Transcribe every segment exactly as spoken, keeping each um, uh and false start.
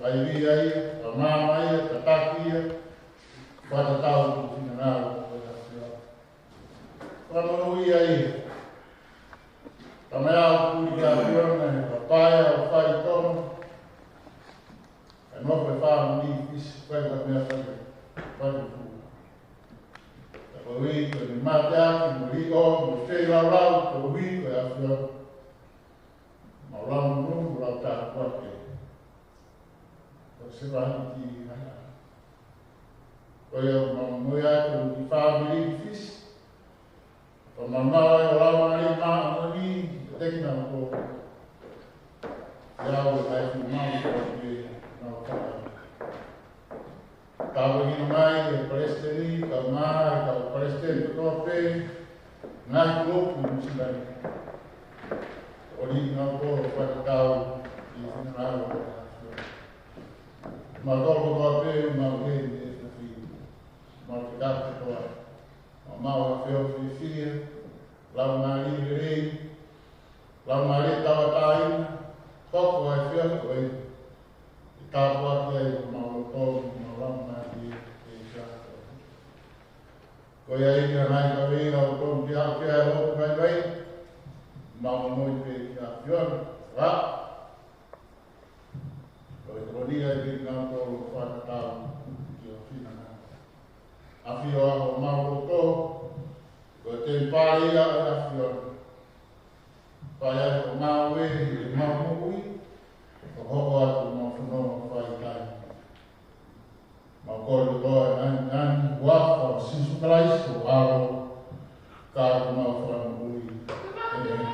Fai ia, fai maama ia, tataki ia, fakatatau ki he finangalo ʻo e ʻAfiona. Fakamonūʻia ia. Tamaiki, ʻoku puli ki he ʻAfiona, ʻi he papaea ʻo e faitono. ʻE nofo e fāmili Fisi, fai ha meʻa fai, fai fu. Ka ko e ui ko e mateaki, mo e liʻo, mo e feilaulau, ko e ui ko e ʻAfiona. Mau lau nunu, mau lau tāpuaki. Ko e sevāniti ʻa e ʻAfiona. Ko ia mau moe atu ki he fāmili Fisi. Ko e maumau ʻa e Laumālie Māʻoniʻoni, ʻiate kinautolu. ʻIo, ʻa e ʻuhinga ʻoku mau fai. Tāpuekina mai e palesiteni, kae ʻumaʻā e kau palesiteni kotoa pē, ngaahi kulupu Nuʻusila ni. ʻOku nau kole fakatatau ki he finangalo ʻo e ʻAfiona. Mau tolo kotoa pē, mau heni e tafi. Mau te kaka kotoa. Mau mau ʻafio fiefia, laumālie lelei, laumālie tauʻatāina, hoko ʻa e ʻAfiona ko e ʻi tāpuaki ai ʻo mau loto, mau laumālie, e ʻAfiona. Ko ia ʻi he ngaahi kaveinga ʻoku tonu ke ʻaʻu ki ai ʻa e lotu vaivai, mau momoʻi pē ki he ʻAfiona, rā. Ko e kolonia ʻi he ngaahi tolo fakatatau ki he finangalo. ʻAfio ʻa homau loto, ko e temipale ia ʻo e ʻAfiona. Fai ai homau ʻe, ʻemau moʻui, ʻo hoko atu homau fononga fai taimi. Mau kole kotoa e ngaahi, ngaahi huafa ʻo Sīsū Kalaisi ko ho ʻAlo, ka ko homau Fakamoʻui. ʻĒmeni.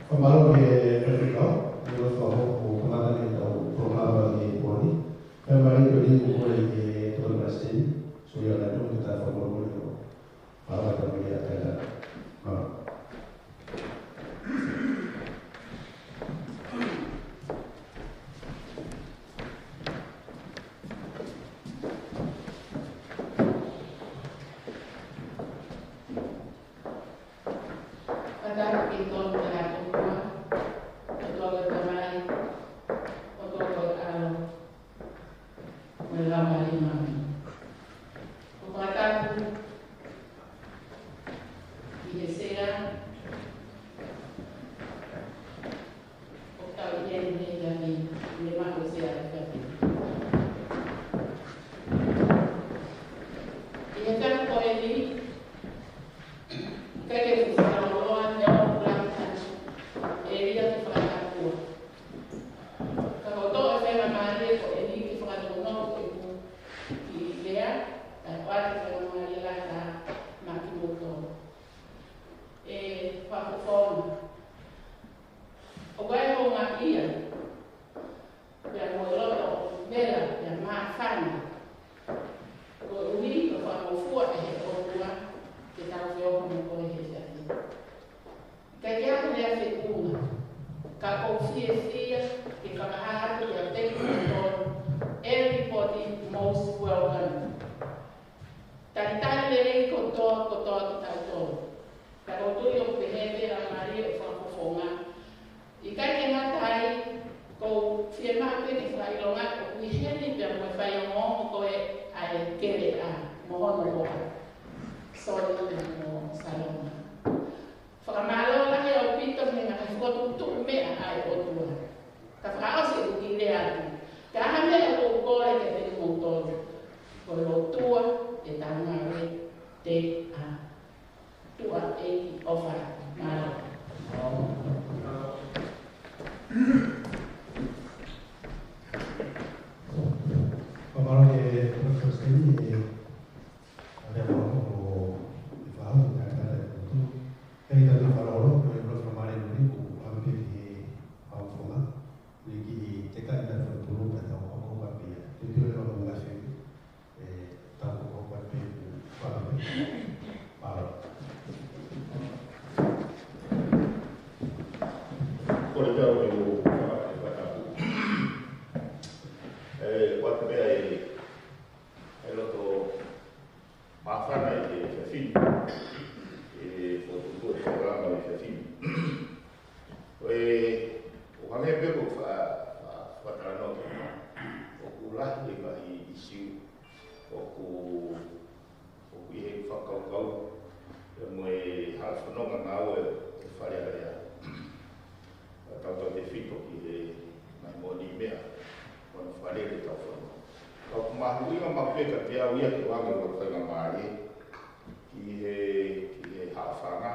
Fakamālō ki he faifekau, ʻi he loto fakahoko ʻo kamata mai ʻetau polokalama ʻi he ʻaho ni. Kae mālō ʻaupito ʻi he kole ki he Tokoni Palesiteni, Suliana Nui, ke ta fakamālō ʻo fakatapu ki he ʻAfiona. Mālō. Fakatapu ki he Tokoni Palesiteni, ʻOtua ko e Tamai, ʻOtua ko e ʻAlo, mo e Laumālie Māʻoniʻoni. ʻOku ou fakatapu ki he sea, ʻoku tau ʻi heni he ʻaho ni, ʻi he maʻu sea ʻa e ʻAfiona. ʻI he taimi ko eni, ʻikai ke u fakalongolongo ʻi he ʻaho ni, ʻe lava ke fakatapua. Ka ʻoku ou toʻo e faingamālie ko eni ke fakatapua ʻeku kiʻi ʻAfana. Koeʻuhi ko e fakangofua ʻe he ʻOtua ke tau feohi mo koe he efiafi ni. Ka ʻi ai ha lea feʻunga, ka ʻoku ou fiefia ke fakahā atu kiate kimoutolu, everybody most welcome. Talitali lelei kotoa, kotoa kitautolu. Ka ʻoku ou tui ʻoku pehē pē ʻa e mālie ʻo e fakafofonga. ʻIkai ke ngata ai, ʻoku ou fiemaʻu pē ke fakaʻilonga ʻoku ʻi heni pea mo e faiongoongo ko ē ʻa e keleʻa mo hono hoa, Soli pea mo Saloma. Fakamālō lahi ʻaupito he ngaahi fokotuʻutuʻu meʻa ʻa e ʻOtua. Ka fakaʻosi ʻeku kiʻi lea atu, ka ʻi ai ha meʻa ʻoku ou kole kiate kimoutolu, ko e lotua ʻetau ngāue te a tuʻa ʻEiki ʻofa. Mālō. Fakamālō ki he Palesiteni, ʻa e meʻa ko e fakahoko ʻa e kata e kutu. Kei tau fakalolo, ko e ʻuluaki fakamālō ʻoku ʻomi pē ki he fakafofonga. Ni ki te kai na fakapulu ka tau hoko ka pia. Te pio le mamu ngasi, ʻe, tau hoko ka pia. Fakamālō. Mālō. Ko e tau e u, e, fakatapu. ʻE, ʻoku ʻatā pē ʻa e, ʻa e loto māfana ʻi he efiafi ni, ʻi he fokotuʻutuʻu e polokalama ʻi he efiafi ni. Ko e, ʻoku hangē pē ko e fa-, fa-, fakatalanoa ki ai. ʻOku lahi e ngaahi ʻīsiu ʻoku, ʻoku ʻi he fakakaukau pea mo e halafononga ngāue ʻo e Fale Alea. Ka tau tautefito ki he ngaahi moʻoniʻi meʻa, ʻoku fakalele ʻetau fonua. Ka ʻoku mahuʻinga maʻu pē kiate au ia ke u hanga ʻo faingamālie ki he, ki he haʻofanga,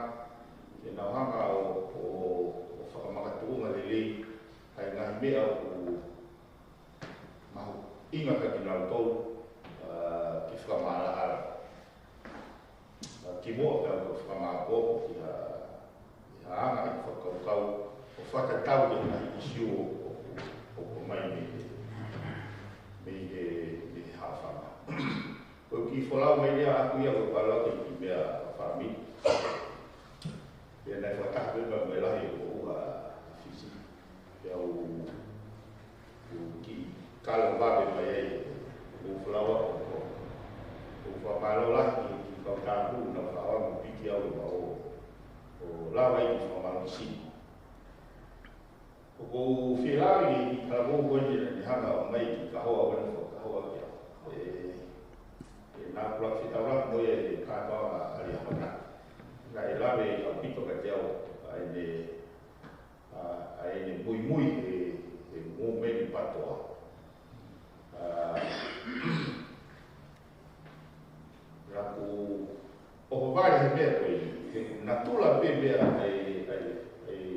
ke nau hanga ʻo, ʻo, ʻo fakamakatuʻunga lelei ʻa e ngaahi meʻa ʻoku mahuʻinga kiate kinautolu, ʻa, ke fakamaʻalaʻala. ʻA, kimuʻa pea u fakamāʻopoʻopo ki ha, ki ha anga e fakakaukau ʻo fakatatau ki he ngaahi ʻīsiu ʻo, ʻo, ʻoku ʻomai mei he, mei he, mei he haʻofanga. Ko e kiʻi folau mai ia ʻaʻaku ia ko e pālau ki he kiʻi meʻa fāmili. Pea naʻe fakataha pē pea mo e lahi ʻo ʻuha Fisi. Pea u, u kiʻi kalo vave mai ai, ʻo folau ʻaʻaku. ʻOku ou fakamālō lahi ki he kiʻi kau tāpulu naʻa nau faʻa ʻoange piki au ʻo, ʻo lava ai ke fakamālō Fisi. ʻOku ou fie lave ki he kiʻi talavou ko eni naʻa ne hanga ʻo ʻomai e kiʻi kahoa, ʻo ne fakakahoa ki ai. ʻE, ʻe naʻa ku lava fetaulaki mo ia he kātoanga ʻa e ʻaho na. Naʻe lave ʻaupito kiate au ʻa ʻene, ʻa, ʻa ʻene muimui he, he moʻui PTOA. ʻA, naʻa ku ʻohovale he meʻa ko ē, he natula pē meʻa ʻa e, ʻa e, ʻa e,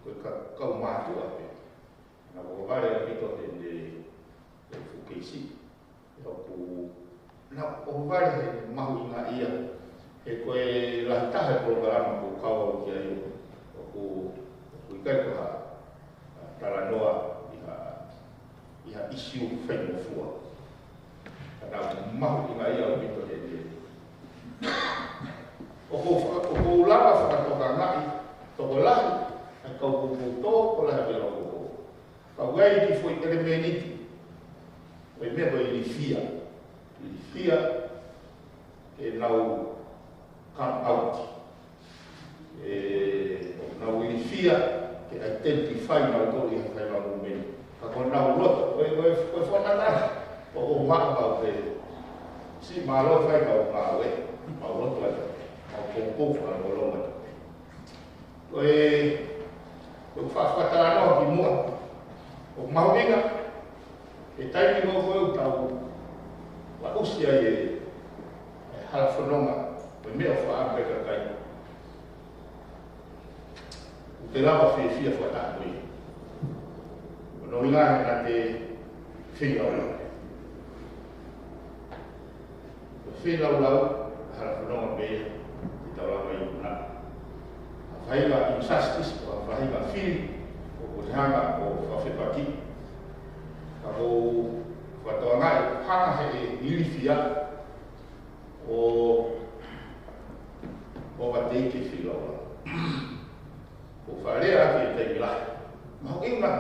ko e ka-, kau mātuʻa pē. Naʻa ku ʻohovale ʻaupito he, he, he fuʻu keisi. ʻOku, naʻa ku ʻohovale he mahuʻinga ia. He ko e lahi taha e polokalama ʻoku kau au ki ai ʻoku, ʻoku ʻikai ko ha, ʻa, talanoa ʻi ha, ʻi ha ʻīsiu faingofua. Ka naʻa ku mahuʻingaʻia ʻaupito he, he. ʻOku ou faka-, ʻoku ou lava fakatokangaʻi tokolahi ʻa e kau kupu tokolahi ʻa e kau kupu. Ka ʻoku ʻi ai e kiʻi foʻi ʻelemēniti ʻo e meʻa ko e ilifia. Ilifia ke nau come out. ʻE, ʻoku nau ilifia ke identify nautolu ʻi he fai mau meni. Ka ko ʻenau loto, ko e, ko e, ko e fononga, ʻoku ou maʻu pē. Siʻi mālō fai kau ngāue, mau loto ai, mau poupou fakalongolongo ai. Ko e, ko e fa-, fakatalanoa kimuʻa. ʻOku mahuʻinga, he taimi ko ē ʻoku tau aʻusia ai e, e halafononga, ko e meʻa ʻoku faʻa pē kakai. ʻOku te lava fiefia fakataha mo ia. Ko hono ʻuhinga he naʻa te feinga ʻo Ko e feilaulau, halafononga pē ia, ʻi he taulama i una. Ha faʻahinga injustice, ko ha faʻahinga fili, ʻoku ne hanga ʻo fakafepaki. Ka ʻoku ou fakatokangaʻi, Hanga he ilifia ʻo, ʻo vateike filaula. ʻO fakalea ʻaki e taimi lahi. Mahuʻinga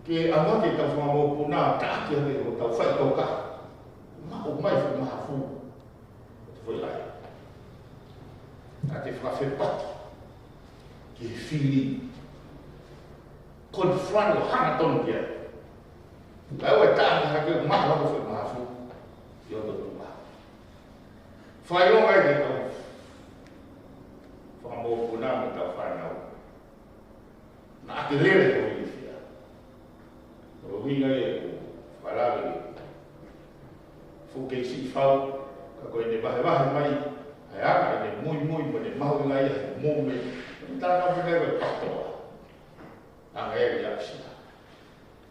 ke ʻamanaki ʻetau fanga mokopuna ʻo taʻaki ʻaki ʻetau faʻitoka. Maʻu mai e foʻi mahafu. Ko e foʻi lahi. Naʻa ke fakafepaki ki he fili. Confront ʻo hangatonu ki ai. Kae ʻoua ʻe taʻaki hake ʻo maʻu hake e foʻi mahafu ʻi hoto tuʻa. Fakaʻilonga ia ki heʻetau fanga mokopuna mo ʻetau fānau. Naʻa ke lele ko e ilifia. ʻUhinga ia ʻoku fakalave ʻe he fuʻu kei siʻi fau, ka ko ʻene vahevahe mai, ʻa e anga ʻene muimui mo ʻene mahuʻinga ia he movement. Naʻe tala mai ko e PTOA. Anga ia ʻa Sila.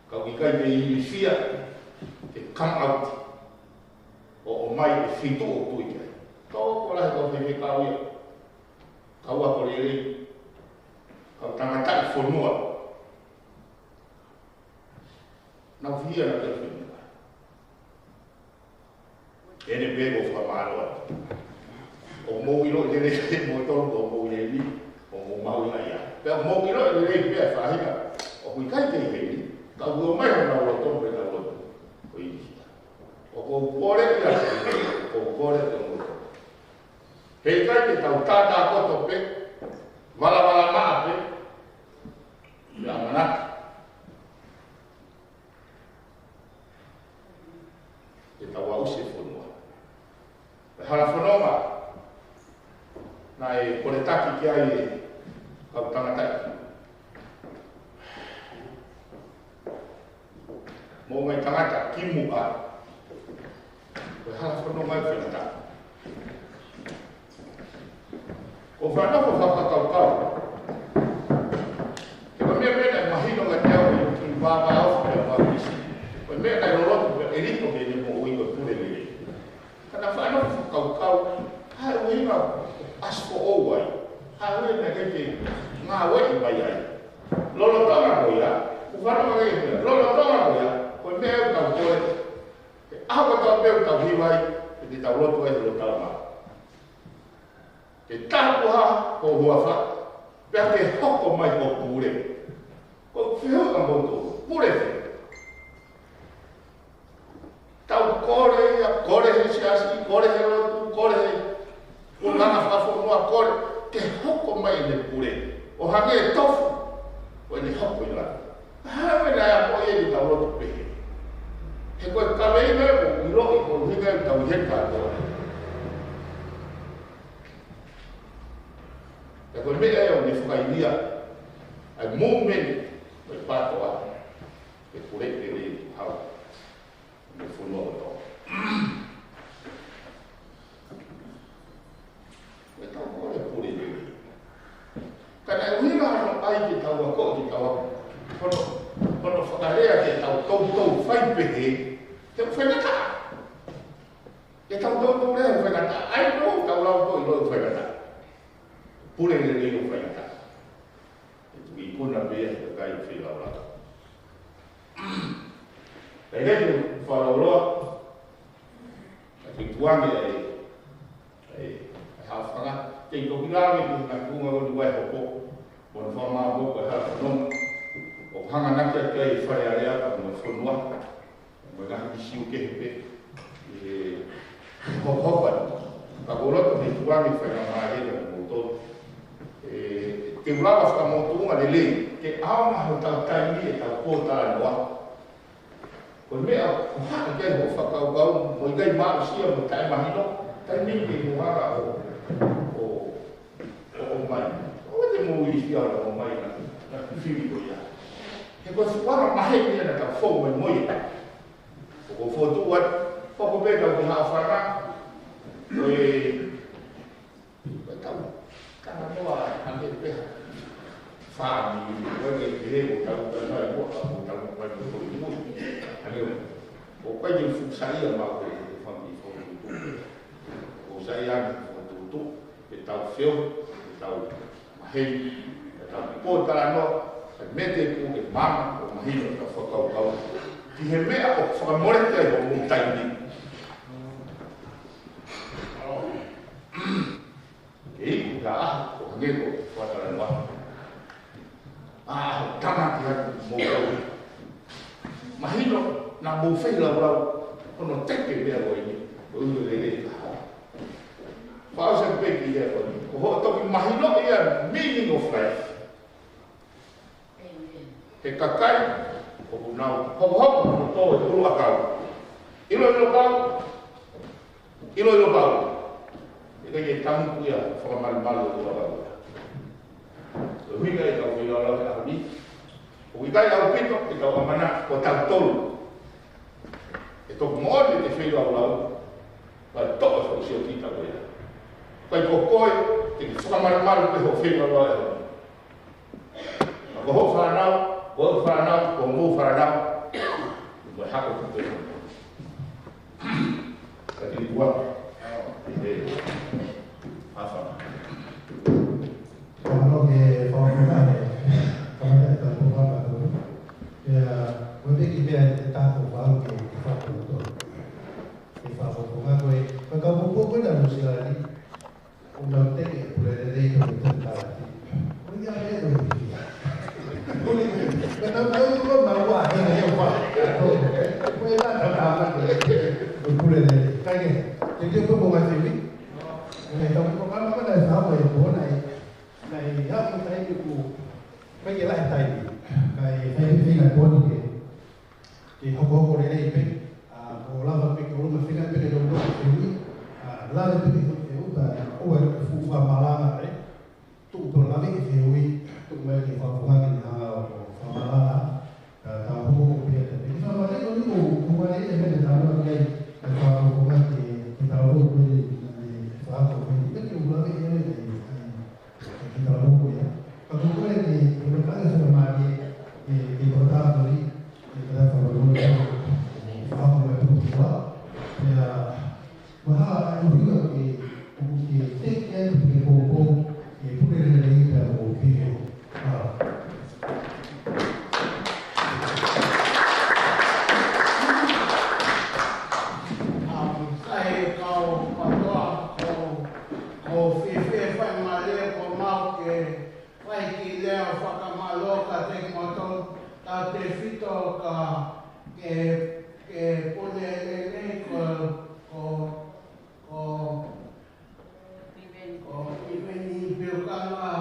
Ka ʻoku ʻikai ke ilifia, ke come out. ʻO, ʻomai e feituʻu ʻoku tui ki ai. Tokolahi e kau faifekau ia. Kau ako lelei. Kau tangataʻi fonua. Naʻa ku fie na ke fie na. ʻEne pē ko e fakamālō atu. ʻOku mou ʻiloʻi lelei pē mo tolu ko mou lelei, ʻoku mou mahuʻinga ia. Pea ʻoku mou ʻiloʻi lelei pē ʻa e faʻahinga ʻoku ʻikai ke ʻi heni, ka ʻoku ʻomai honau loto pē ʻenau loto. Ko e ilifia. ʻOku ou kole ia, ʻoku ou kole ʻa e loto. He ʻikai ke tau tātā koto pē, valavala maʻa pē, pea ʻamanaki ke tau aʻusia e fonua. Ko e hala fononga naʻe koletaki ki ai e kau tangataʻi. Mo e ngaahi tangata kimuʻa. Ko e hala fononga ʻi Fenata. ʻOku ou faʻa nofo ʻo fakakaukau. Ko e meʻa, meʻa naʻe mahino kiate au ʻi he kiʻi vāvāofi ʻa Mapisi. Ko e meʻa naʻe loloto pē ʻe Lito ke ne moʻui ko e pule lelei. Ka naʻa ku faʻa nofo ʻo fakakaukau, ʻa e ʻuhinga ʻoku ʻasi foʻou ai. ʻA e ʻuhinga naʻe ʻikai ke ngāueʻi mai ai. Lolotonga ko ia, ʻoku ou faʻa nofo ʻo fakakaukau, lolotonga ko ia, ko e meʻa ʻoku tau kole. He ʻaho kotoa pē ʻoku tau hiva ai, ʻe te tau lotu ai he lotau mā. Ke tāpuhā ho huafa, pea ke hoko mai ko e pule. Ko e fehuʻi ʻamoutolu, pule fē? Tau kole ia, kole he siasi, kole he lotu, kole he ʻulungaanga fakafonua, kole, ke hoko mai ʻene pule. ʻO hangē tofu, ʻo ʻene hoko ʻi langi. Hā e meʻa naʻe akoʻi ʻe he tau lotu pehē? He ko e kaveinga ʻoku ʻiloʻi ko e ʻuhinga ʻetau ʻi heni kātoa. He ko e meʻa ia ʻoku ne fakaivia ʻa e movement ʻo e PTOA. Ke pule lelei ʻi Tuʻi Hau. Mo e fonua kotoa. Ko ʻetau kole pule lelei. Ka naʻe ʻuhinga hono ʻai ke tau ako, ke tau ako. Hono, hono fakalea ke tau toutou fai pehē, he ʻoku faingataʻa. Ke tau toutou lea ʻoku faingataʻa. ʻAi ʻo tau lau ko e ʻilo ʻoku faingataʻa. Pule lelei ʻoku faingataʻa. ʻE tuku ikuna pē ia he kakai ʻoku feilaulaka. Ka ʻi heʻeku fakalauloa, ka te tuange ai, ai, ai hafanga, te toki lave ki he ngaahi kuonga ʻo e vaihoko, mo e fakamāʻopoʻopo e hala fononga, ʻo hanga ʻaki ʻa e Fale Alea mo e fonua, mo e ngaahi ʻīsiu kehe pē, ʻe hokohoko atu. Ka ʻoku ou loto ke tuange fai ha māhina mo tolu. ʻE, te u lava fakamotuʻa lelei, ke ʻaonga hotau taimi ʻetau pōtalanoa. Ko e meʻa ʻoku hā ʻaki ai hoʻo fakakaukau, mo e ʻikai maʻusia mo taʻemahino, taimi ke mo hanga ʻo, ʻo ʻo, ʻomai. ʻOua te mou ilifia ʻo ʻomai na, na fili ko ia. He ko e fuʻu anga maheni ia naʻa tau fou mai mo ia. ʻOku ou fokotuʻu atu, hoko pē tau ki Haʻafanga. Ko e, ko e tau, ka na noa hake pē ha fāmili, ko e ke he ko tau ka nai ko ka ko tau mai ko ko i mui. Hangē ʻoku ʻikai ke fuʻu saiʻia maʻu ko e fāmili fokotuʻu. ʻOku ou saiʻia ange fokotuʻu. Ke tau feo, ke tau maheni, ke tau pōtalanoa, ke mete pū ke mana, ʻo mahino, ke fakakaukau. ʻi he meʻa ʻoku fakamoleki ai hoʻomou taimi. Ke iku ha ʻaho, ʻo hangē ko e fakatalanoa. ʻA, ʻaho tāmaki atu mou kau. Mahino naʻa mou feilaulau hono teke meʻa ko eni, ko e ʻuhinga lelei ka hao. Fakaʻosi pē ki he ko eni. Ko hoʻo toki mahino ia meaning of life. He kakai ʻoku nau hokohoko hono tō e ʻuluʻakau. ʻIloʻilo pau, ʻiloʻilo pau. ʻIkai ke tamuku ia fakamalumalu e ʻuluʻakau. Ko e ʻuhinga ia ʻetau feilaulau he ʻaho ni. ʻOku ʻikai ʻaupito ke tau ʻamanaki ko tautolu ʻe toki moʻoni ʻete feilaulau, kae toʻo e fakaʻosi ʻo kita ko ia. Kae ko koe, te ke fakamalumalu pē hoʻo feilaulau he ʻaho ni. Ka ko hoʻo fānau, ko hoʻo fānau, ko hoʻomou fānau, mo e hako ki te. Ka te ni kua. ʻE, ʻe, ʻafa. Mahalo ke fakaʻosi mai, kamata e tau pō fakaʻosi. Ia, ko e kiʻi meʻa ʻe taha ʻoku ou ke fakaʻosi. Ke fakaʻosi ko e, ka ka pōpō ko e na Nuʻu Sila ni, ʻo nau teke e pule lelei ko e tō tālati. Ko ia e ko e ia. Ko e, ka tau tau ko na ua, he na ia ua. Ko e na tau tau ko e pule lelei. Ka ke, te te ko ko ngai te mi. Ko e tau ko ka ma ko na sa ko e ko na e. Na e ia ko tai ko. Ka ke la tai. Ka e tai ko na ko ke. Ke hokohoko lelei pē, ʻa, ʻo lava pē ke ʻolunga fika pē ke lolo ke ui, ʻa, lava pē ke hokohoko ke uta, ʻa, ʻo e fuʻu fakamalanga, ē. Tuʻu pē lava ke ui, tuʻu mai ke fakafunga ke ne hanga ʻo fakamalanga, ʻa, tau hokohoko pē ʻa te. Ke fakamalanga ko ni ko, ko wale e mene tau lava ke, ʻa, fakafunga ke, ke tau hokohoko pē, ʻa, fakafunga pē ke ʻolunga ke ui, ʻa, ʻa, Ke tau loko ia. Ka ko koe ke, ke maka ke fakamālie, ke, ke tō tātoi, ke tō tātoi, ke tō tātoi, ke tō tātoi. Pea, maha ai ʻuhinga ke, ke take care, ke pōpō, ke pule lelei pea mo ke. ʻA. ʻA, sai kau patoa, ko, ko fiefia fai mālie ko mau ke fai ki lea fakamālō ka te moto, ka te fito ka ke, ke pule lelei ko, ko, ko, ko Piveni Peukanga,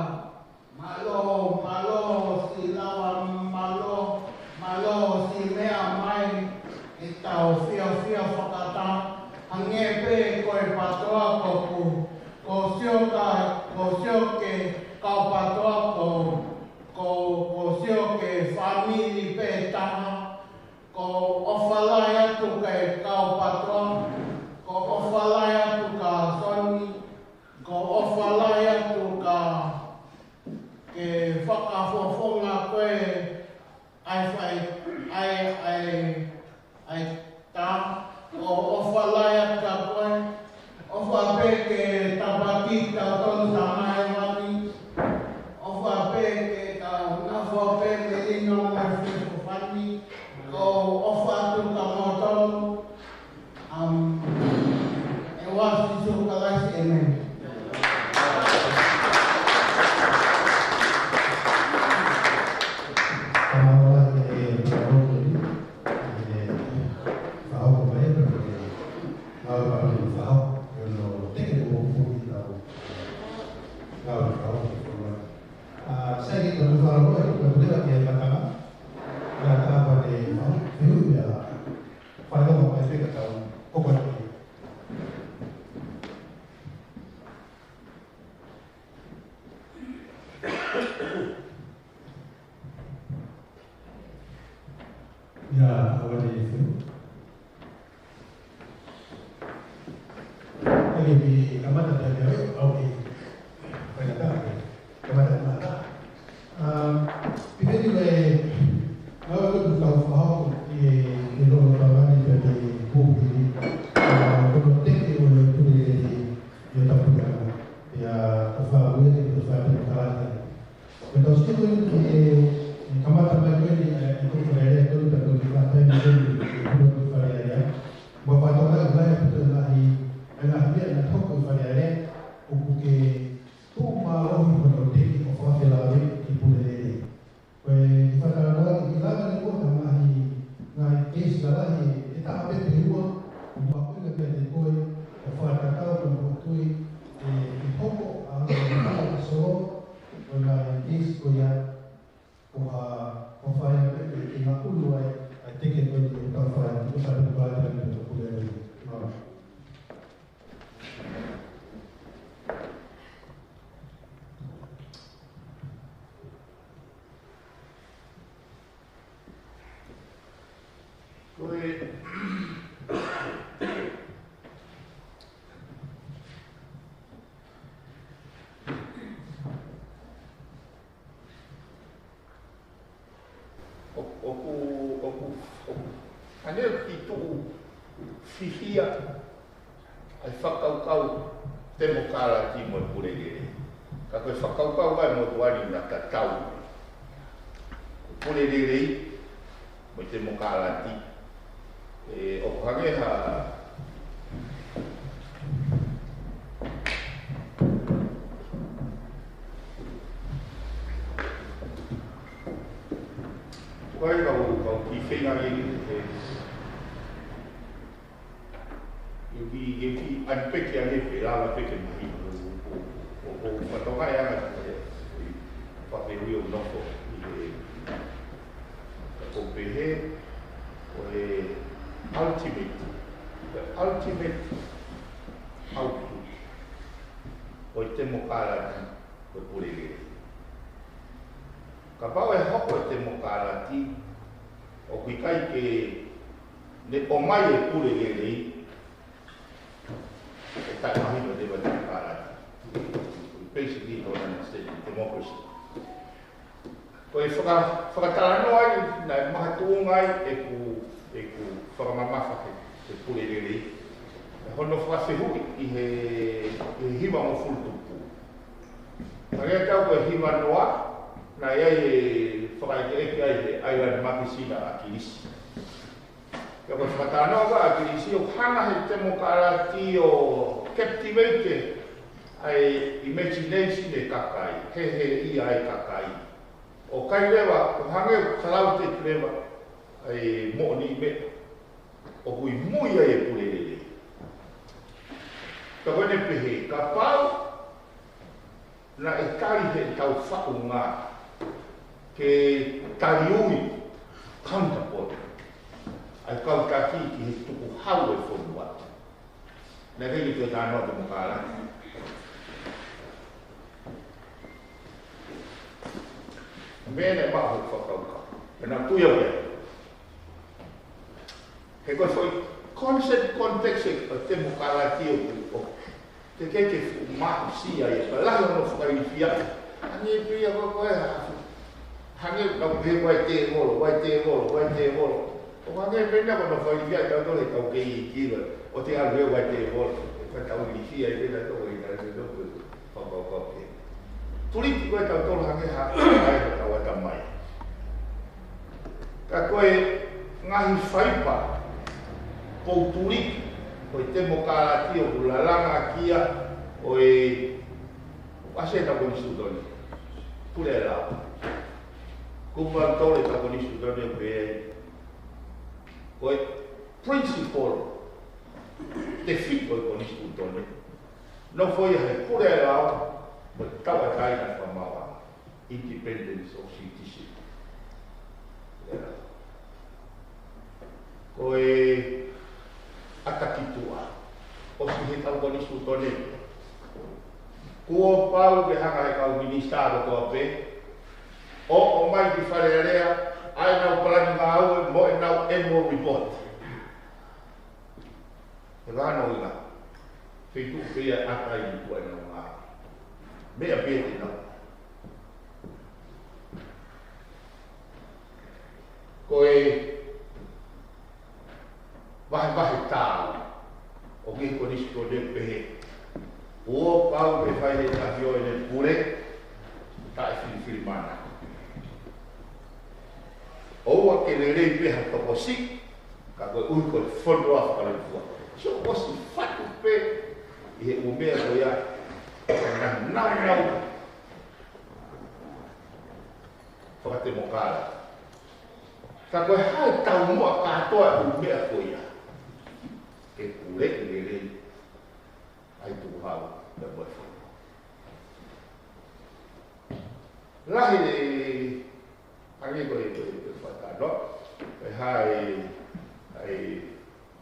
mālō, mālō, si lava, mālō, mālō, si meʻa mai, ke tau fiafia fakataha, hangē pē ko e patoa ko ku, ko sio ka, ko sio ke kau patoa ko, ko, ko sio ke fāmili pē taha, ko ʻofa lahi atu ke kau patoa, ko ʻofa lahi atu ka Soni, ko ʻofa lahi atu ka ke fakafofonga ko e ʻai fai, ʻai, ʻai, ʻai tā, ko ʻofa lahi atu ka ko e, ʻofa pē ke tāpuaki tautolu Tamai Hēvani, ʻofa pē ke tau nofo pē melino mo e feʻofoʻofani, ko ʻofa atu ka moutolu, Um, ʻe ua Sīsū Kalaisi, ʻēmeni. Ka mālō e, e, e, e, fakahoko mai, e, ngāue fakahoko, e, no, teke mo fuhi tau. Ngāue fakahoko, a, sai ke tau fakahoko, e, ko e leva ke matanga, ngā tāpane, a, fehuʻi, a, Fai lava mai pē ka tau, ko koe. Ulu ai, ʻa e teke ko eni ʻe tau fai, mo sa pē ko ata ni pē ko pule ai. Mālō. Ko e, ʻo, ʻoku, ʻoku, ʻoku, ʻa eni ʻoku tuʻu fihia ʻa e fakakaukau temokalati mo e pule lelei. Ka ko e fakakaukau ʻa e motuʻa ni naʻa tatau. Pule lelei mo e temokalati. ʻE, ʻoku hangē ha, ʻoku ʻikai ke u, ke u kiʻi feinga ke, ke, ke, ke, ke unpack ʻa e pē lava pē ke mahino. ʻO, ʻo, ʻo, ʻo fakatokangaʻi ange ʻa e, ʻa e, ʻa e, ʻa e, ʻa e, ʻa e ultimate, ʻa e ultimate output ʻo e temokalati ko e pule lelei. Kapau ʻe hoko e temokalati, ʻoku ʻikai ke ne ʻomai e pule lelei, ʻe taʻemahino leva e temokalati. Basically, don't understand democracy. Ko e faka-, fakatalanoa ia naʻe makatuʻunga ai ʻeku, ʻeku fakamamafa he, he pule lelei. ʻE hono fakafehuʻi ʻi he, ʻi he hivangofulu tupu. Hangē ʻoku tau ko e hivanoa, naʻe ʻi ai e fakaʻekeʻeke ai he Island Magazine ʻa ʻAkilisi. Pea ko e fakatalanoa ʻa ʻAkilisi ʻoku hanga he temokalati ʻo captivate ʻa e imagination ʻa e kakai, heheʻi ʻa e kakai. ʻOku ʻikai leva, ʻoku hangē ʻoku clouded leva ʻa e moʻoniʻi meʻa, ʻoku ʻi mui ai e pule lelei. Ka ko ʻene pehē, kapau naʻe tali heʻetau faʻunga ke taliui, counterpoint, ʻa e kau taki ki he tukuhau ʻo e fonua, naʻe ʻikai ke toe talanoa temokalati. Meʻa naʻe maʻu he fakakaukau. Pea naʻe tui au ia. He ko e foʻi concept, context ʻo e temokalati ʻoku, ʻoku teʻeki ke fuʻu maʻu sia ia, ka lahi hono fakailifia. Hangē pē ia ko e, ko e hā. Hangē ka u pehē ko e tēvolo, ko e tēvolo, ko e tēvolo. ʻO hangē pē ia ko hono fakailifia ʻe tautolu he kau kei iiki, ʻo te alu ē ko e tēvolo. ʻE ka tau ilifia ʻe tautolu ʻe tautolu. Pau, pau, pau, pē. Tuliki ko ē tautolu hangē ha, ʻa e tau ʻatamai. Ka ko e ngaahi faiva, pou tuliki, ko e temokalati ʻoku lalanga kia, ʻo e, ʻa e tau konisitūtone. Pule ʻa e lao. Kupu ʻa e tau konisitūtone pē, ko e principle, tefito ʻo e konisitūtone. Nofo ia he pule ʻa e lao, mo e tauʻatāina ʻa e fakamaauʻanga. Independence of judiciary. Ko e ʻata ki tuʻa, ʻosi he tau konisitūtone. Kuo pau ke hanga he kau minisitā kotoa pē, ʻo, ʻomai ki Fale Alea, ʻa ʻenau palani ngāue, mo ʻenau annual report. He vano ina. Feituʻu pē ia ʻatai ni kua ina ngā. Meʻa pē te nau. Ko e vahevahe tāu ʻo e konisitūtone pehē. Kuo pau ke fai he tahi ʻo ʻene pule, taʻefilifilimānako. ʻOua ke lelei pē ha tokosiʻi, ka koeʻuhi ko e fonua fakalūkufua. So, ʻosi fatu pē ʻi he ʻū meʻa ko ia, ʻa e ngaahi naunau fakatemokalati. Ka ko e hā e taumuʻa kātoa ʻū meʻa ko ia? Ke puleʻi lelei ʻa e tukuhau, pea mo e fonua. Lahi e, hangē ko e, ko e, ko e fakatalanoa.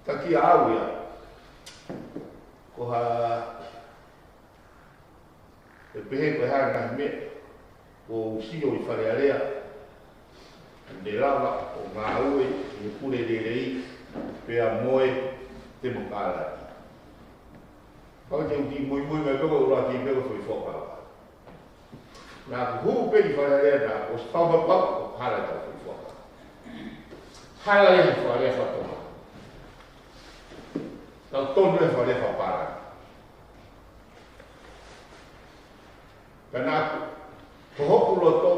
Ka kiate au ia, ko ha, ʻe pehē ko e hā e ngaahi meʻa ʻoku ou sio ʻi Fale Alea, ne lava ʻo ngāue ʻi he pule lelei pea mo e temokalati. Pau te u kiʻi muimui mai pē ko e ʻuluaki pē ko e foʻi fuakava. Naʻa ku hū pē ʻi Fale Alea naʻa ku ʻosi paupau ʻoku hala ʻetau foʻi fuakava. Hala ʻi he Fale Alea fakatonga. Tau tonu e Fale Alea fakapālangi. Ka naʻa ku, ko hoku loto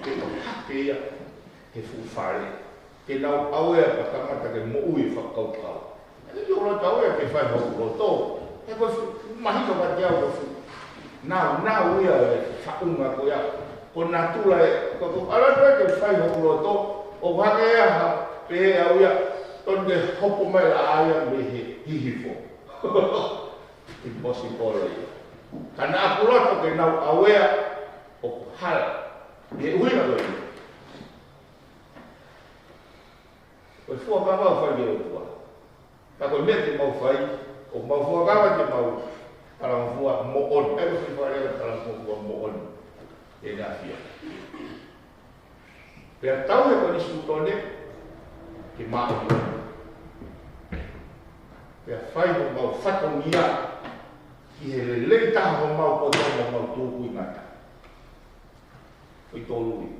ke ʻohake ia he fuʻu fale. Ke nau ʻave ʻa e kamata ke moʻui fakakaukau. ʻE ʻikai ke u loto au ia ke fai hoku loto. He ko e fuʻu mahino kiate au ko e fuʻu naunau ia e faʻunga ko ia. Ko natula e, ko, ko ala noa ke fai hoku loto, ʻo hake ia ha, pehē au ia, tonu ke hopo mai laʻā ia mei he hihifo. Impossible ia. Ka naʻa ku loto ke nau ʻave ʻoku hala. ʻI he ʻuhinga ko ia. Ko e fuakava ʻoku fai ki he ʻOtua. Ka ko e meʻa te mau fai, ʻoku mau fuakava ke mau talangofua moʻoni. ʻA ia ko e foʻi fale ʻa e talangofua moʻoni. ʻEne ʻAfio. Pea tauhi e konisitūtone ke māʻoniʻoni. Pea fai homau fatongia ki he lelei taha homau poto mo homau tūkuingata. Ko e tolu ia.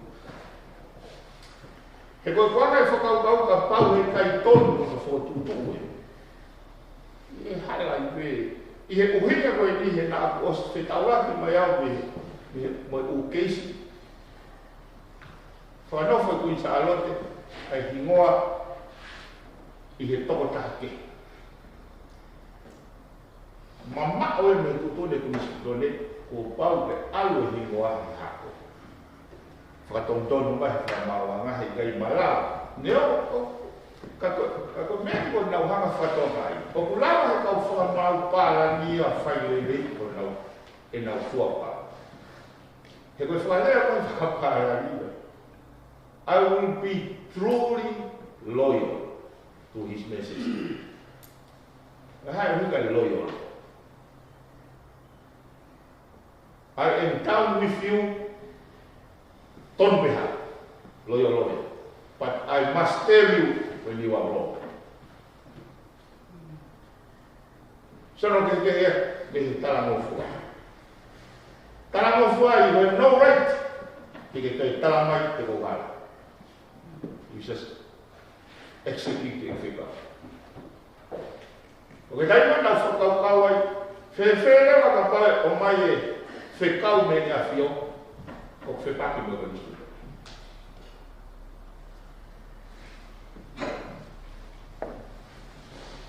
He ko e kuonga e fakakaukau kapau he ʻikai tonu ko e fokotuʻutuʻu ē. ʻE hala ai pē. ʻI he ʻuhinga ko eni he naʻa ku ʻosi fetaulaki mai au mei, mei, mo e ʻū keisi. Fakanofo ʻe Kuini Sālote ʻa e hingoa ʻi he tokotaha kehe. Mamaʻo ē mei he tuʻutuʻuni ʻa e konisitūtone, kuo pau ke ʻalu e hingoa he hako. Fakatonutonu mai he fakamaauʻanga he ʻikai malava. Neongo, ka ko, ka ko e meʻa ko ē naʻa nau hanga fakatokangaʻi. ʻOku lava he kau fakamaau pālangi ia ʻo fai lelei ko ʻenau, ʻenau fuakava. He ko e fakalea ko ē fakapālangi ia. I will be truly loyal to His Majesty. Ka hā e ʻuhinga e loyal? I am down with you, tonu pē hā, loyal, loyal. But I must tell you when you are wrong. Sio ange ki he, mei he talangofua. Talangofua, you have no right ke ke toe talamai te ke hala. You just execute e fekau. ʻOku ʻi ai e taimi naʻa ku fakakaukau ai, fēfē leva kapau ʻe ʻomai e fekau mei he ʻAfio, ʻoku fepaki mo e konisitūtone.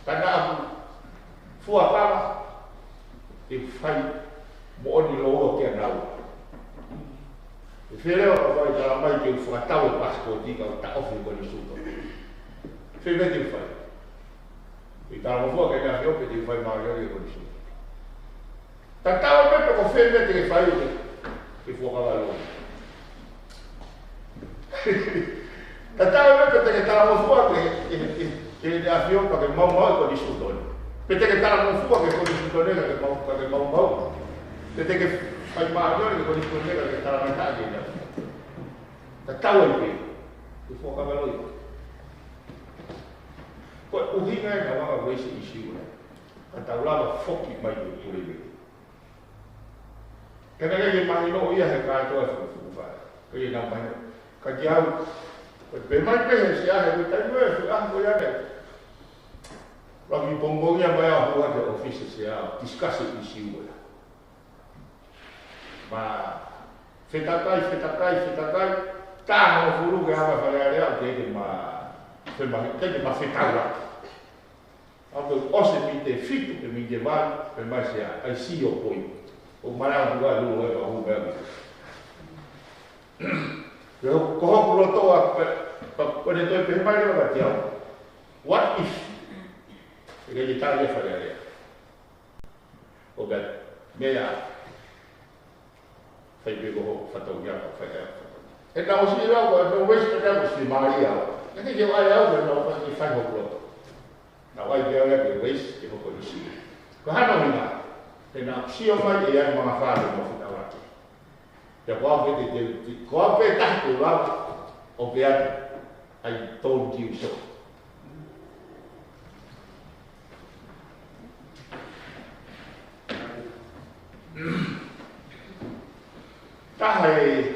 Ka naʻa ku fuakava ke fai moʻoni lōua kia naua. Fēfē leva kapau ʻe talamai ke u fakatau e pasipoti kae taʻofi e konisitūtone. Fēfē te u fai? ʻE talangofua ki he ʻAfio pe te u fai māʻoniʻoni ki he konisitūtone. Tatau ai pē pe ko fē meʻa te ke fai ʻo ke, ke fuakava lōua. Tatau ai pē pe te ke talangofua ki he, ki he, ki he, ki he ʻAfio ka ke maumau e konisitūtone. Pe te ke talangofua ki he konisitūtone ka ke mau, ka ke maumau. Pe te ke fai māʻoniʻoni ki he konisitūtone ka ke talangataʻa ki he ʻAfio. Tatau ai pē. Ke fuakava lōua. Ko e ʻuhinga ē naʻa ku ʻai e ʻīsiu ē. Ka tau lava foki mai ki he pule lelei. Ka naʻe ʻikai ke mahino ia he kātoa e fuʻu fuʻu fale. ʻIkai ke nau mahino. Ka kiate au, ko e pehē mai pē he sea he ʻū taimi ē, he ʻaho ko ia ē. Laki pongipongia mai au hua ki he ʻōfisi sea, discuss e ʻīsiu ē. Ma fetakai, fetakai, fetakai, taha o fulu ke hanga Fale Alea, ʻikai ke ma, fe ma, ʻikai ke ma fetaulaki. ʻA ia ʻosi e miniti ʻe fitu, e miniti ʻe valu, pehē mai sea, I see your point. ʻO malava atu ʻa e lulu ē, pea u hū mai au. Pea ko hoku loto ʻa, pea, pea, pea ne toe pehē mai leva kiate au. What if? ʻIkai ke tali ʻe Fale Alea. ʻO pehē, meʻa, fai pē ko hoʻo fatongia, fai pē hoʻo fatongia. He naʻe ʻosi lau ko e, no waste pē au, ʻosi mālie au. Naʻe ʻikai ke ʻai au, naʻe ʻikai ke fai hoku loto. Naʻe ʻai pē ia ke raise ke hoko ʻi Siu. Ko hono ʻuhinga, te nau sio mai ʻe ʻi ai e mangafā ʻo e finau ake. Pea ko au pē te, te, te, ko au pē taha te u lava ʻo pehē atu, "I told you so." Taha e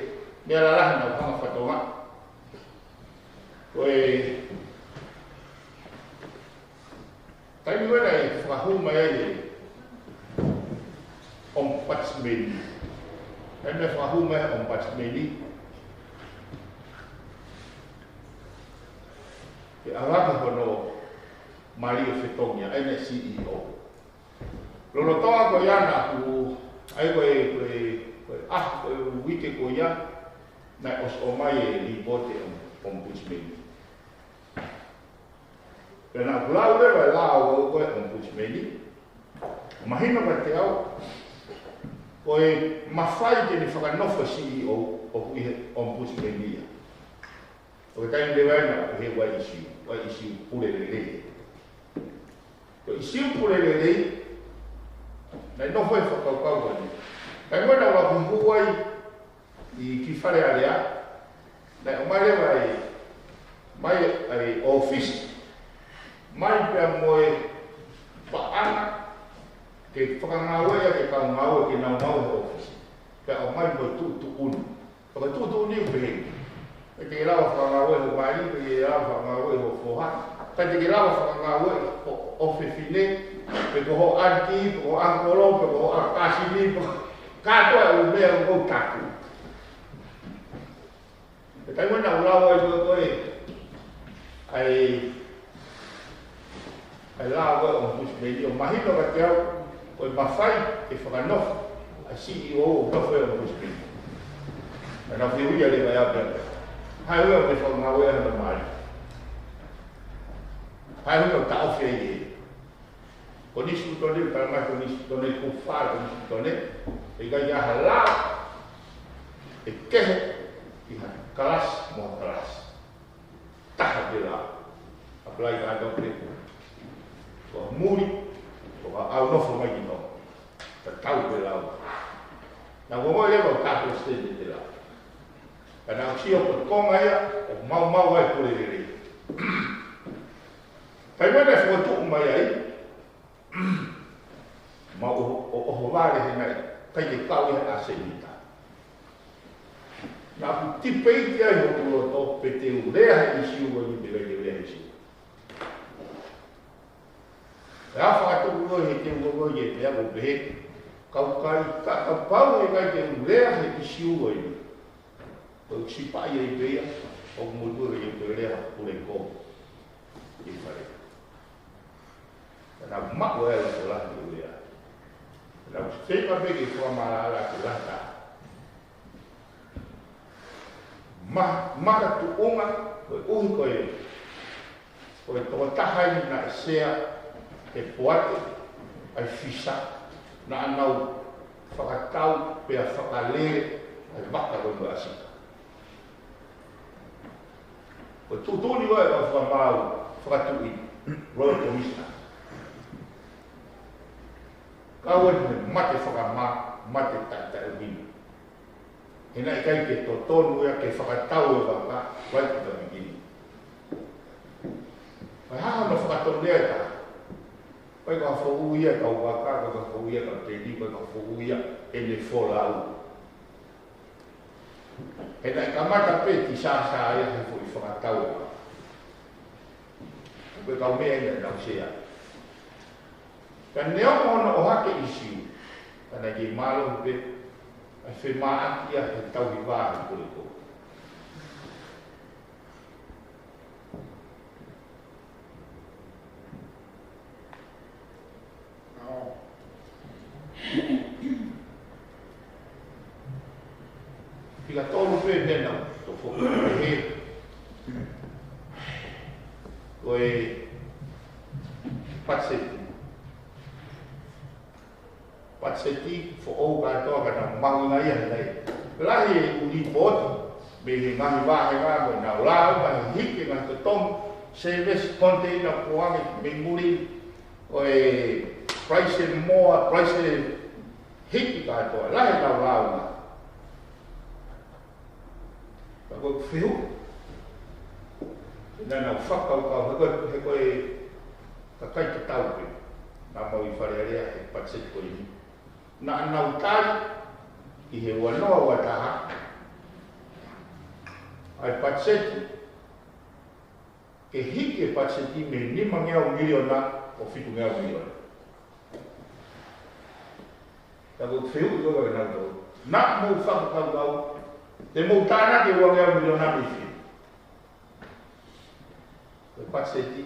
meʻa lalahi naʻa ku hanga ʻo fakatonga. Ko e taimi ko ē naʻe fakahū mai ai e Ombudsman. Taimi naʻe fakahū mai e Ombudsman, ke ʻave ki hono mali ʻo e fetongi ia, ʻa ʻene C E O. Lolotonga ko ia naʻa ku, ʻa ia ko e, ko e, ko e, ah, ko e uike ko ia, naʻe ʻosi ʻomai e lipooti ʻa e Ombudsman. Pea naʻa ku lau leva e lao ko ē ʻa e Ombudsman. Mahino kiate au, ko e mafai ke ne fakanofo e C E O ʻoku ʻi he Ombudsman ia. ʻO ka taimi leva ia naʻa ku pehē ʻoku ʻi ai e ʻīsiu, ʻoku ʻi ai e ʻīsiu pule lelei. Ko e ʻīsiu pule lelei, naʻe nofo ai e fakakaukau ko eni. Taimi ko ē naʻa ku hū ai ʻi ki Fale Alea, naʻe ʻomai leva e, mai e ʻōfisi, mai pea mo e paʻanga, ke fakangāueʻaki e kau ngāue ke nau ngāue he ʻōfisi. Pea ʻomai mo e tuʻutuʻuni. Pea ko e tuʻutuʻuni ʻoku pehē, ʻikai te ke lava fakangāueʻi hoʻo mali, ʻikai te ke lava fakangāueʻi hoʻo foha, ʻikai te ke lava fakangāueʻi hoʻo, hoʻo fefine, pe ko hoʻo ʻaniti, pe ko hoʻo ʻangikolo, pe ko hoʻo ʻakasini, pe ko kātoa e ʻū meʻa ʻoku taku. Pea taimi naʻa ku lau ai ko ē, ko ē, ʻa e, ʻa e lao ko ē ʻa e Ombudsman, ʻo mahino kiate au, ko e mafai ke fakanofo ʻa e C E O ʻo nofo he Ombudsman. Naʻa ku fiu ia leva ia pea. Hai ua me fakangāueʻi hono mali. Hai ua taʻofi ai ē. Ko Nisipūtone, talamai ko Nisipūtone, ko fale ko Nisipūtone, ʻe ʻikai ha lao ʻe kehe ʻi ha kalasi mo ha kalasi. Taha pē lao. Apply ka tau pē. Ko muli, ko ka au nofo mai ki nō. Tatau pē lao. Naʻa ku ongoʻi leva ʻoku taha pē state pē lao. Ka naʻa ku sio ko e konga ia, ʻoku maumau ai e pule lelei. Taimi naʻe fokotuʻu mai ai, mau ʻo, ʻo, ʻohovale he naʻe ʻikai ke kau ia ʻa e senita. Naʻa ku tipeiti ai hoku loto pe te u lea he ʻīsiu ko eni pe ʻikai te u lea he ʻīsiu. Pea fakatuʻu ko ē he te u ko ē pea ko pehē, kau kai, ka, kapau he ʻikai te u lea he ʻīsiu ko eni, ko e sipaʻi ai pē ia, ʻoku mou tui ke u lea ha pule ko ē ʻi fale. Naʻa ku maʻu e ala ko la ni uea. Naʻa ku feinga pē ke fakamaʻalaʻala ke lata. Ma, makatuʻunga, koeʻuhi ko e, ko e tokotaha eni naʻe sea he poate ʻa e fisa, naʻa nau fakatau pea fakalele ʻa e vaka ko ē mo e ʻasika. Ko e tuʻutuʻuni ko ē ʻa e kau fakamaau fakatuʻi, Royal Commissioner. Kau eni he mate fakamā, mate taʻetaʻeʻuhina. He naʻe ʻikai ke totonu ia ke fakatau e vaka, vai ki ka mikini. Ko e hā hono fakatonulea ka. Ko e ka foʻu ia kau vaka, ko e ka foʻu ia kau teni, ko e ka foʻu ia ʻene folau. He naʻe kamata pē ki sāsā ia he foʻi fakatau e vaka. Ko e kau meʻa ia naʻa nau sea. Ka neongo hono ʻohake ʻīsiu, ka naʻe kei mālohi pē ʻa e femāʻaki ia he tauhi vā he pule ko ē. Fika tolu pē mena to fo he ko e patiseti. Patiseti foʻou kātoa ka nau mahuʻinga ia he lahi. Lahi e ʻū lipooti mei he ngaahi vāhenga mo nau lau, ngaahi hiki, ngaahi totongi, Service container ko ē mei muli, ko e price ʻe moa, price ʻe hiki kātoa, lahi e tau launa. Ka ko e fehuʻi, naʻa nau fakakaukau, he ko e, he ko e kakai tatau pē naʻa mau ʻi Fale Alea he patiseti ko eni. Naʻa nau tali ʻi he ua noa ua taha ʻa e patiseti ke hiki e patiseti mei nimangeau miliona ʻo fitungeau miliona. Ka ko e fehuʻi ko ē naʻa nau tau. Naʻa mou fakakaukau, te mou tānaki e uangeau miliona mei fē? Ko e patiseti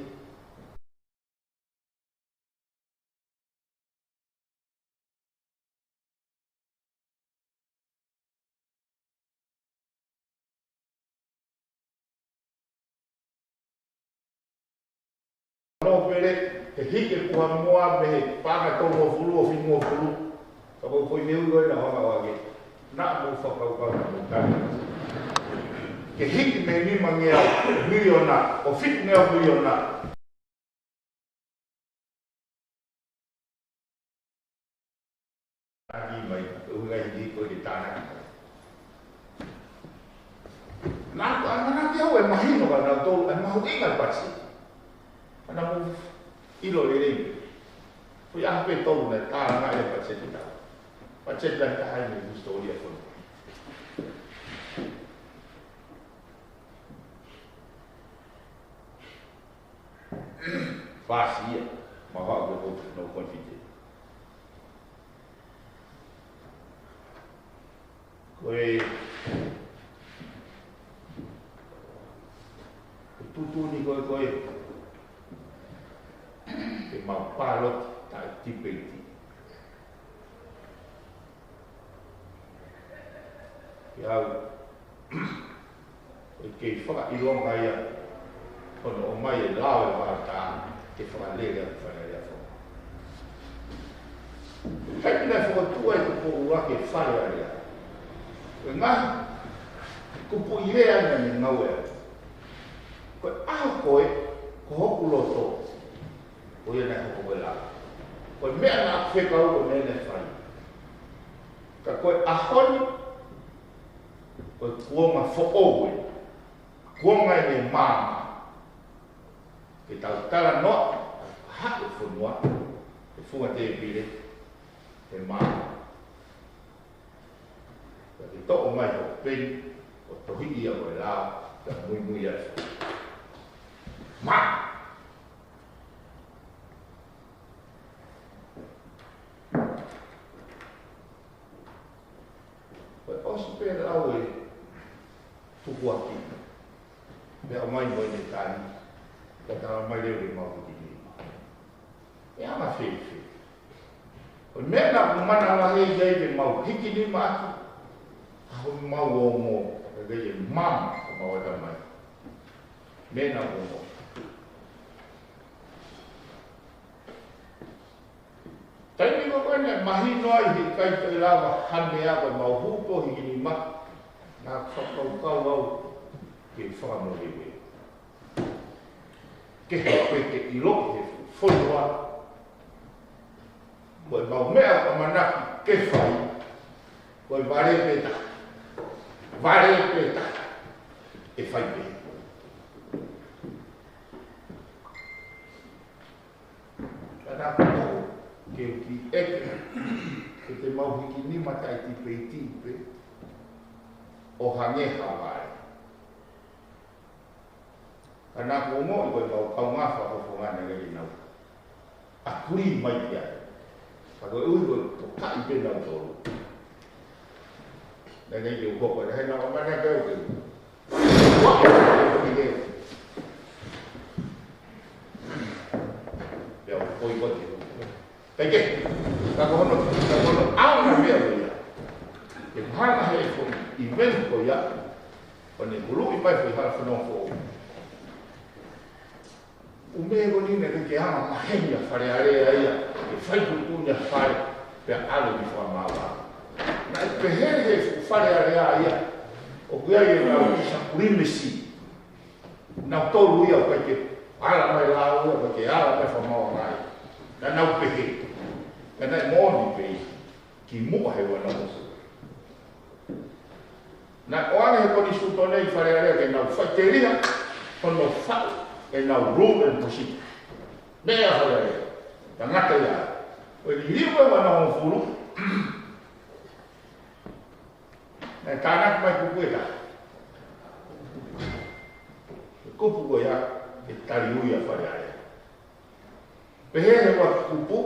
Nōpele, he hiki e kuonga moa mei he paʻanga tolungofulu ʻo fitungofulu. Ka ko e foʻi meʻa ʻoku ʻi ai ʻena hanga ʻo ake. Naʻa mou fakakaukau naʻa mou tali ke hiki mei nimangeau miliona ʻo fitungeau miliona. Taki mai, ʻoku ʻikai hiki ko e tānaki. Naʻa ku ʻamanaki au ʻe mahino kia nautolu ʻa e mahuʻinga e patiseti. Ka naʻa mou ʻilo lelei. Ko ia pē tolu naʻe tānaki e patiseti tau. Patiseti lahi taha ʻi he hisitōlia fonu. Fasi ia, ma vau ke ko no confident. Ko e, ko e tuʻutuʻuni ko ē, ko e, ke mau paloti taʻe tipeiti. Ke au, ʻoku kei fakaʻilonga ia, hono ʻomai e lao e vaotā, ke fakalele ʻa e Fale Alea Foʻou. Kae pina e fokotuʻu e kupu ua ke Fale Alea. Ko e ngaahi kupuʻi lea naʻa ne ngāueʻaki. Ko e ʻaho ko ē, ko hoku loto, ko ia naʻe hoko ko e lao. Ko e meʻa naʻa ku fekau ko e meʻa naʻe fai. Ka ko e ʻaho ni, ko e kuonga foʻou ē. Kuonga ʻene maama. Ke tau talanoa, haʻu e fonua, he funga tēpile, he maama. Ka ke toʻo mai hoʻo peni, ʻo tohiʻi ia ko e lao, ka muimui ai. Maama. Ko e ʻosi pē lau e tukuakiʻi. Pea ʻomai mo ʻene tali. Ka tala mai leva ʻe mau hiki nima. ʻE anga fēfē? Ko e meʻa naʻa ku mana lahi ai ke mau hiki nima atu. Ka ko e mau ongo, ka ke maama, ka mau ʻatamai. Meʻa naʻa ku ongo. Taimi ko ē naʻe mahino ai he ʻikai toe lava hane ʻa ko e mau hū pē ʻo hiki nima, naʻa ku fakakaukau au ke fakamolemole. Ke he pē ke ʻilo he fonua. Ko e mau meʻa ʻamanaki ke fai, ko e vale pē taha. Vale pē taha. ʻE fai pē. Ka naʻa ku toʻo ke u kiʻi ʻeke, ke te mau hiki nima taʻe tipeiti pē, ʻo hangē ha vale. Ka naʻa ku ongoʻi ko e kau kaungā fakafofonga naʻe lele nau ʻakuli mai ki ai. Ka ko e ʻuhi ko e tokaʻi pē nautolu. Naʻe lele ke u hoko, naʻe hanga ʻo mana ke u ke u. Ua, ke u ke. Pea u koi ko te. Pea ke, ka ko hono, ka ko hono ʻaonga meʻa ko ia. Ke mahanga he ko e event ko ia, ʻo ne huluʻi mai ko e hala fononga foʻou. ʻUme ko eni naʻe ke anga maheni ʻa Fale Alea ia, ke fai tuʻutuʻuni ʻa Fale, pea ʻalu ki Fakamaauʻanga. Naʻe pehē he Fale Alea ia, ʻoku ʻi ai e lau supremacy, nautolu ia ʻoku ʻikai ke Ala mai lāua, ko e ke ala mai fakamaau ange ai. Naʻa nau pehē. Ka naʻe moʻoni pē ia. Kimuʻa he ua noa hongofulu. Naʻe ʻoange he konisitūtone ʻi Fale Alea ke nau faʻiteliha hono faʻu ʻenau rule and procedure. Meʻa Fale Alea. Tangata ia. Ko e liliu ʻe ua noa hongofulu. Naʻe tānaki mai kupu ʻe taha. Kupu ko ia ʻe taliui ʻa Fale Alea. Pehē he ua kupu,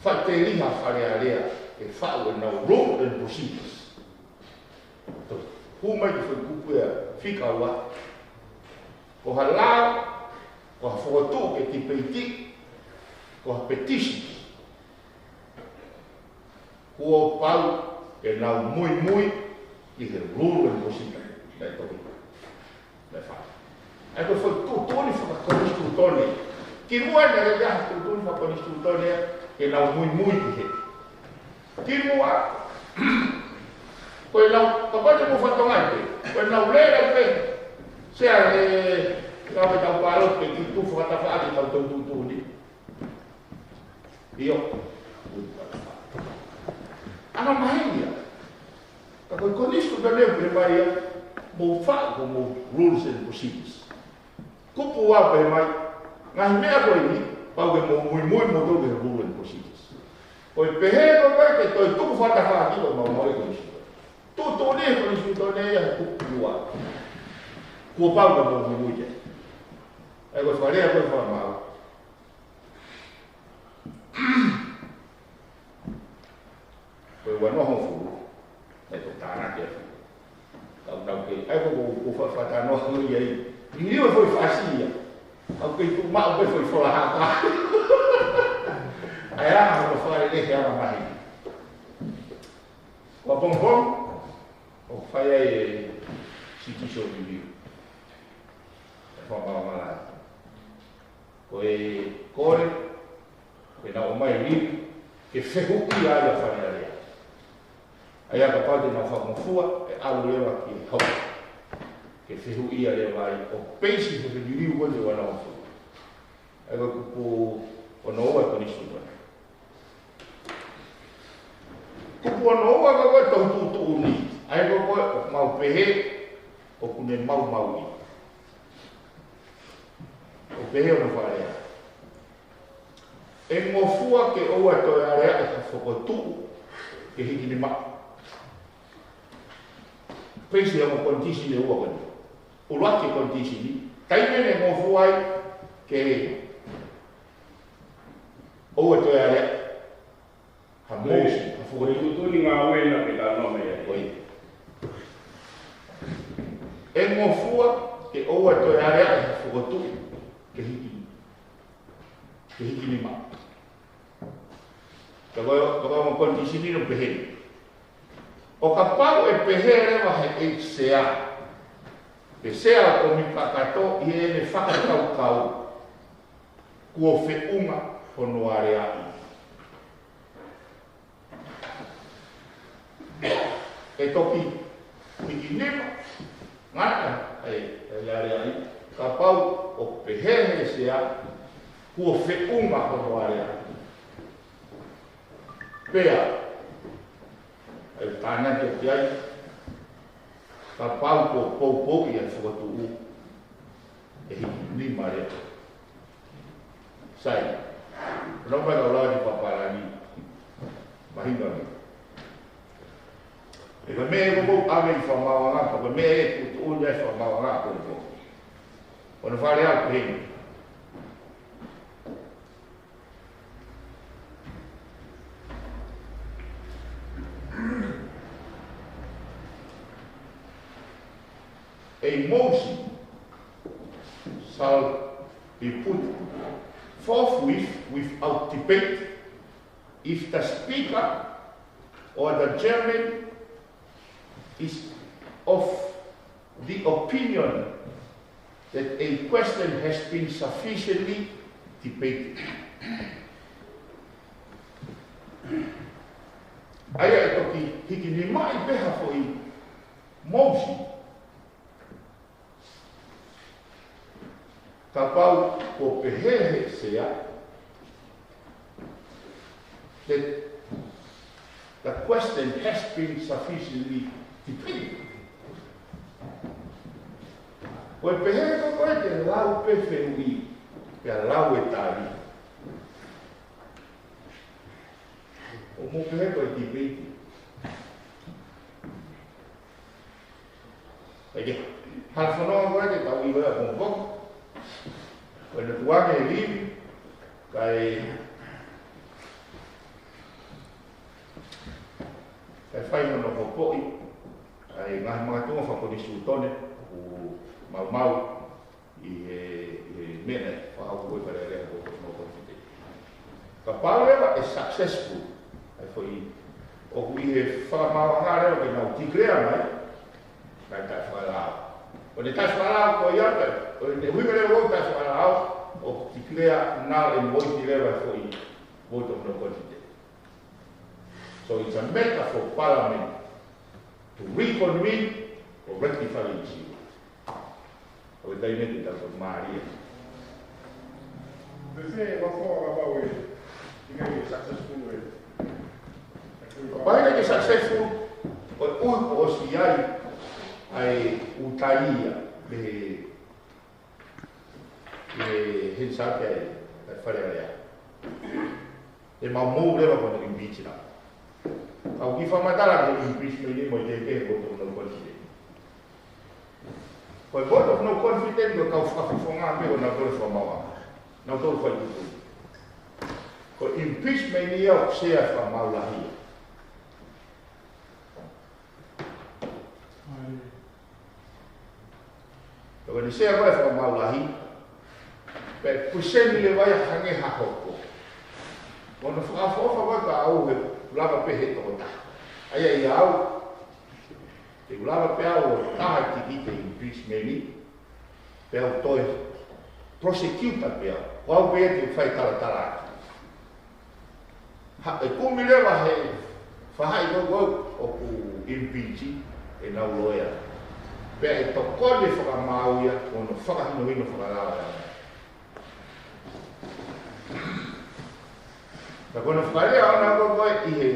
faʻiteliha Fale Alea ke faʻu ʻenau rule and procedures. Tō, hū mai ki he foʻi kupu ia fika ua. Ko ha lao, ko ha fokotuʻu ke tipeiti, ko ha petition. Kuo pau ke nau muimui ki he rule and procedure. Naʻe toki. Naʻe fai. ʻA ia ko e foʻi tuʻutuʻuni fakakonisitūtone. Kimuʻa naʻe ʻi ai ha tuʻutuʻuni fakakonisitūtone ke nau muimui ki he. Kimuʻa. Ko e lau, kapau te mou fanongo ai pē. Ko e lau lea pē. Sea e, lau e tau pālo pē ki tuʻu fakatafaʻaki tau tau tuʻutuʻuni. ʻIo. Anga maheni ia. Ka ko e konisitūtone pē mai ia, mou faʻu homou rules and procedures. Kupu ua pē mai, ngaahi meʻa ko eni, pau ke mou muimui moutolu ki he rule and procedures. Ko e pehē ko ē ke toe tuku fakatafaʻaki ko e maumau e konisitūtone. Tuʻutuʻuni e konisitūtone ia he kupu ua. Kuo pau ke mou muimui ki ai. ʻA ia ko e fakalea ko ē fakamaau. Ko e ua noa hongofulu, naʻe toki tānaki atu. Tau nau kei, ʻa ia ko e, ko e fa-, fakatalanoa ko ia ai. ʻI he foʻi fasi ia. Au kei tuʻu maʻu pē foʻi fola hapa. ʻA ia, ko e fakalele he anga maheni. Ko e pongipongi, ʻoku fai ai e citizen review. E fakamaau malaʻe. Ko e kole, ke nau ʻomai e liliu, ke fehuʻia ai ʻa Fale Alea. ʻA ia kapau te nau fakangofua, ʻe ʻalu leva ki he hau. Ke fehuʻia leva ai, ʻo peisi he liliu ko eni ua noa hongofulu. ʻA ia ko e kupu ono ua e konisitūtone. Kupu ono ua ko e tau tuʻutuʻuni. ʻA ia ko e ʻoku mau pehē, ʻoku ne maumauʻi. ʻO pehē hono fakalea. ʻE ngofua ke ʻoua toe aleaʻi ha fokotuʻu ke hiki nima. Peisi ia mo e konisitūtone ʻe ua ko eni. ʻUluaki konisitūtone, taimi ʻe ngofua ai ke ʻoua toe aleaʻi ha mousi, ha fokotuʻu. Ko e tuʻutuʻuni ngāue naʻa ke talanoa mai ai. Ko ia. ʻE ngofua ke ʻoua toe aleaʻi ha fokotuʻu ke hiki, ke hiki nima. Ka ko e, ka ko e ongo konisitūtone ʻoku pehē. ʻO kapau ʻe pehē leva he ʻEiki Sea, pe Sea ʻo e Kōmiti Kakato ʻi heʻene fakakaukau, kuo feʻunga hono aleaʻi. ʻE toki hiki nima, ngata, ʻe, ʻe aleaʻi, kapau ʻoku pehē he Sea, kuo feʻunga hono aleaʻi. Pea, ʻe tānaki ki ai, kapau kuo poupouʻi ʻa e fokotuʻu, ʻe hiki nima leva. Sai. Nau mai lau lau ni papalani. Mahino ni. ʻE ka meʻa ko ko ame i fakamaauʻanga, ko meʻa ʻe tuʻutuʻuni ʻa e fakamaauʻanga ko ko. Ko hono fakalea ʻoku pehē ni. A motion shall be put forthwith without debate if the Speaker or the Chairman is of the opinion that a question has been sufficiently debated. ʻA ia ʻe toki hiki nimaʻi pē ha foʻi motion. Kapau ko e pehē ʻe he sea, the, the question has been sufficiently debated. Ko e pehē ko ē ke lau pē fehuʻi, pea lau e tali. ʻO mou pehē ko e debate. ʻIkai ke, hala fononga ko ē ke tau ʻilo ʻa e pongipongi. Ko e notuake he livi, kae, kae fai hono hopoʻi ʻa e ngaahi makatuʻunga fakakonisitūtone ʻoku maumau ʻi he, ʻi he meʻa naʻe fakahoko ko ē ʻi Fale Alea ko e vote of no confidence. Kapau leva ʻe successful, ʻa e foʻi, ʻoku ʻi he fakamaauʻanga leva ke nau declare mai, naʻe taʻefakalao. ʻO ne taʻefakalao ko ia pē, ʻo ne ui mai leva ʻo taʻefakalao, ʻo declare null and void leva e foʻi vote of no confidence. So it's a matter for Parliament to reconvene or rectify the issue. ʻO e taimi ʻe taha ko e mālie. Pea fēfē ʻa e fakaʻapaʻapa ʻe, ʻikai ke successful ē? Kapau ʻe ʻikai ke successful, ko e ʻuhi kuo ʻosi ʻi ai ʻa e ʻū tali ia, mei he, mei he Hansard ʻa e, ʻa e Fale Alea. ʻE mau mou leva ko hono impeach leva. Ka u kiʻi fakamatala ki he impeachment ni mo e teuteu vote of no confidence. Ko e vote of no confidence ko e kau fakafofonga pē ʻo nautolu e fakamaauʻanga. Nautolu fai tuʻutuʻuni. Ko e impeachment ni ia ʻoku sea e fakamaau lahi. Pea ko ʻene sea ko ē e fakamaau lahi, pea present leva ia hangē ha hoko. Ko hono fakaʻofoʻofa ko ē kiate au he ʻoku lava pē he tokotaha. ʻA ia ʻia au, te u lava pē au ʻo taha e tikite impeachment ni, pea u toe prosecutor pē au. Ko au pē ia te u fai talatala atu. Ha, ʻe kumi leva he faʻahi ko ē ʻoku impeach ʻenau loea. Pea ʻe tokoni e fakamaau ia ki hono fakahinohino fakalao ia. Ka ko hono fakalea ʻona ko ē ʻi he,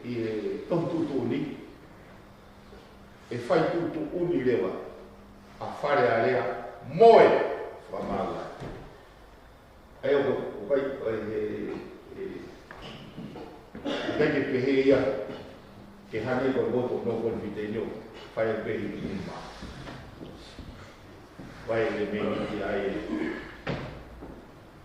ʻi he tohi tuʻutuʻuni, ʻe fai tuʻutuʻuni leva ʻa Fale Alea mo e fakamaau lahi. ʻA ia ʻoku, ʻoku ʻikai, ʻoku ʻikai ke, ʻe, ʻikai ke pehē ia ke hangē ko e vote of no confidence ʻo fai pē ʻi he lima. Fai e meʻa ni ai.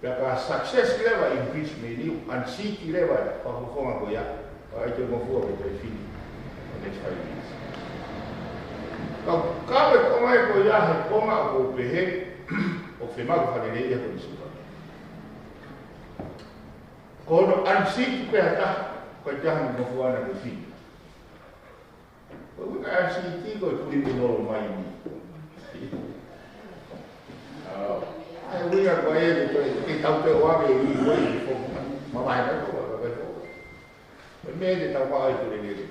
Pea ka success leva e impeachment ni, unseat leva e fakafofonga ko ia. Pea ʻai ke ngofua ke toe fili. The next five years. Ka, ka ko e konga ē ko ia he konga ʻoku pehē, ʻoku fiemaʻu ke fakaleleiʻi ʻe he Konisitūtone. Ko hono unseat pē ha taha, ko e taha ni ngofua naʻa ke fili. Ko e ʻuhinga e unseat ko e puli minolo mai ni. ʻA, ʻa e ʻuhinga ko ē ke toe, ke tau pē ʻo ake ʻi he ʻi he fomu. Mamae mai ko e, ko e, ko e. Ko e meʻa ke tau maʻu ai puli lele.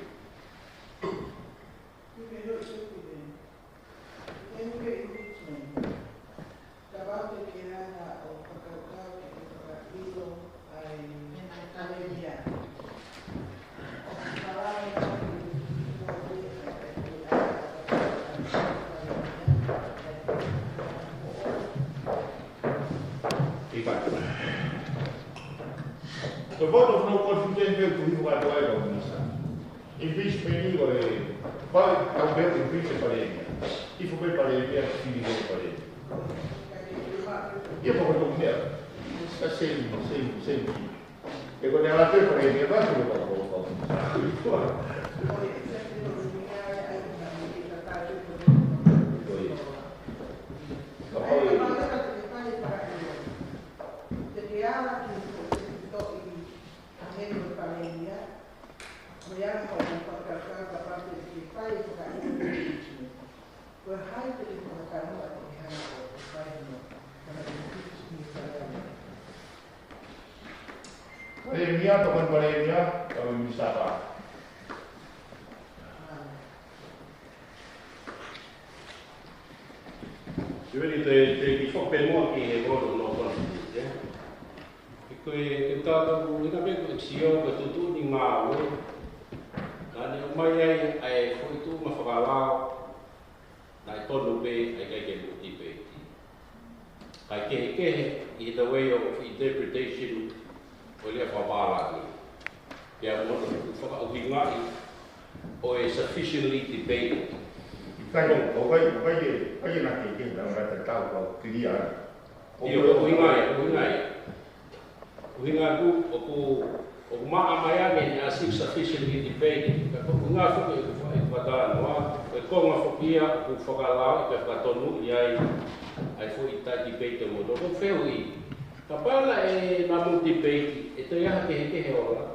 ʻIkai. Ko e vote of no confidence ʻoku hifo kātoa ai ka unasa. Impeachment ni ko e, pau, tau pehē impeach e palēmia. Hifo pē palēmia, fili pē palēmia. Ia pau ko e meʻa. Sa same, same, same thing. ʻE ko e ala pē palēmia, pau ko e pau ko e pau. Ko ia. Ka pau e Palēmia, tokoni palēmia, kau minisitā. Te u te te ki fo pe mo ki he rolo no kon te. Ko e ke ta ko ni ka pe ko sio ko tutu ni ngāue. Ka ne o mai ai ai ko i tu ma fakalao. Naʻe tonu pē ai kai ke mo ti pe ti. Kai kehekehe ʻi he way of interpretation ʻo e lea fakapālangi. Pea mo hono fakaʻuhingaʻi ʻo e sufficiently debated. ʻIkai, ʻoku ʻikai, ʻoku ʻikai ke, ʻikai ke na kehekehe, na ngata tau kau kilia. ʻIo, ʻoku ʻuhinga ia, ʻoku ʻuhinga ia. ʻUhinga ʻoku, ʻoku, ʻoku maʻa mai ange ne a six sufficiently debated. Ka ko ʻuhinga foki ʻoku fa-, ʻoku fatalanoa, ko e konga foki ia ʻoku fakalao, ʻikai fakatonuʻi ai, ai foʻi tai debate mo toko fehuʻi. Kapau naʻe na mo debate, ʻe toe ʻi ai ha kehekehe ola.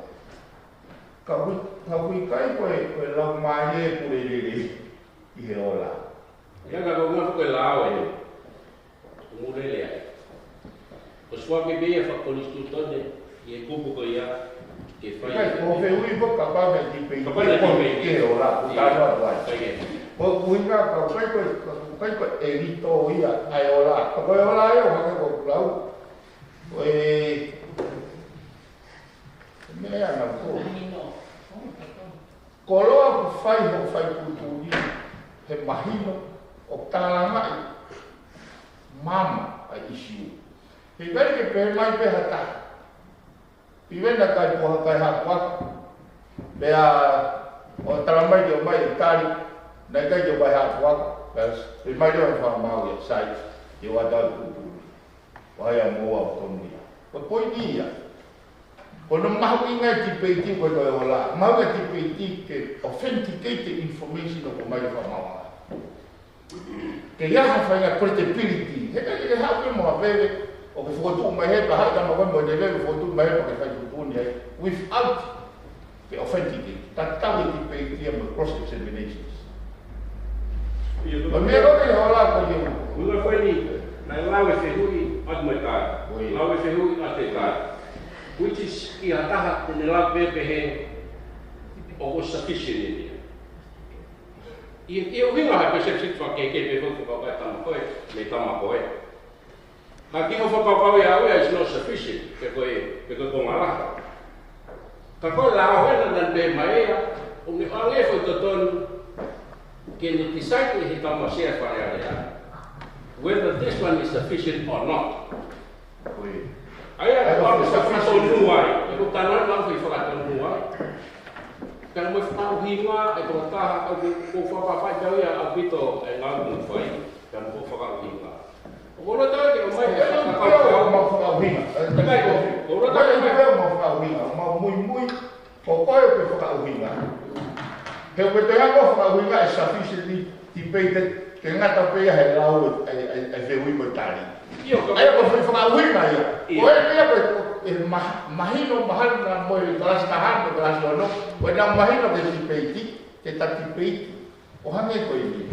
Ka ui, ka ui kai ko e, ko e lau mai e pule lele ʻi he ola. Ia ka ko ngā ko e lau e. Mule lea. Ko sua ke pē ia fakakonisitūtone, ʻi he kupu ko ia, ke fai. Kai, ko fehuʻi ko kapau naʻe debate. Kapau naʻe debate. Ke ola, ʻoku tau atu ai. Kai e. Ko ʻuhinga ka kai ko, ka kai ko e lito ia ai ola. Ka ko e ola e o hake ko lau. Ko e meʻa na ko. Koloa ʻoku fai hoʻo fai tuʻutuʻuni he mahino ʻoku tālangaʻi mama ʻa e ʻisiū. He ʻikai ke pehē mai pē ha taha. Pivena kai pua kai hapua. Pea ʻo tala mai ke ʻomai ʻi tali. Naʻe ʻikai ke ʻomai hapua. Pea pehē mai ke ʻomai fakamau ia sai. Ke ʻoua tau tuʻutuʻuni. Ko ia mo au tonu ia. Ko e poini ia. Ko hono mahuʻinga e tipeiti ko e ko e ola. Mahuʻinga e tipeiti ke authenticate the information ʻoku ʻomai fakamau. Ke ʻi ai ha faʻahinga credibility. He ka ke haʻu ke mo a veve. ʻO ke fokotuʻu mai he ka haʻu ka mo ko mo te veve fokotuʻu mai he ka ke fai tuʻutuʻuni ai. Without ke authenticate. Tatau e tipeiti ia mo e cross examinations. Ia, ko e meʻa ko ē ke hola ko ia. Ko e meʻa ko eni, naʻe lau e fehuʻi ʻa e meʻa. Ko ia. Lau e fehuʻi ʻa e meʻa. Which is, ʻi ha taha te ne lau pē pehē ʻoku sufficient eni ia. ʻI, ʻi he ʻuhinga ha perception fakakehekehe pē ko e fakapae tama ko ē, mei tama ko ē. Ka ki hoʻo fakakaukau ia au ia is not sufficient, pe ko e, pe ko e konga lahi. Ka ko e lao ena naʻe pehē mai ia, ʻoku ne ʻoange foʻi totonu, ke ne decide ʻe he tama sea Fale Alea whether this one is sufficient or not. Ko ia. ʻA ia, ʻa ia, ko e fakatonu ai, ʻe ko tana na foʻi fakatonu ai. Ka mo e fakaʻuhinga, ʻe ko taha, ʻoku, ʻoku fakafaʻitau ia ʻaupito e ngāue ʻoku fai, ka mo e fakaʻuhinga. ʻOku ou loto ke ʻomai e fakakaukau. Mau fakaʻuhinga. Takai ko, ʻoku ou loto ke ʻomai. Mau fakaʻuhinga. Mau muimui. Ko koe ʻoku ke fakaʻuhinga. He ʻoku ke toe ako fakaʻuhinga e sufficiently debated. Ke ngata pē ia he lau e, e, e, e fehuʻi mo e tali. ʻIo, ka ʻa ia ko e fakaʻuhinga ia. ʻIo. Ko e pē ia ko e, ko e ma-, mahino, mahalo na mo e kalasi taha, mo e kalasi ono. Ko e na mahino ke tipeiti, ke ta tipeiti. ʻO hangē ko eni.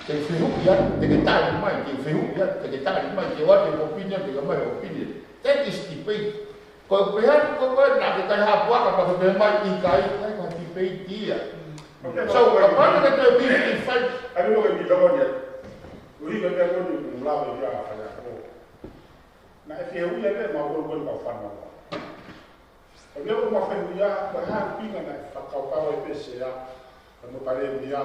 Te fehuʻi ia, te ke tali mai, te fehuʻi ia, te ke tali mai, te ʻoatu e opinion, te ke ʻomai e opinion. That is debate. Ko e pehē ko koe na ke kai hapuaka, ka ke pehē mai ʻikai, ʻikai ko ha debate ia. Okay, so, okay. Kapau te ke toe mimi fai. Ai, no, ke mimi fai ia. Ui, ke pehē ko ni, mo lava ia, fai ako. Naʻe fehuʻi ia, pehē mau ko koe kau fana. ʻO meʻa ʻoku ma fehuʻi ia, ko e hā e ʻuhinga naʻe fakakaukau ai pē Sea, ka mo Palēmia,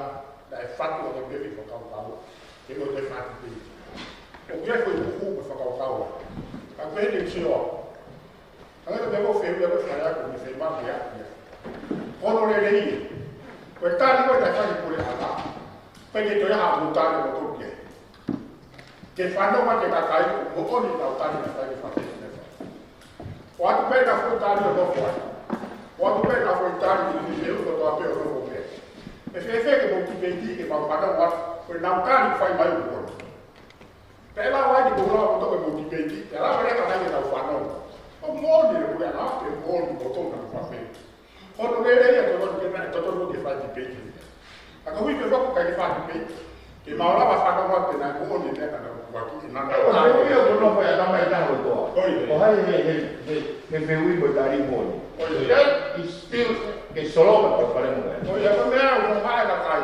naʻe fatu ʻa e pehē fakakaukau, ke mo te fatu pē. ʻOku ʻi ai ko e tuku mo e fakakaukau. Ka pehē te Sea. Ka ngata pē mo fehuʻi ia ko e fai ako, mo e fai mau ia, ia. Ko hono lelei ē. Ko e tali ko e taʻe fai pule hala. Pea ke toe ha mo tali mo toki. Ke fanongo mai ki he kakai, moʻoni ʻenau tali naʻe fai ke fai. ʻOatu pē ʻenau foʻi tali ʻo nofo ai. ʻOatu pē ʻenau foʻi tali ʻi he uko toa pē ʻo nofo pē. ʻE fēfē ke mou tipeiti ke mau fanongo atu, ko ʻenau tali fai mai moʻoni. Pea lau ai ke mou lau ʻo toki mou tipeiti, pea lau ai ka nai ke nau fanongo. ʻO moʻoni le pule hala, ke moʻoni mo tona mo fafē. Hono lelei ia totonu ke na, totonu ke fai tipeiti. Ka ko e ʻuhi pē foki ʻikai ke fai tipeiti. Ke mau lava fanongo atu ke na moʻoni e meʻa naʻa nau ʻoatu ke na. Ko e ʻuhi ia ko e nofo ia naʻa mai taha kotoa. Ko ia. Ko hai he, he, he, he fehuʻi mo e tali moʻoni. Ko ia. That is still ke solova ko e fale mo e. Ko ia, ko e meʻa ʻoku maʻa e kakai.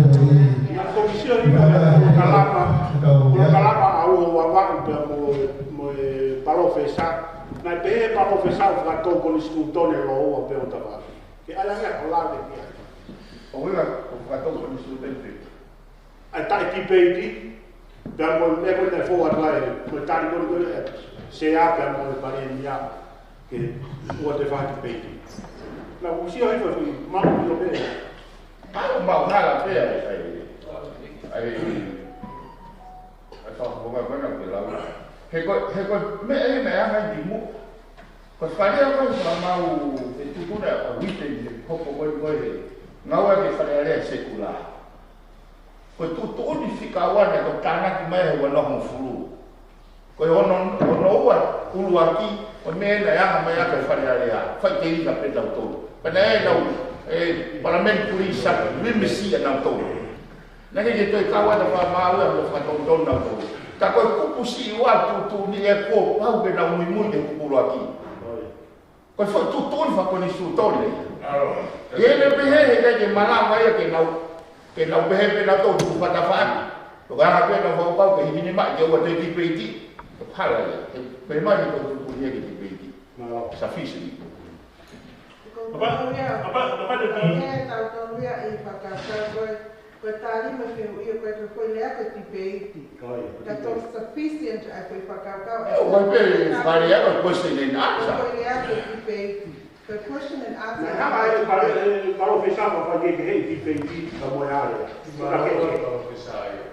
Ia, ko e sio ni, polokalama, polokalama ʻa ua ua vaʻu pea mo, mo e palōfesa. Naʻe pehē ʻe he palōfesa ʻoku fakatou konisitūtone lōua pē ʻo tafaʻaki. Ke ala ia ko lave ki ai. ʻO ʻuhinga ʻoku fakatou konisitūtone pē. ʻA e taʻe tipeiti, pea mo e meʻa ko ē naʻe fou atu ai, mo e tali ko ē ko ē, sea pea mo e palēmia, ke ʻoua te fai tipeiti. Naʻá ku sio hifo ki he maʻu ʻilo pē. Maʻu, maʻu hala pē ai, ai, ai, ai, fakafofonga ko ena ke lau. He ko, he ko e meʻa ʻe meʻa ʻanga i timu. Ko e fale ʻa ko e fakamau, e tukuna ʻa Uite, he hopo ko ē ko ē. Ngāue ki he Fale Alea Sekula. Ko e tuʻutuʻuni fika ua naʻe toki tānaki mai he ua noa hongofulu. Ko e ono, ono ua ʻuluaki, ko e meʻa naʻe anga mai ʻaki e Fale Alea, faʻiteliha pē nautolu. Pea naʻe ʻi ai ʻenau, e, Palemeni Pulisa, limisi ʻa nautolu. Naʻe ʻikai ke toe kau atu fakamaau ia mo fakatonutonu nautolu. Ka ko e kupu siʻi ua tuʻutuʻuni ʻe kuo pau ke nau muimui ki he kupu ʻuluaki. Ko e foʻi tuʻutuʻuni fakakonisitūtone. ʻA ia naʻe pehē he ʻikai ke malava ia ke nau, ke nau pehē pē nautolu tuku fakatafaʻaki. Ko e anga pē ʻenau fakakaukau ke hiki nima ke ʻoua toe tipeiti. Ko e hala ia. He pehē mai he ko e tuʻutuʻuni ia ke tipeiti. Sufficient. Apa, apa, apa dia di- Ia, tautolu ia ʻi he fakakaukau ko ē, ko e tali mai fehuʻi ko ē ko e foʻi lea ko e tipeiti. Ka ko e sufficient ʻa e foʻi fakakaukau. ʻE, ʻo fai pē, fai lea ko e question and answer. Ko e foʻi lea ko e tipeiti. Ko e question and answer. Naʻe hanga ʻe he pale, e, palōfesa ʻo fai ke he tipeiti ka mo e ale. Ka ke palōfesa ia.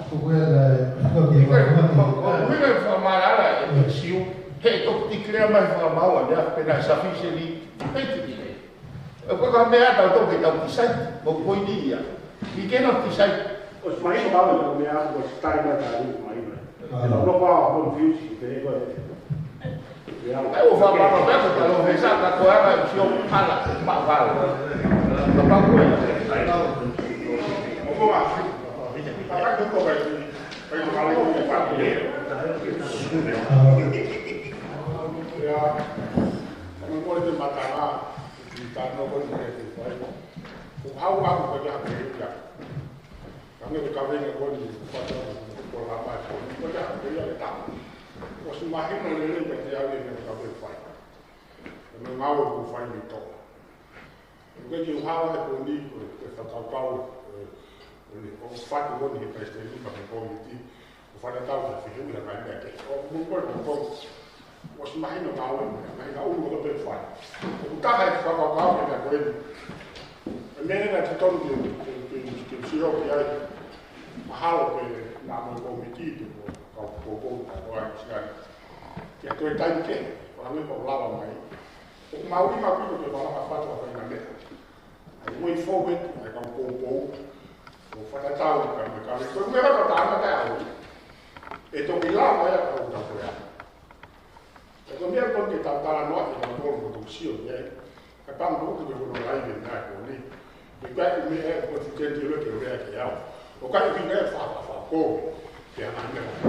Ko e, ko e, ko e, ko e fakamālala e, e siu, he toki tikilea mai fakamaau ʻa e meʻa pē naʻe sufficiently, he tikilea. ʻE, ko e ka meʻa tau toki tau decide, ko e poini ia. ʻIkai ke nau decide. ʻOsi mahino kau e meʻa, ʻosi tali mai tali mai. Tau loko a confuse, pē ko e. ʻE, ʻo fakapapau pē ko e palōfesa ka ko e anga e sio hala, maʻu hala. Kapau ko e. ʻO ko a. Paka ko ko kai. Kai ko kale ko ko kai. Ia. Kama ko te matanga. Kita no ko ni ke fai. Ko hau a ko ka ke ia. Kama ko ka venga ko ni. Ko la mai ko ni. Ko ia le tama. ʻOsi mahino lelei pē te au e meʻa ka ke fai. ʻE meʻa ngāue ʻoku fai ni tō. ʻOku ke kiʻi hala he ko ni, ko e fakakaukau, ʻe, ʻo ni, ʻo fatu ko ni he palesiteni ka me kōmiti, ʻo fana tau ka fehuʻi ha kai meʻa ke. ʻO mo ko ko ko, ʻosi mahino ngāue, mahino ʻulu ko pē fai. ʻOku taha e fakakaukau ke meʻa ko eni. ʻE meʻa na te tonu ke, ke, ke, ke sio ki ai. Mahalo pē na mo kōmiti te ko, ka ko, ko, ka ko ai, sian. Ke toe taimi kehe, ko e hangē ko e lava mai. ʻOku mau ʻi ma pito ke malanga fatu a faina meʻa. ʻAi mo e forward, ʻai kau poupou. ʻO fakatatau, ka me ka me. Ko e meʻa ka tāna ka au. ʻE toki lava ia ka u tau koe. ʻE ko e meʻa ko ke tau talanoa, ʻe kau tolu ko tau sio, ʻe. Ka tau ko ke kono lai me na ko ni. Me ka i me e ko ti tenti lo ke rea ke au. ʻO ka i ki ne fa fa fa ko. Ke ana me ko.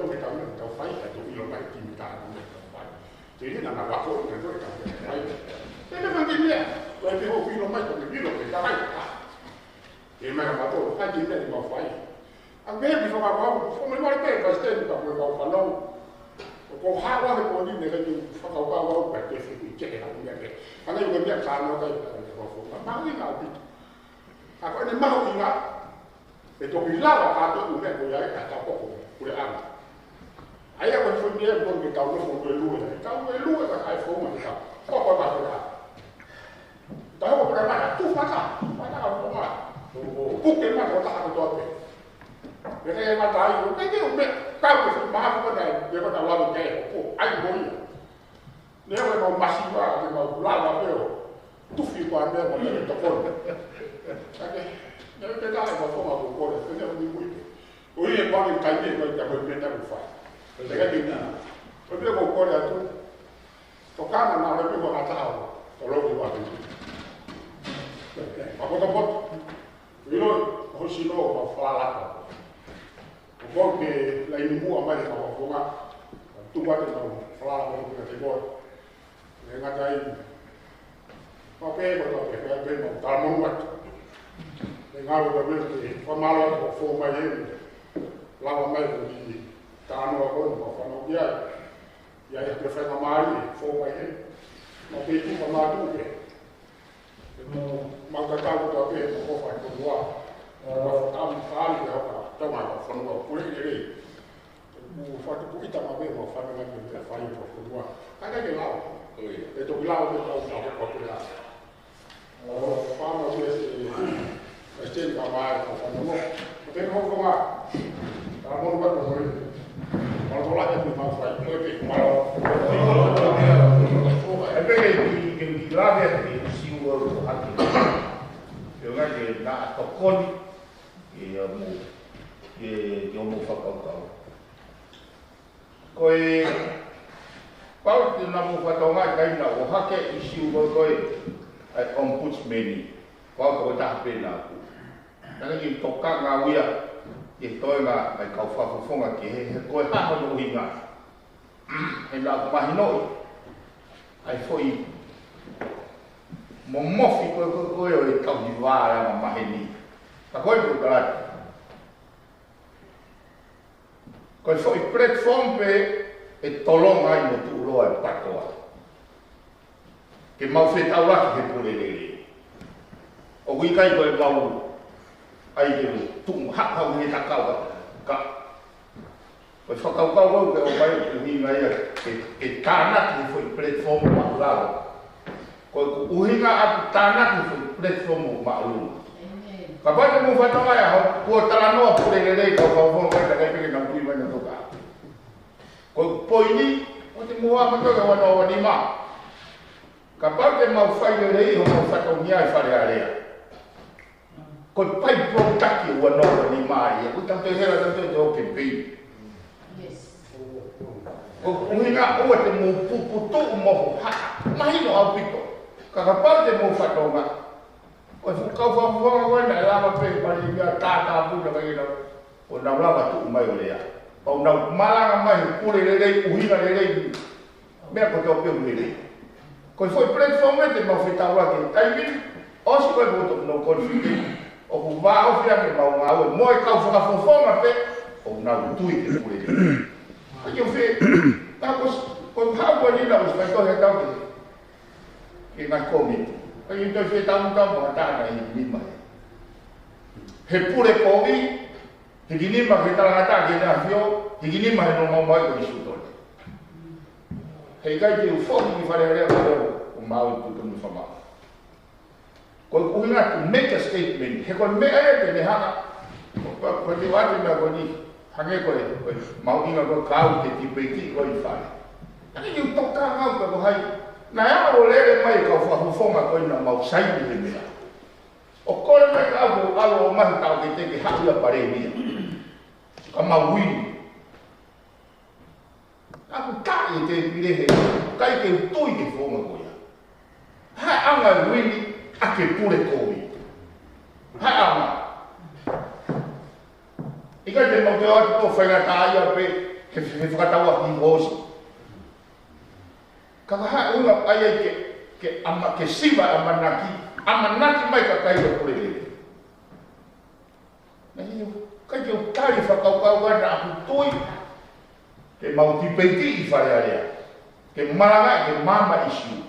tau ke tau meʻa ke tau fai, kae tau ʻilo mai ki he meʻa ko ē ke tau fai. Ke ʻi ai e ngaahi ako ʻi he meʻa ko ē ke tau fai. Te me mangi meʻa, ko e pē hoʻo ʻilo mai, ko e ʻilo ke tau fai. Ke mai ka mato, ka ki meʻa ke mau fai. ʻA e meʻa ni fakapapau, ko e meʻa mai pē, palesiteni ka ko e kau fanau. ʻOku ou haʻu he pō ni ne ka tu fakapapau au ka ke fiki ke ha meʻa pē. Ka ngai ko e meʻa ka no kai ka ko fo. Ma mahuʻinga ʻaupito. Ka ko ʻene mahuʻinga, ʻe toki lava ka to u meʻa ko ia e ka ta ko ko. Kule ama. ʻA ia ko e foʻi meʻa ko ē ke tau nofo ko e lue. Tau ko e lue ka kai fo ma ka. Ko ko ka ko ka. Tau ko ka ka tu fata. Fata ka ko ma. Puke ma ko ta ko to pē. Ke ke ma tai ko ke ke u meʻa. Ka ko e foʻi maha ko na, ke ko na lava ke ko. ʻAi mo ia. Ne ko e mau masiva, ke mau lava pē ʻo tufi ko ʻa meʻa ko e tokoni. Ka ke, ne ko e taha e mau fonga ko kole, ke ne ko ni mui pē. ʻO ia ko e kai meʻa ko e ta ko e meʻa ta ko fai. Ke ke ni. Ko e meʻa ko kole atu. Ko kana na le meʻa ko ka taha ʻo, ʻo loki wa ke. Ma ko to poto. ʻIlo, ho sino ma falala. ʻO ko ke laini muʻa mai ka wa fonga. Tuku atu ma falala ko ke te ko. E ngata ai. Ma pē ko to ke, pē pē ma tala mo atu. E ngalo to pē ke, fakamālō ko fo mai e. Lava mai ko ki, tano ko ma fanau ia. Ia ia ke fai ka mai, fo mai e. Ma pē tu ka ma tu ke. Mau kakau kotoa pē he ʻofa ki he ʻOtua. Mau fakaʻamu fāli ki he ʻOtua, tau mai ka fanua pule lelei. Mau fakatupu ʻita mai pē mau fānau mai ki he fai ʻofa ki he ʻOtua. Ka ʻikai ke lau. ʻOi. ʻE toki lau pē tau tau ko pule la. ʻO fānau ki he, ʻe teni ka mai ko fanua. Ko te no ko ma. Ka mo no ka ko. Mālō ko la ke tu mau fai. Ko e pē, mālō. ʻE pē ke ki, ke ki la ke ki siu o ko hake. Ke o ngai ke na tokoni. Ke ia mo, ke, ke o mo fakakaukau. Ko e pau te na mo fatonga i kaina o hake i siu ko ko e, ʻa e ombudsman. Ko au ko taha pē na aku. Nana ki toka ngau ia, ke toe ngā mai kau fafofonga ke he, he ko e haho no hinga. He na aku mahinoʻi. ʻA e foʻi momofi ko ko ko e o e tau hiva la ma maheni. Ka ko e ko kalati. Ko e foʻi platform pē ʻe tolonga ai mo tuʻuloa e patoa. Ke mau fetaulaki he pule lelei. ʻOku ʻikai ko e mau ʻai ke tuʻu haʻau he takau ka. Ko e fakakaukau au ke o mai ke hinga ia ke, ke tānaki he foʻi platform maʻulalo. Ko e ʻuhinga atu tānaki he foʻi platform ʻo maʻulunga. Ka pau te mou fatonga ia, kuo talanoa pule lelei kau kau fonga kai takai peke na ui mai na toka. Ko e poini, ʻo te mou ama toka wana ʻo nima. Ka pau te mau fai lelei ho mau fatongia e Fale Alea. Ko e pai pōtaki ua no ni mai, ʻoku tau te hela tau te o ke pei. Ko e ʻuhinga ua te mou puputuʻu mo ho haʻa. Mahino ʻaupito. Ka ka pau te mou fatonga. Ko e fuʻu kau fafofonga ko ena e lava pē pali ia tātāpuna kai ena. ʻO nau lava tuʻu mai ʻo lea. Pau nau malanga mai he pule lelei, ʻuhinga lelei. Meʻa ko tō pē ʻuhinga lelei. Ko e foʻi platform ē te mau fetaulaki he taimi ni, ʻosi ko e poto no confident. ʻOku vāofi ange mau ngāue mo e kau fakafofonga pē, ʻo nau tui ke pule lelei. Ko e fē, tā ko s-, ko e hā ko ni na ʻosi kai tō he tau ke. Ke ngā komiti. Ko e tō fē tau tau mo tāna i ni mai. He pule kovi, Hiki nima ke talangata ke ne afio, hiki nima he no mau mai ko i sutoni. He ʻikai te u foki ki Fale Alea ko ʻo mau i tutu ni fama. Ko e ʻuhinga to make a statement, he ko e meʻa ia te ne hanga, ko, ko, ko te wate na ko ni, hangē ko e, ko e, mau inga ko e kau te tipeiti ko i fale. Ani ni u toka ngau ka ko hai, na ia o lele mai kau fafofonga ko i na mau saini he meʻa. ʻO kole mai ka ʻalu ʻo mahi tau ke te ke haʻu ia pale ni. Ka mau ui. Ka ʻoku taʻe te pile he, kai ke u tui ke fonga ko ia. Haʻanga ui ni a ke pule ko ui. Haʻanga. ʻIkai te mau te o atu tō faingataʻaʻia pē, he, he fakatau a ki hosi. Ka ka haʻu ʻuhinga ai ai ke, ke ama, ke siva ʻamanaki, ʻamanaki mai ka kai o pule lele. Na hiu, kai ke u tali fakakaukau ka na aku tui, ke mau tipeiti i Fale Alea, ke malanga ke mama i siu.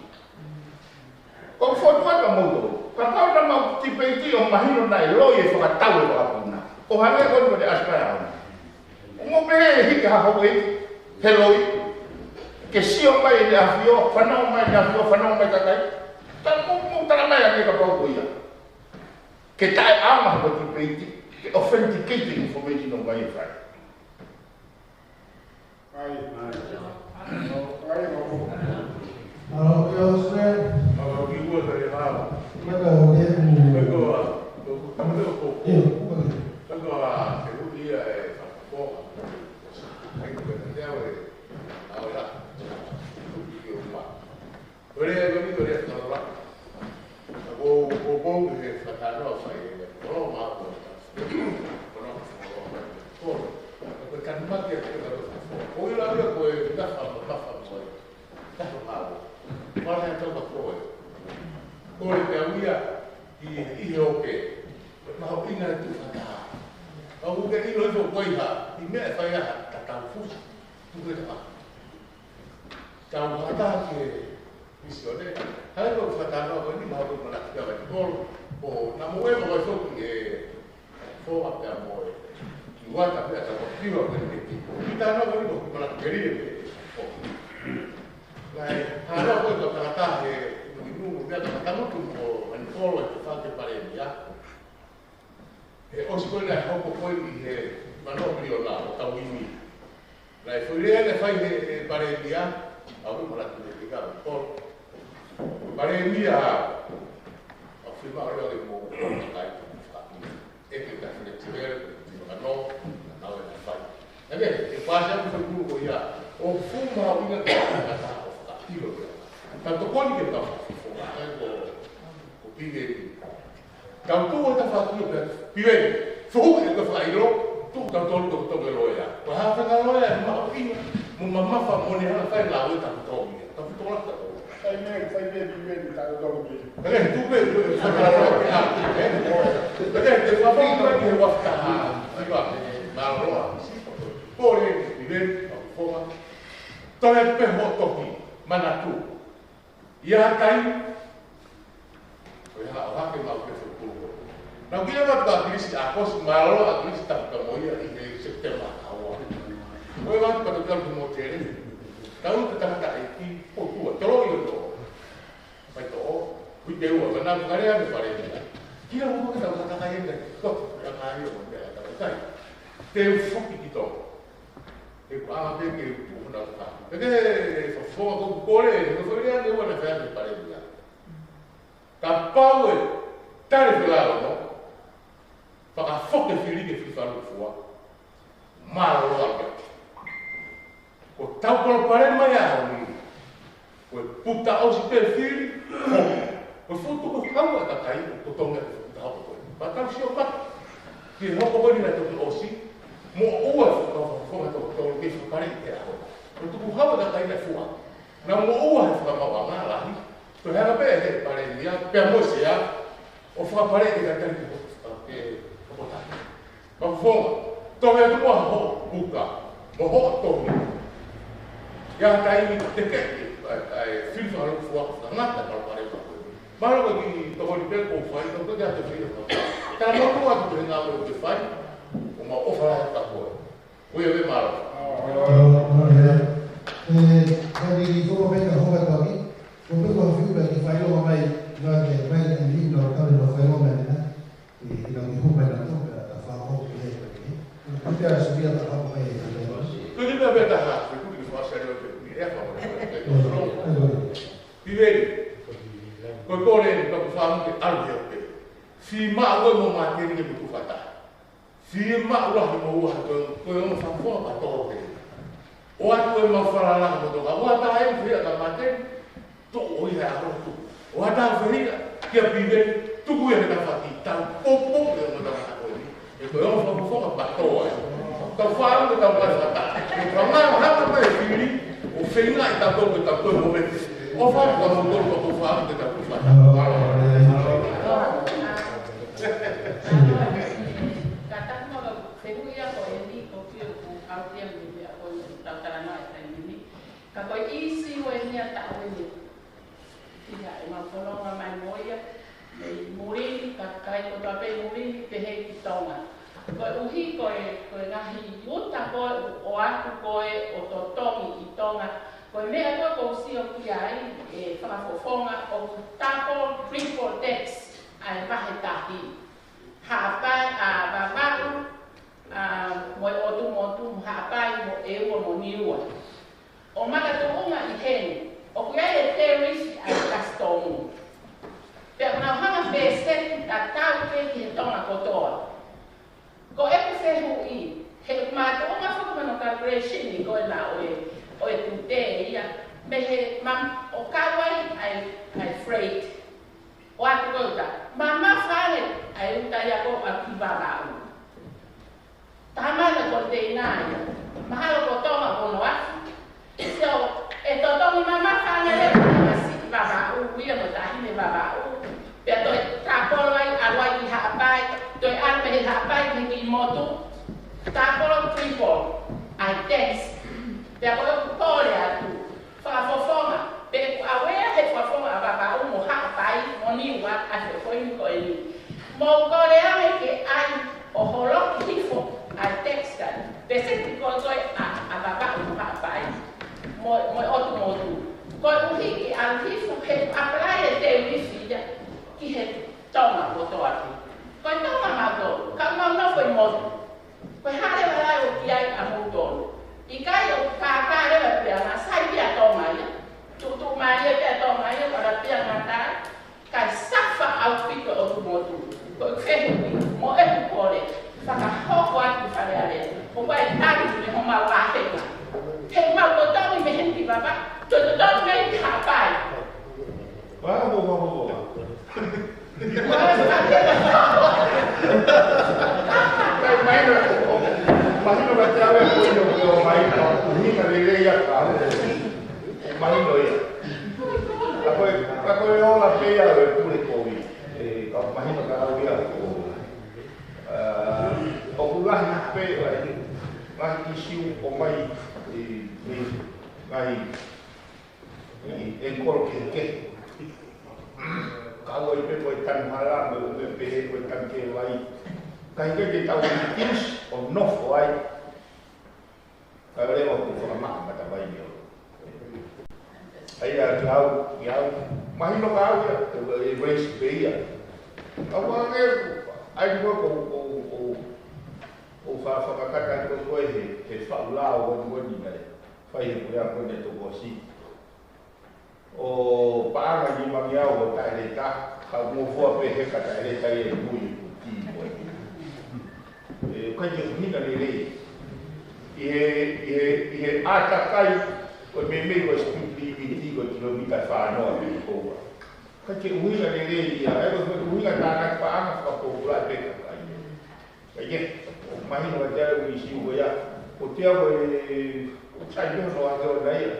Ko fotu ata mau tō, ka kau na mau tipeiti ʻo mahino na e loi e fakatau e fakapuna. ʻO hangē ko ni ko te askai a hana. ʻO mo pehē hiki ha hoko ʻi he loi. Ke sio mai ʻene afio, fanau mai ʻene afio, fanau mai kakai. Ka mo, mo tala mai ange ka pau ko ia. Ke taʻe ama ko tipeiti, ke authenticate information ʻo mai e fai. Ai, ai. Ai, ai. Alo, io, se. Alo, ki ua tale hao. Maka o te. Maka o a. Maka o a. Io, maka. Maka o a, se ui ia e fakafofonga. Ai, ko te au e. Au la. Ui o ma. Ko e lea ko eni ko e lea fakalaulauloto. Ko, ko, ko e fakatalanoa fai e lea. Ko lo ma ko. Ko lo ma ko. Ko lo. Ko e kanimaki e fakatalanoa. Ko e lea ko e nafa, nafa ko e. Nafa ko e. Ko e lea ko e. Ko e lea ko e. ʻI, ʻi he ope. Mahuʻinga e tufakā. Ka ʻoku ke ʻilo ʻi fo ko e hā, ʻi meʻa e fai ʻa ha tatau fusi. Tuku e taha. Tau hata ke Misione, hale ko fakatalanoa ko eni, mahalo ko e manatu pē ʻa Vanikolo, ʻo naʻa mo e mo e foki e, foa pea mo e, ki wata pea ta ko kiwa ko e meti. Ki talanoa ko eni ko ki manatu keri e, ko. Naʻe, talanoa ko e ko tangata he, inu inu, pea ka tamutu mo Vanikolo e ko fake palēmia. He ʻosi ko ē naʻe hoko ko ē ʻi he mano miliona ʻo tau imi. Naʻe foʻi lea naʻe fai he, he palēmia, ʻa ui manatu ne tika ko. Palēmia, ʻa fiemaʻu lea ke mo, kai, fakaʻi. ʻE ke ka fine tivere, tivere no, na nawe na fai. Ene, e pasa mo fai kuru ko ia, ʻo fuma ʻo ina ka, ka ta, ʻo fakaʻilo ia. Ka tokoni ke ka, fakaʻi ko, ko pige. Tau tuʻu he tafaʻaki ʻo pea, piveni, fuhu e ka fakaʻilo, tuʻu tau tolu tau tolu e loea. Ko e hā fenga loea, maʻu ʻi, mo mamafa mo ne hana fai ngāue tau tolu ia. Tau tolu tau tolu. Fai mei, fai mei, piveni, tau tolu mei. Kake, tupe, tupe, fai ngāue, ʻa, ē? Kake, te fai mei, fai mei, wa fakaha, fai wa, ngā loa. Pole, piveni, maʻu fonga. Toe pē hoʻo tohi, manatu. ʻI ha taimi, ko e hā, ʻo hake mau ke fukua. Naʻa ku ʻi ai ʻa Kilisi ʻa ʻAokosi, mālō ʻa Kilisi tapu ka mo ia ʻi he Sepitema ʻa ua. Ko e ʻaho pea tau mo tele. Tau te tangataʻeiki, ʻo tua, tolo ʻi o tō. Mai tō, ui te ua, ka naʻa ku kalea me pare. Kia ua ke tau tangataʻeiki, tō, ka ngā ia mo te tangataʻeiki. Te u foki ki tō. He ko ʻa pē ke u tuʻu na ka. Peke fakafofonga ko kole, he ko fakafofonga ʻe ua na fea me palēmia. Kapau ʻe tali felalo no, fakafoki fili ke fili falu fua. Mālō ake. Ko tau palopalema ia ʻaho ni. Ko e puta ʻosi pē fili, ko e fuʻu tukuhau ʻa e kakai, ko Tonga ko e fuʻu tukuhau ko ē. Pea tau sio mata. Ki he hoko ko eni naʻe toki ʻosi, mo ua fakafofonga toko tolu ke fakapale ʻi he ʻaho. Ko e tukuhau ʻa e kakai naʻe fua. Naʻa mo ua he fakamaauʻanga lahi, ko e hanga pē he palēmia, pea mo e sea, ʻo fakapale ʻi he kakai ke, ke, ke, Maʻu fonga, tohi atu mo hoʻo puka, mo hoʻo tohi. ʻI ha taimi te ke, ʻa, ʻa, fili fakalūkufua, ngata ka pare ka koe. Mālō ko e kiʻi tokoni pē ʻoku fai, ka ko e kiʻi ʻatu fili ka. Ka mālō atu pē ngā ʻoku ke fai, ʻo mau ʻofa lahi atu ka koe. Ko ia pē mālō. Mālō, mālō. ʻE, ka ni ko pē ka hoka toki, ko pē ko fiu ka ki fai o mai, ngā ke mai, ʻe ni no kale no fai o mai na. ʻI, ʻi naʻa mi hū mai na tō, pea ta fā hō ki he pē. Ko te a suria ta hō mai e ka. Ko te mea pē ta ha, ko te mea pē ta ha, ko te mea pē ta ha. Piveni. Ko e kole ni, ka ko fā mo ke alu ia pē. Fiemaʻu mo Māteni ke mo tuʻu fakataha. Fiemaʻu lahi mo ua ko, ko e ono fā mo pa tō pē. ʻOatu e mau falala mo tō ka. ʻOatu e fia ka Māteni. Tuʻu ʻo ia ʻa ʻoku. ʻOatu e fia kia Piveni. Tuku ia he tafaʻaki tau. Poupou ia mo tau mata ko eni. ʻE ko e ono fā mo pa tō ai. Tau fā mo tau kai fata. ʻE ka ngā hanga mai fili. ʻO feinga ʻe tau tō ke tau tō mo mete. ʻO fā mo tau tō mo tau fā mo tau fata. Ka taku mau ka fehuʻi ia ko eni ko pio ku au kia me mea ko eni tau talanoa e taimi ni. Ka ko e ʻīsiu eni ʻa taʻu eni. Ia, ʻe mau fononga mai mo ia, mei Mulini, ka kai ko tua pē Mulini, pehē ki Tonga. Koeʻuhi ko e, ko e ngaahi uta ko ē ʻoatu ko ē ʻo totongi ʻi Tonga. Ko e meʻa ko ē ʻoku ou sio ki ai, ʻe fakafofonga ʻoku double, triple tax ʻa e vahe tahi. Haʻapai ʻa Vavaʻu, ʻa, mo e ʻOtu Motu, mo Haʻapai, mo ʻEua, mo Niua. ʻO makatuʻunga ʻi heni, ʻoku ʻi ai e terisi ʻa e kasitomu. Pea ʻoku nau hanga pēseti tatau pē ki he Tonga kotoa. Ko ʻeku fehuʻi, he makatuʻunga foki mo hono calculation ko ena ʻo e, ʻo e kute ia, mei he mam-, ʻo kau ai ʻa e, ʻa e freight. ʻOatu ko e uta, mamafa ange ʻa e uta ia ko ē ʻalu ki Vavaʻu. Taha mano konteina ia. Mahalo ko Tonga ko hono afi. So, ʻe totongi mamafa ange leva ʻa e masi Vavaʻu, ia mo e taʻahine Vavaʻu. Pea toe tāpolo ai, ʻalu ai ki Haʻapai, toe ʻalu mei Haʻapai ki Motu. Tāpolo triple ʻa e tax. Pea ko ʻeku kole atu, fakafofonga, pe ʻoku ʻave he Seti kotoa ʻa, ʻa Vavaʻu mo Haʻapai. Mo, mo ʻOtu Motu. Koeʻuhi ke ʻalu hifo he apply e tēvisi ia ki he Tonga kotoa pē. Ko e Tonga mautolu, ka mau nofo ʻi motu. Ko e hā leva ʻoku ʻi ai ʻamoutolu? ʻIkai ʻoku kākā leva pea ma sai pea Tonga ia. Tuʻutuʻu mai ia pea Tonga ia, ko la pea ngata ai. Kae safa ʻaupito ʻOtu Motu. Ko e fehuʻi mo e pole. Fakahoko atu Fale Alea. Ko e tali ne homau ʻahenga. He mau totongi mei heni ki Vavaʻu. Totongi mei heni ki Haʻapai. Wa, wa, wa, wa, wa. Mahino, mahino ka te ave ko ino ko mai, ʻuhinga lelei ia ka. Mahino ia. Ka ko e, ka ko e ola pē ia e pule kovi. ʻE, ka mahino ka au ia ko, ʻa, ʻoku lahi pē, ʻa, lahi ʻisiū ʻoku ʻomai, ʻe, mei, ngaahi ʻi he kolo kehekehe. Ka ʻoku ʻi ai pē ko e tanu hala, mo e ʻume pehē ko e tanu ke vai. Ka ʻikai ke tau ʻi ʻIsi ʻo nofo ai. Ka ʻoku leva ʻo fakamaʻa Matavai ni ʻo. ʻAi ia ki au, ki au. Mahino ka au ia, ko e race pē ia. Ka ʻoku ʻange, ʻai ko, ko, ko, ko, ko fa-, fakakata ko, ko e he, he faʻu lao, ko, ko ni mai. Fai he ko ia ko ne toko si. ʻO paʻanga ni mangi au ʻo taʻeleta, ka mo fua pē he ka taʻeleta ia ʻi mui ʻoku tī ko ē. ʻE, ʻikai ke ʻuhinga lelei. ʻI he, ʻi he, ʻi he ʻātakai, ko e meimei ko e speed limit ko e kilomita fā noa pē koua. ʻIkai ke ʻuhinga lelei ia, ʻe ko e ʻuhinga tānaki paʻanga fakapōpula pē kakai. Ka ia, ʻoku mahino ka te ave ʻi ʻIsi ko ia, ko te ave, ʻoku sai pē hono ake ʻo nai ia.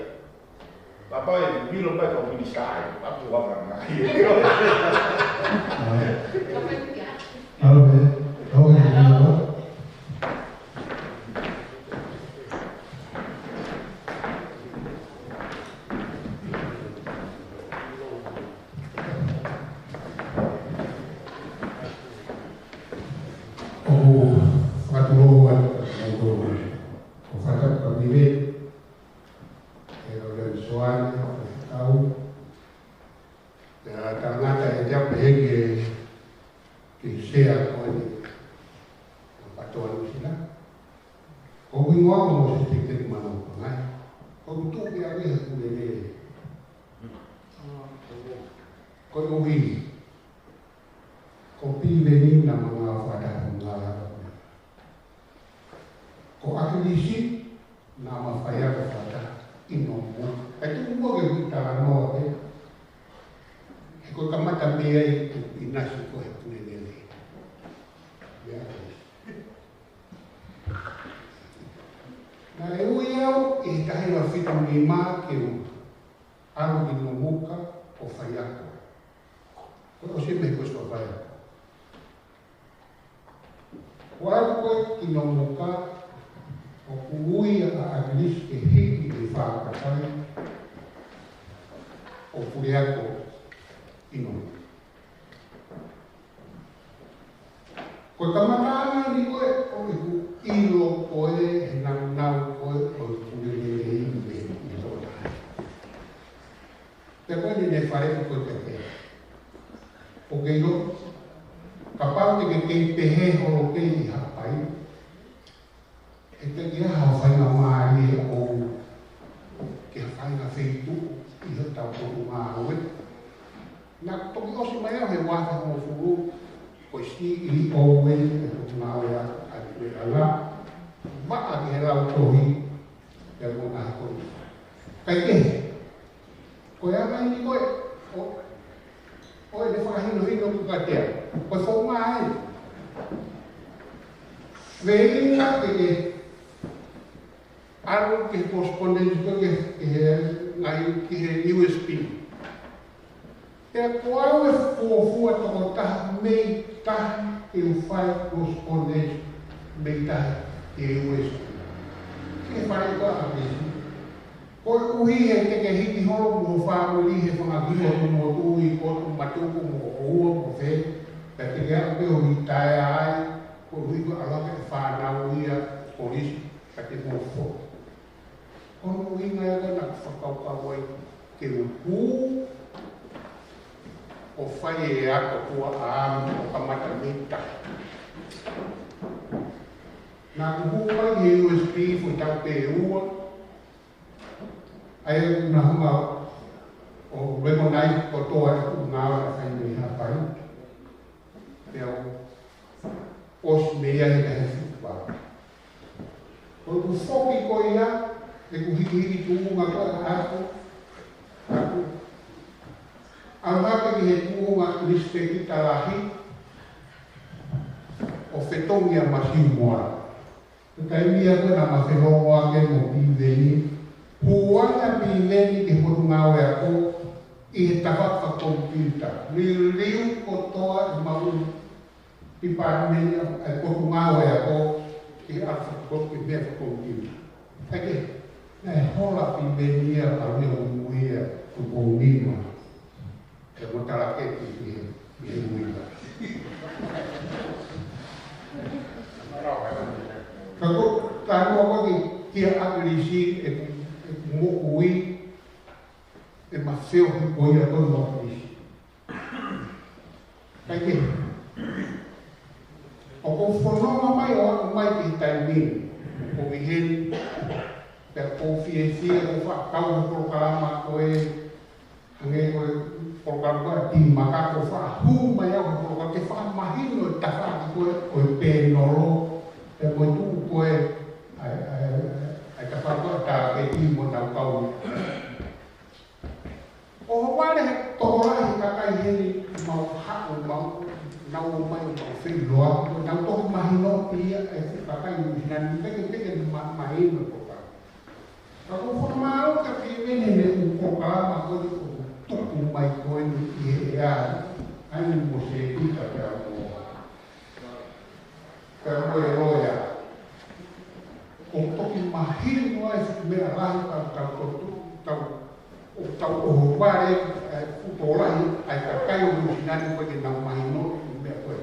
Papa e vilo mai ka minisitā ai, papu waka ngai. Alo, alo, alo. ʻOku fakatulou atu, ʻoku fakatulou atu, ʻe ʻo le soane, ʻo le kau. Pea tangata e te ape heke ke sea ko eni. ʻO patoa Nuʻusila. Ko hingoa mo se te te mano pangai. Ko tu ke ave he kulele. Ko ʻuhi. Ko Piveni naʻa ma ngāue fakataha mo ngāue. Ko ʻAkilisi naʻa ma faiako fakataha ʻi Nomu. ʻAi tuku mo ke hui talanoa pē. He ko e kamata mei ai ʻeku ʻinasi ko he punenele. Mea ʻAkilisi. Naʻe ui au ʻi he taha hiva fitu nima ke u ʻalu ki Nomuka ʻo faiako. Ko e ʻosi mei ko e sua faiako. Ko e ʻalu ko ē ki Nomuka, ʻoku ui ʻa ʻAkilisi ke hiki ʻi he fakakai ʻo puleako ʻi Nomuka. Ko e kamataʻanga ni ko ē ʻo ʻeku ʻilo ko ē he naunau ko ē ʻo e punenele ʻi he ʻi Tonga. Pea ko eni ne fale ko e pepe. ʻOku ke ʻilo, kapau te ke kei pehē holo kei ʻi Haʻapai, he te ke ha faingamālie ʻo ke fainga feituʻu ʻi hotau potungāue. Naʻa toki ʻosi mai au he uafe hongofulu, ko e CEO ʻo e potungāue ʻa, ʻa e ala, maʻa ki he lautohi, pea mo e ngaahi koni. Kae kehe, ko e anga eni ko ē, ʻo, ʻo e fakahinohino ku katea. Ko e founga ai. Veinga ke ke ʻalu ki he correspondence ko ē ki he, ki he ngaahi, ki he U S P. Pea ko au e fuofua tokotaha mei tahi ke u fai correspondence mei tahi ki he U S P. Ki he fale ko ē ʻa Piveni. Koeʻuhi he te ke hiki holo mo ho fāmili he fanga kiʻi ʻotu motu ʻi ʻOtu Matuku mo ʻOua mo fē, pea te ke aʻu pē ʻo hitaea ai, koeʻuhi ko e ʻalu hake e fānau ia ʻo kolisi, Ka te mou foki. Ko hono ʻuhinga ia ko ē naʻa ku fakakaukau ai ke u hū ʻo fai e ako Kuaʻaami ʻo kamata mei tahi. Naʻa ku hū ai he U S P foʻi taʻu pē ʻe ua, ʻa ia naʻa ku hanga ʻo Recognize kotoa ʻeku ngāue naʻe fai mei Haʻapai. Pea u ʻosi mei ai he taʻu ʻe fitu. Ko ʻeku foki ko ia, ʻeku hikihiki tuʻunga ko ē ʻaʻaku, ʻaʻaku ʻalu hake ki he tuʻunga Inisipekitālisi ʻo fetongi ʻa Masiu Moala. Ko e taimi ia ko ē naʻa ma feʻofoʻofani mo Piveni, hū ai ʻa Piveni ki he potungāue ako ʻi he tafaʻaki fakakomipiuta. Liliu kotoa ʻemau department ʻa e potungāue ako ki he ʻalu fakakomi-, ki he meʻa fakakomipiuta. Kae kehe, naʻe hola ʻa Piveni ia ʻo ʻalu ia ʻo muimui ia ʻo pounima. He mo tala ke ki he, ki he muimui. Ka ko, ka noa ko ki, ki ʻAkilisi ʻeku, ʻeku moʻui, ʻema feohi ko ia ko ē mo ʻAkilisi. Kae kehe, ʻoku ou fononga mai ʻo aʻu mai ki he taimi ni, ʻoku ou ʻi heni, pea ʻoku ou fiefia, ʻoku ou faʻa kau he polokalama ko ē, hangē ko e polokalama ko ē ʻa Timaka, ʻoku ou faʻa hū mai au he polokalama ke fakamahino e tafaʻaki ko ē ʻo e pēnolo, pea mo e tuʻu ko ē ʻa e, ʻa e, ʻa e tafaʻaki ko ē ʻa e talaketi mo ʻenau kau. ʻOhovale he tokolahi e kakai heni, mau haʻu, mau, nau ō mai ʻo mau feʻiloaki, nau toki mahinoʻi ia ʻe he kakai Nuʻusila ni, peke, peke ma-, mahino ko ka. Ka ʻoku ou fakamālō kia Piveni he ʻū polokalama ko ē ʻoku tuku mai ko eni ʻi he ʻea, ʻa eni mo Sepita pea mo, pea mo e loea. ʻOku toki mahino ai e fuʻu meʻa lahi ka tau, tau, tau, ʻoku tau ʻohovale e fuʻu tokolahi ʻa e kakai ʻo Nuʻusila ni ko ē ke nau mahinoʻi e meʻa ko ē.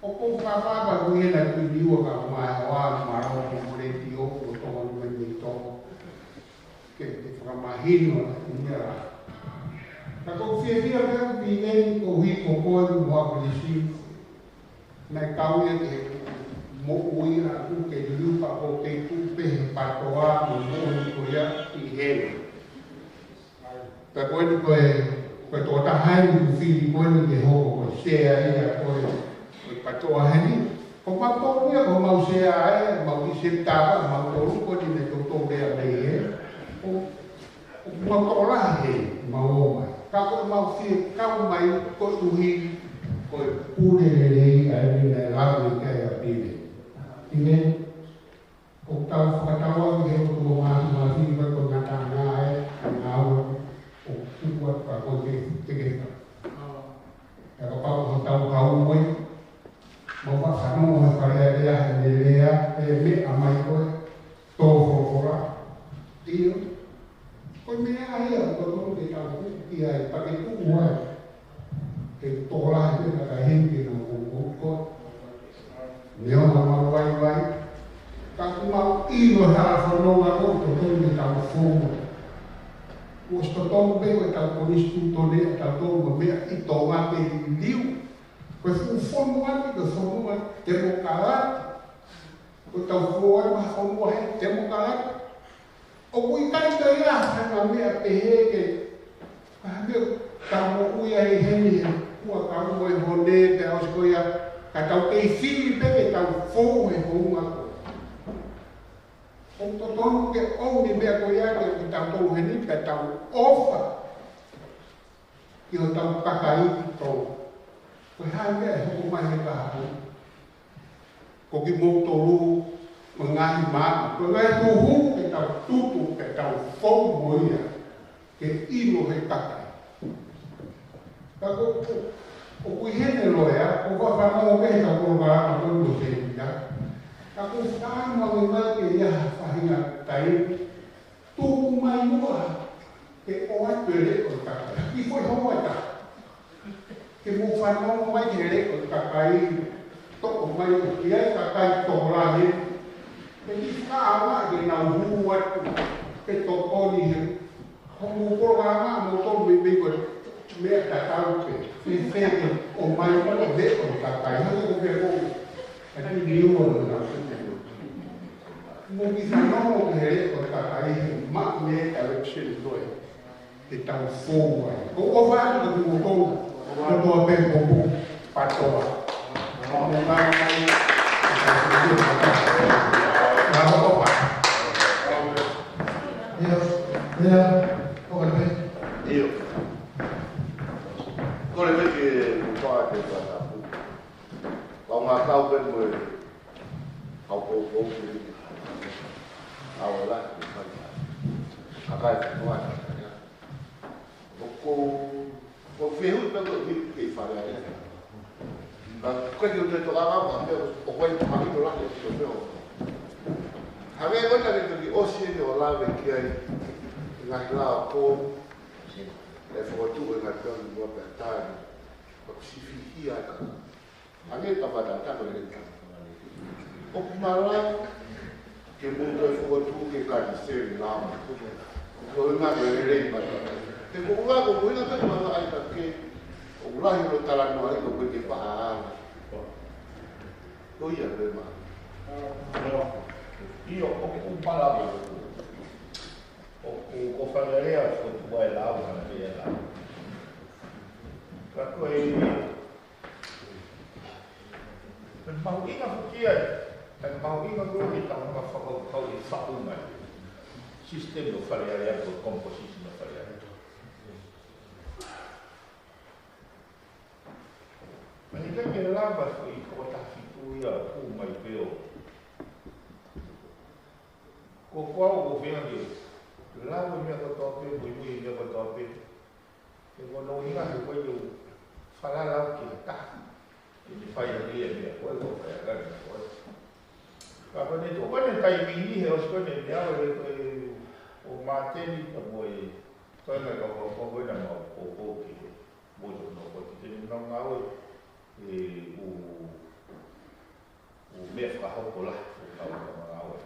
ʻOku ou fakapapauʻi ʻe naʻe kui liua ka mai hoa ma ro mo mo le tio mo tonga mo mei tonga. Ke, ke fakamahino e meʻa. Ka ʻoku ou fiefia pē au Piveni koeʻuhi ko koe mo ʻAkilisi. Naʻe kau ia ki he moʻui ʻaʻaku ke liu pea ʻoku ou kei tuʻu pē he patoa mo e moʻui ko ia ʻi heni. Pea ko eni ko e, ko e tokotaha eni ʻoku fili ko eni ke hoko ko e sea ia ko ē ʻo e patoa heni. Ko mautolu ia, ko homau sea ē, mau ʻi se tapa, mautolu ko eni ne toutou lea mei hē. ʻO, ʻoku mau tokolahi ē, mau ō mai. Ka ko ʻemau fie kau mai koeʻuhi ko e pule lelei ʻa eni naʻe lave ki ai ʻa Piveni. Piveni. ʻOku tau fakatauange ki he ʻOtua Māfimafi, ko e ngataʻanga ē, ngāue ʻoku tuku atu ka ko e ke, ke ke. Pea kapau ko hotau kau mo e, mau faʻa fanongo he Fale Alea he lea, ʻe meʻa mai ko e tō folofola. ʻIo. Ko e meʻa ia ʻoku totonu ke tau hū ki ai, pea ke tuʻu ai. Ke tokolahi pē kakai heni ke nau koukou ko. Neongo ʻemau vaivai. Ka ʻoku mau ʻilo he hala fononga ko ē ʻoku totonu ke tau fou. Kuo ʻosi totonu pē ko ʻetau konisitūtone, ʻetau tō mo e meʻa ʻi Tonga ke liliu. Ko e fuʻu fonua ni, ko e fonua temokalati. Ko ʻetau fou ai ma fonua he temokalati. ʻOku ʻikai ke ʻi ai ha fanga meʻa pehē ke, ha meʻa ka moʻui ai heni he kuo kau mo e hone pea ʻosi ko ia, ka tau kei fili pē ke tau fou he founga ko. ʻOku totonu ke ʻomi e meʻa ko ia ke, ke tau tolu heni pea tau ʻofa ki hotau kakai ʻi Tonga. Ko e hā e meʻa ʻe hoko mai he kahaʻu? Ko kimoutolu mo e ngaahi maama, ko e ngaahi huhu ke tau tutu, ke tau fou mo ia, ke ʻilo he kakai. Ka ko, ko, ʻoku ʻi heni e loea, ʻoku ou fanongo pē he kau polokalama ko eni mo Sepita. Ka ʻoku ou fanongo mai ke ʻi ai ha faʻahinga taimi, tuku mai muʻa, ke ʻoatu e leʻo ʻo e kakai. Ki foʻi houa ʻe taha. Ke mou fanongo mai ki he leʻo ʻo e kakai, toʻo mai ʻoku ʻi ai e kakai tokolahi. He ʻikai ke nau hū atu ke tokoni he hoʻomou polokalama, mou tō mai pē ko e meʻa tatau pē. Fēfē ke ʻomai ʻo leʻo e kakai, hangē ko e meʻa ko ē. Ka ni ni ua no na sute. Mou kiʻi fanongo ki he leʻo e kakai he maʻu mei he direction ko ē. Ke tau fou ai. Ko ʻofa atu ka tuku kou. Ko toa pē ko kou. Patoa. Mo ngai mai. Ka ʻofa. Ia, ia, ʻofa pē. Ia. Kole pē ke u fai ke fai atu. Kau ngā kau pē mo e kau poupou ki he ʻaho lahi ko e fai. Kakai ko e fai. Ko, ko fehuʻi pē ko e fehuʻi ke fai ai. Ka ko e kiʻi tokanga ma pē ʻo ko e mahino lahi ʻo ko e meʻa. Hangē ko e ka ke toki ʻosi eni ʻo lave ki ai. Ngaahi lao ko e fokotuʻu e ngaahi peau ni mua pea tani. Ka ku sifihia ai ka. Hangē ka fata ta ko e leka. ʻOku malava ke mou toe fokotuʻu ke kani seli lama. Ko e ngaahi lelei mata. Te ko ua ko mui na ka mata ai ka ke. ʻOku lahi hono talanoa ai ko e ke paha ala. Ko ia pē ma. ʻIo, ʻoku malava. ʻOku ko Fale Alea fokotuʻu ai lao, Fale Alea lao. Ka ko e Pea mahuʻinga foki ai, pea mahuʻinga ko e tau ngaahi fakakaukau ʻi faʻunga. System ʻo Fale Alea, ko e composition ʻo Fale Alea. Mani kai ke lava foʻi ko ta fitu ia ʻo mai pē ʻo. Ko ko au ko fenga ke lava meʻa kotoa pē, muimui meʻa kotoa pē. He ko hono ʻuhinga he ko e ʻikai falala au ki ha taha. Ke ne fai ʻaki e meʻa ko ē, ko e fai ʻaki e meʻa ko ē. Ka ko ʻene tuʻu ko ē ʻene taimi ni he ʻosi ko ē ʻene meʻa ko ē ko e ʻo Māteni ka mo e ko e meʻa ka ko ko ko ena mau ko ko ki he mo to no ko ki te ni nau ngāue e u u meʻa fakahoko lahi ʻo kau ka ngāue.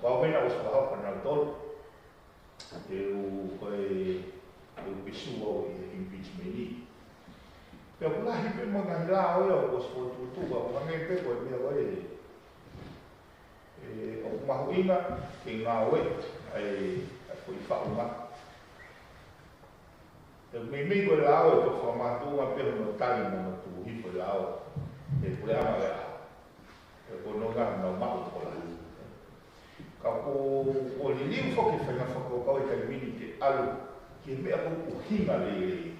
Ko au mena ʻosi fakahoko na tolu. Te u ko e, te u pisu au ʻi he impeachment ni. Pea ʻoku lahi pē mo e ngaahi lao ia ʻoku ʻosi fokotuʻutuʻu, ka ʻoku hangē pē ko e meʻa ko ē, ē, ʻoku mahuʻinga ke ngāue ai, ai ko e faʻunga. Te u meimei ko e lao ʻe toki fakamātuʻunga pē hono tali mo hono tuʻuhi ko e lao. Te u pule ama lea. He ko hono ngaahi nau maʻu ko lahi. Ka ko, ko liliu foki e faʻahinga fakakaukau e taimi ni ke ʻalu ki he meʻa ko e ʻuhinga lelei.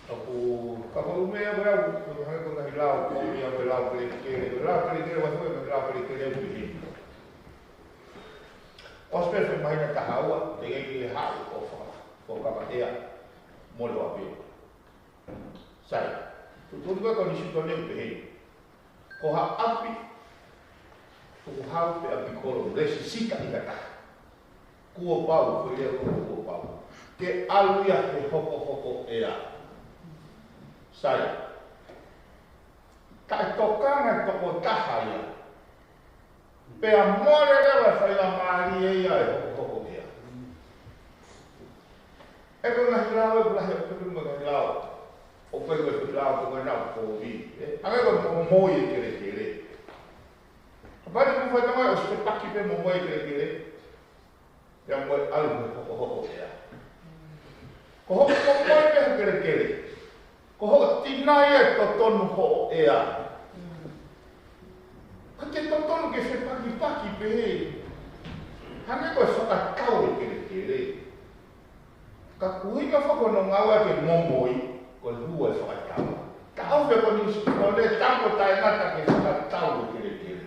Ka ko, ka ko e meʻa ko e au, ko e hangē ko e ngaahi lao, ko e meʻa ko e lao kelekele, ko e lao kelekele, ua ko e ngaahi lao kelekele ʻoku ʻi heni. ʻOsi pē foʻi māhina taha ua, te ke ke haʻu ʻo faka, ʻo fakaʻea, mole ʻo apio. Sai, tuʻutuʻuni ko e konisitūtone ʻoku pehē ni. Ko ha ʻapi, tukuhau pe ʻapi kolo, lēsisita ʻi ha taha. Kuo pau, ko ia ko kuo pau. Ke ʻalu ia he hokohoko ʻea. Sai. Taʻetokanga tokotaha ia. Pea mole leva e faingamālie ia e hokohoko ʻea. ʻE ko e ngaahi lao, ʻoku lahi ʻo pehē mo e ngaahi lao. ʻO pehē ko e lao, ko e ngaahi lao kovi. ʻE, hangē ko e momoi e kelekele. Kapau te mou fai tama ʻosi pē paki pē momoi e kelekele. Pea mo e ʻalu mo e hokohoko ʻea. Ko hoʻo momoi pē he kelekele. Ko hoʻo tinai e totonu hoʻo ʻea. Ka ke totonu ke fepakipaki pehē. Hangē ko e fakatau e kelekele. Ka ʻuhinga foki hono ngāue ke momoi, ko e hū e fakatau. Taʻofi e konisitūtone, tapu taʻengata ke fakatau e kelekele.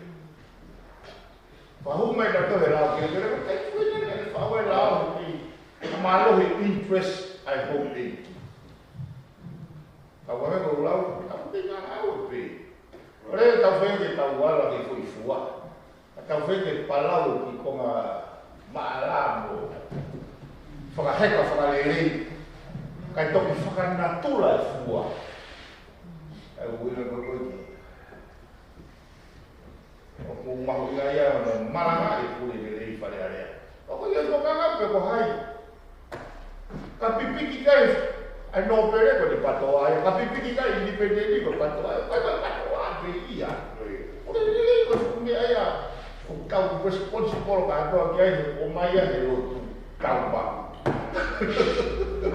Fakahū mai ka tohe lao kelekele, ko e taimi ko ē naʻe faʻu e lao ki he mālohi interest ʻa e houʻeiki. Ka ua me ko lau, ka ua te ngā au pē. ʻOku tau feinga ke tau ala ki he foʻi fua. Ka tau feinga ke palau ki he konga maʻala mo fakaheka fakalelei. Kae toki fakanatula e fua. ʻA e ʻuhinga ko ē ko ē ki. ʻOku mahuʻinga ia ʻo ne malangaʻi e pule lelei Fale Alea. ʻOku ʻikai ko e konga pē ko hai. Ka pipiki kai ʻa e nōpele ko e PTOA ia. Ka pipiki kai independent ko e PTOA ia. Ko e PTOA pē ia. ʻOku lelei ko e fuʻu meʻa ia. ʻOku tau responsible kātoa ki ai, ʻomai ia he lotu. Tau maʻu.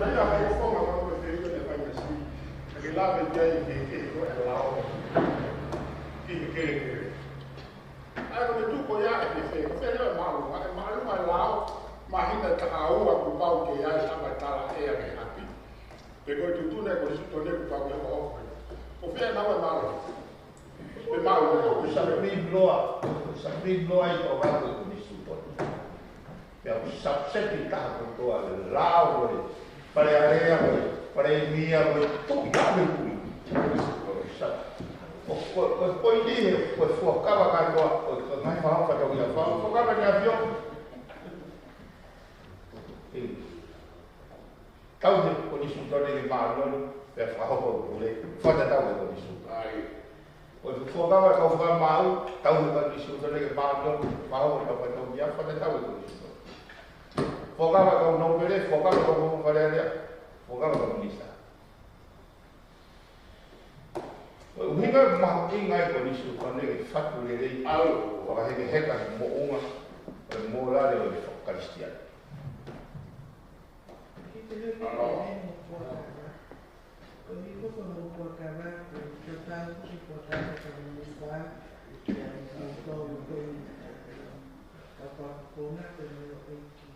Ai, ʻa e fofonga ko e pē ia ne fai masi. Ke lave ki ai ke, ke ko e lao. Ke, ke, ke. ʻA ia ko e tuʻu ko ia ʻe fē, ko fē leva e māʻolunga, ʻa e māʻolunga e lao, māhina taha ua kuo pau ke ʻai ʻa e tala ʻea ke hapi. Pe ko e tuʻutuʻuni ko e sutone kuo pau ke hokohoko. Ko fē naua e māʻolunga. Pe māʻolunga. Sa pin loa, sa pin loa ʻi ko vā ko e sutone. Pea ʻoku subject ʻi taha kotoa e lao ko e Fale Alea ko e Palēmia ko e tuʻi taha pē kui. Ko, ko, ko e poini he, ko e fuakava kātoa, ko e, ko e ngaahi fakahoa kātoa ia, fakahoa kātoa ʻe he ʻAfio. Tau he konisitūtone ke māʻolunga, pea fakahoko e pule, fakatatau he konisitūtone. Ko e fuakava kau fakamaau, tau he konisitūtone ke māʻolunga, fakahoko e tau fatongia, fakatatau he konisitūtone. Fuakava kau nōpele, fuakava kau Fale Alea, fuakava kau minisitā. Ko e ʻuhinga mahuʻinga e konisitūtone ke fatu lelei, fakahekeheka he moʻunga, ko e mōlale ʻo e fakakalisitiane. Ki te leo ki te mea mo fuakava. Ko e hiko ko mo fuakava, ko e tatau ki fuakava ka mo mo fua, ki a mo mo fua mo ko e ni ka ka pa ko na ko mo eki.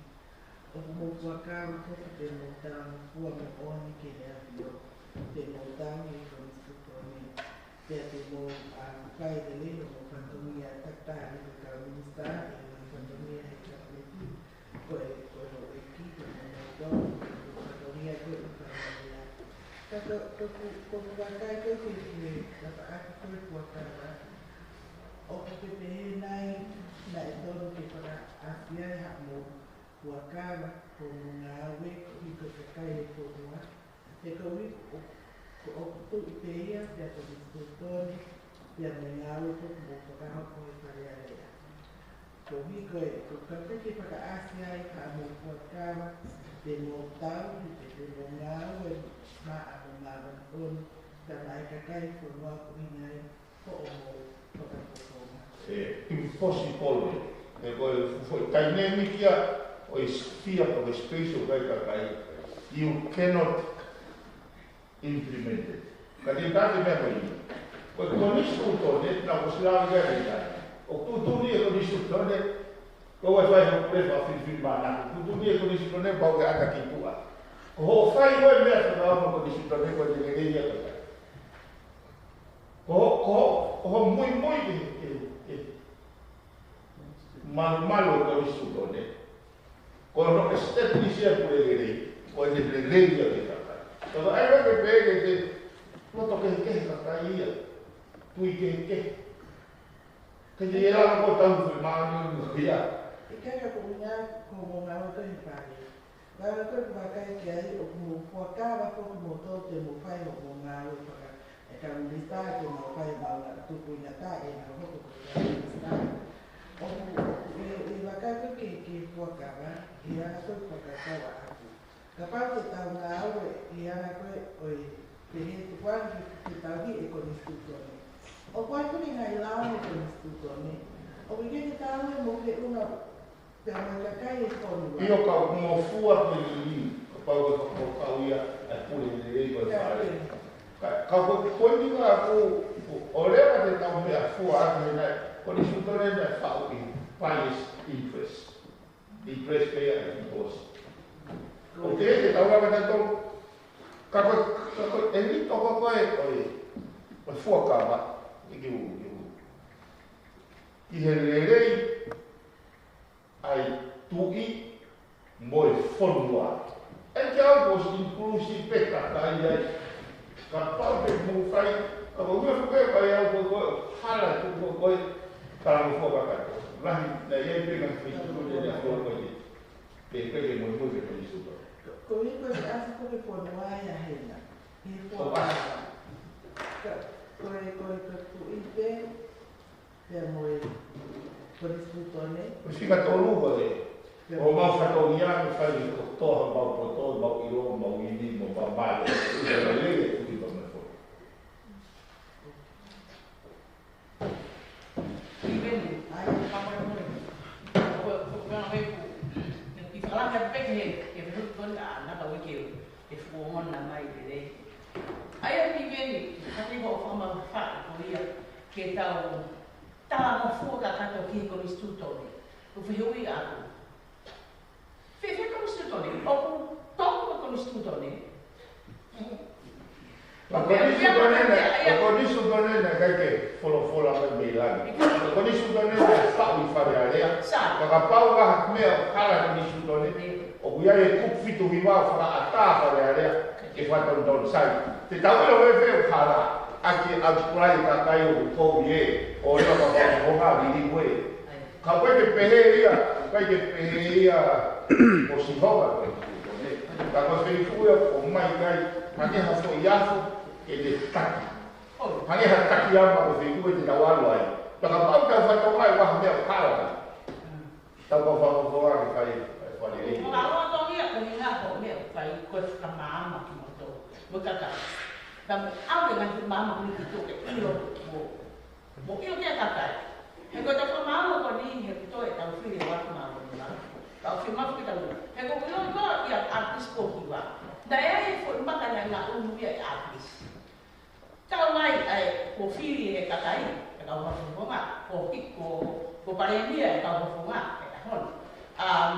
ʻOku mo fuakava ko ki te mo tau mo fua mo ʻoni ke ne ʻAfio. Te mo tau he konisitūtone. Pea te mo, a, fai lelei hoʻomo fatongia takitaha ʻi he kau minisitā, ʻi he fatongia he kapeti. Ko e, ko e houʻeiki, ko e momoutolu, ko e fatongia ko e ʻuta maria. Ka ko, ko, ko, ko e vakai ko e ke, ke tapaʻaki ko e fuakava. ʻOku ke pehē nai, naʻe tonu ke fakaʻasi ai haʻamo fuakava, ko homo ngāue, ko e hiko kakai e fonua. He ko e ʻuhi, ko, ko ʻoku tuʻi pē ia, pea ko e sutone, pea mo e ngāue ko ʻoku mo fakahoko he Fale Alea. Ko e ʻuhi ko e, ko e kapeti fakaʻasi ai haʻamo fuakava, te mo tau, pe te mo ngāue, maʻa mo māmani ʻoni, ka naʻe kakai fonua ko hingai, ko hoʻomo fakafofonga. E, impossible. He ko e fuʻu foʻi dynamic ia ʻo e sphere ʻo e space ʻo e kakai. You cannot implement it. Ka te tau te meʻa ko ia. Ko e konisitūtone, naʻa ku ʻosi lave ki ai lelei. ʻOku tuʻutuʻuni e konisitūtone, ko e fai hoʻo pule fakafilifilimānako. Tuʻutuʻuni e konisitūtone, pau ke ʻata ki tuʻa. Ko hoʻo fai ko e meʻa fakaʻamu konisitūtone, ko e lelei ia ko e. Ko, ko, ko hoʻo muimui ke, ke, ke malumalu e konisitūtone. Ko hono establish ia ko e lelei, ko e lelei ia ke kakai. Ka ko e ʻai ke pehē ke, ke loto kehekehe kakai ia, tui kehekehe. Ke te ʻi ai lava ko e tau fai māʻoniʻoni ia. ʻIkai ka ko e ʻuhinga ko hoʻomo ngāue ko e fale. Ngāue ko e vakai ki ai ʻoku mo fuakava ko hoʻomo tau te mo fai hoʻomo ngāue faka-, e kau minisitā te mo fai mau ngāue tupuʻanga taʻe na hoko ko e kau minisitā. ʻOku, ʻoku, e, e vakai ko e ke, ke fuakava, ʻi he anga ko e fakakau ʻaʻaku. Kapau te tau ngāue, ʻi he anga ko e ʻo e, pehē tukuange ke, ke tauhi e konisitūtone. ʻOku ʻi ai foki e ngaahi lao ʻo e konisitūtone. ʻOku ʻikai ke tau e mo ke una Pea mo e kakai e fonua. ʻIo ka ʻoku mo fua ke lili, kapau ʻe fakakaukau ia ʻa e pule lelei ko e fale. Ka, ka ko e poini ka ko, ko, ʻo leva te tau meʻa fua atu he naʻe, konisitūtone naʻe faʻu ʻi bias interest. Interest pē ia ʻi he boss. ʻOku te tau lava tautolu. Ka ko, ka ko e lito ko ko e, ko e, ko e fuakava. ʻIki u, ʻiu. ʻI he lelei, ʻa e tuʻi mo e fonua. ʻE ke au ko si inclusive pē kakai ai. Kapau te mo fai, ka ko ue fuke kai au ko ko hala tu ko ko e kala mo fua kakai. Lahi, na ia pe na fai tu ko te ne fua ko te. Pe pe ke mo mo ke pe ni suka. Ko i ko te asi ko ke fonua ia hena. He fua. Ka, ko e, ko e ka tuʻi pē, Pea mo e Konisitūtone. Ko e fika tolu ko ē. Pea ʻoku mau fatongia ke fai kotoa homau poto, homau ʻilo, homau ivi, homau mamae. Lelei e tuʻi pea mo e foʻi. Steven, ʻai, papa e moe. Ko, ko, ko, ko, ko, ko, ki Falani atu pē ke, ke fehuʻi ko ena, na ka wiki, ke fuongo na mai lelei. ʻAi, ʻa Steven, ka te ko fakamamafaʻi ko ia, ke tau talangofua kakato ki he Konisitūtone. Ko e fehuʻi ʻaku. Fēfē Konisitūtone? ʻOku tonu e Konisitūtone. Ko e Konisitūtone naʻe, ko e Konisitūtone naʻe ʻikai ke folofola mai mei langi. Ko e Konisitūtone naʻe faʻu ʻi Fale Alea. Sa. Ka kapau ʻoku ʻi ai ha meʻa ʻoku hala he Konisitūtone, ʻoku ʻi ai e kupu fitu hiva ʻoku fakaʻatā Fale Alea ke fakatonutonu, sai. Te tau ʻilo fēfē ʻoku hala, ʻaki e ʻautukulai e kakai ʻoku kou ie, ʻo ʻilo ka fakaʻofonga liliu ē. Ka ʻoku ʻikai ke pehē ia, ʻikai ke pehē ia ʻo Sihova. Ka ko e feituʻu ia ʻoku ʻomai ki ai, hangē ha foʻi afo ke ne taki. Hangē ha taki ama ko e feituʻu ʻe te tau ʻalu ai. Ka kapau te tau fakatonga ʻi ha meʻa ʻoku hala, tau ka fakaʻofonga ke fai, fai lelei. Ko e ʻalu atu ia ko e ngaahi meʻa ʻoku fai ko e fakamaama kimoutolu. Mo e kakai. Ka mo au e ngaahi maama ko eni ki tuʻa ke ʻilo mo Mo ʻilo ki he kakai. He ko e tau fakamaama ko eni he ko e tau fili ʻo ʻaku maama ni ma. Tau fili mafu ki tau. He ko e ʻilo ko ia ʻa Chris ko hiva. Naʻe ʻi ai e foʻi maka naʻe ngaʻunu ia ʻe ʻa Chris. Tau ai, ʻai, ko e fili e kakai, e kau fakafofonga, ko hiko, ko e palēmia e kau fakafofonga, e tahon. Um,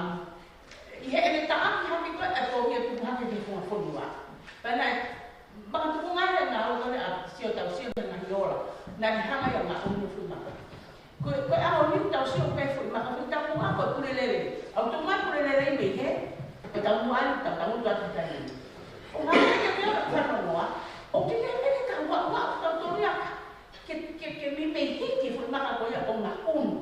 ʻI heʻene taʻaki hake ko ē ʻa e kovi ʻa e tupu hake ki he funga fonua. Pea naʻe makatuʻunga he ngāue ko ē ʻa Sio Tau Sio he ngaahi ola. Naʻe hanga ia ʻo ngaʻunu e foʻi maka. Ko e, ko e ʻaho ni tau sio pē foʻi maka foʻi taumuʻa ko e pule lelei. ʻOku tau mai pule lelei mei he, ko e taumuʻa ni tau tangutu atu he taimi ni. ʻO hangē ko e meʻa ʻoku fanongoa, ʻoku ʻikai ke tau ua, ua, tau tonu ia ke, ke, ke meimei hiki e foʻi maka ko ia ʻo ngaʻunu.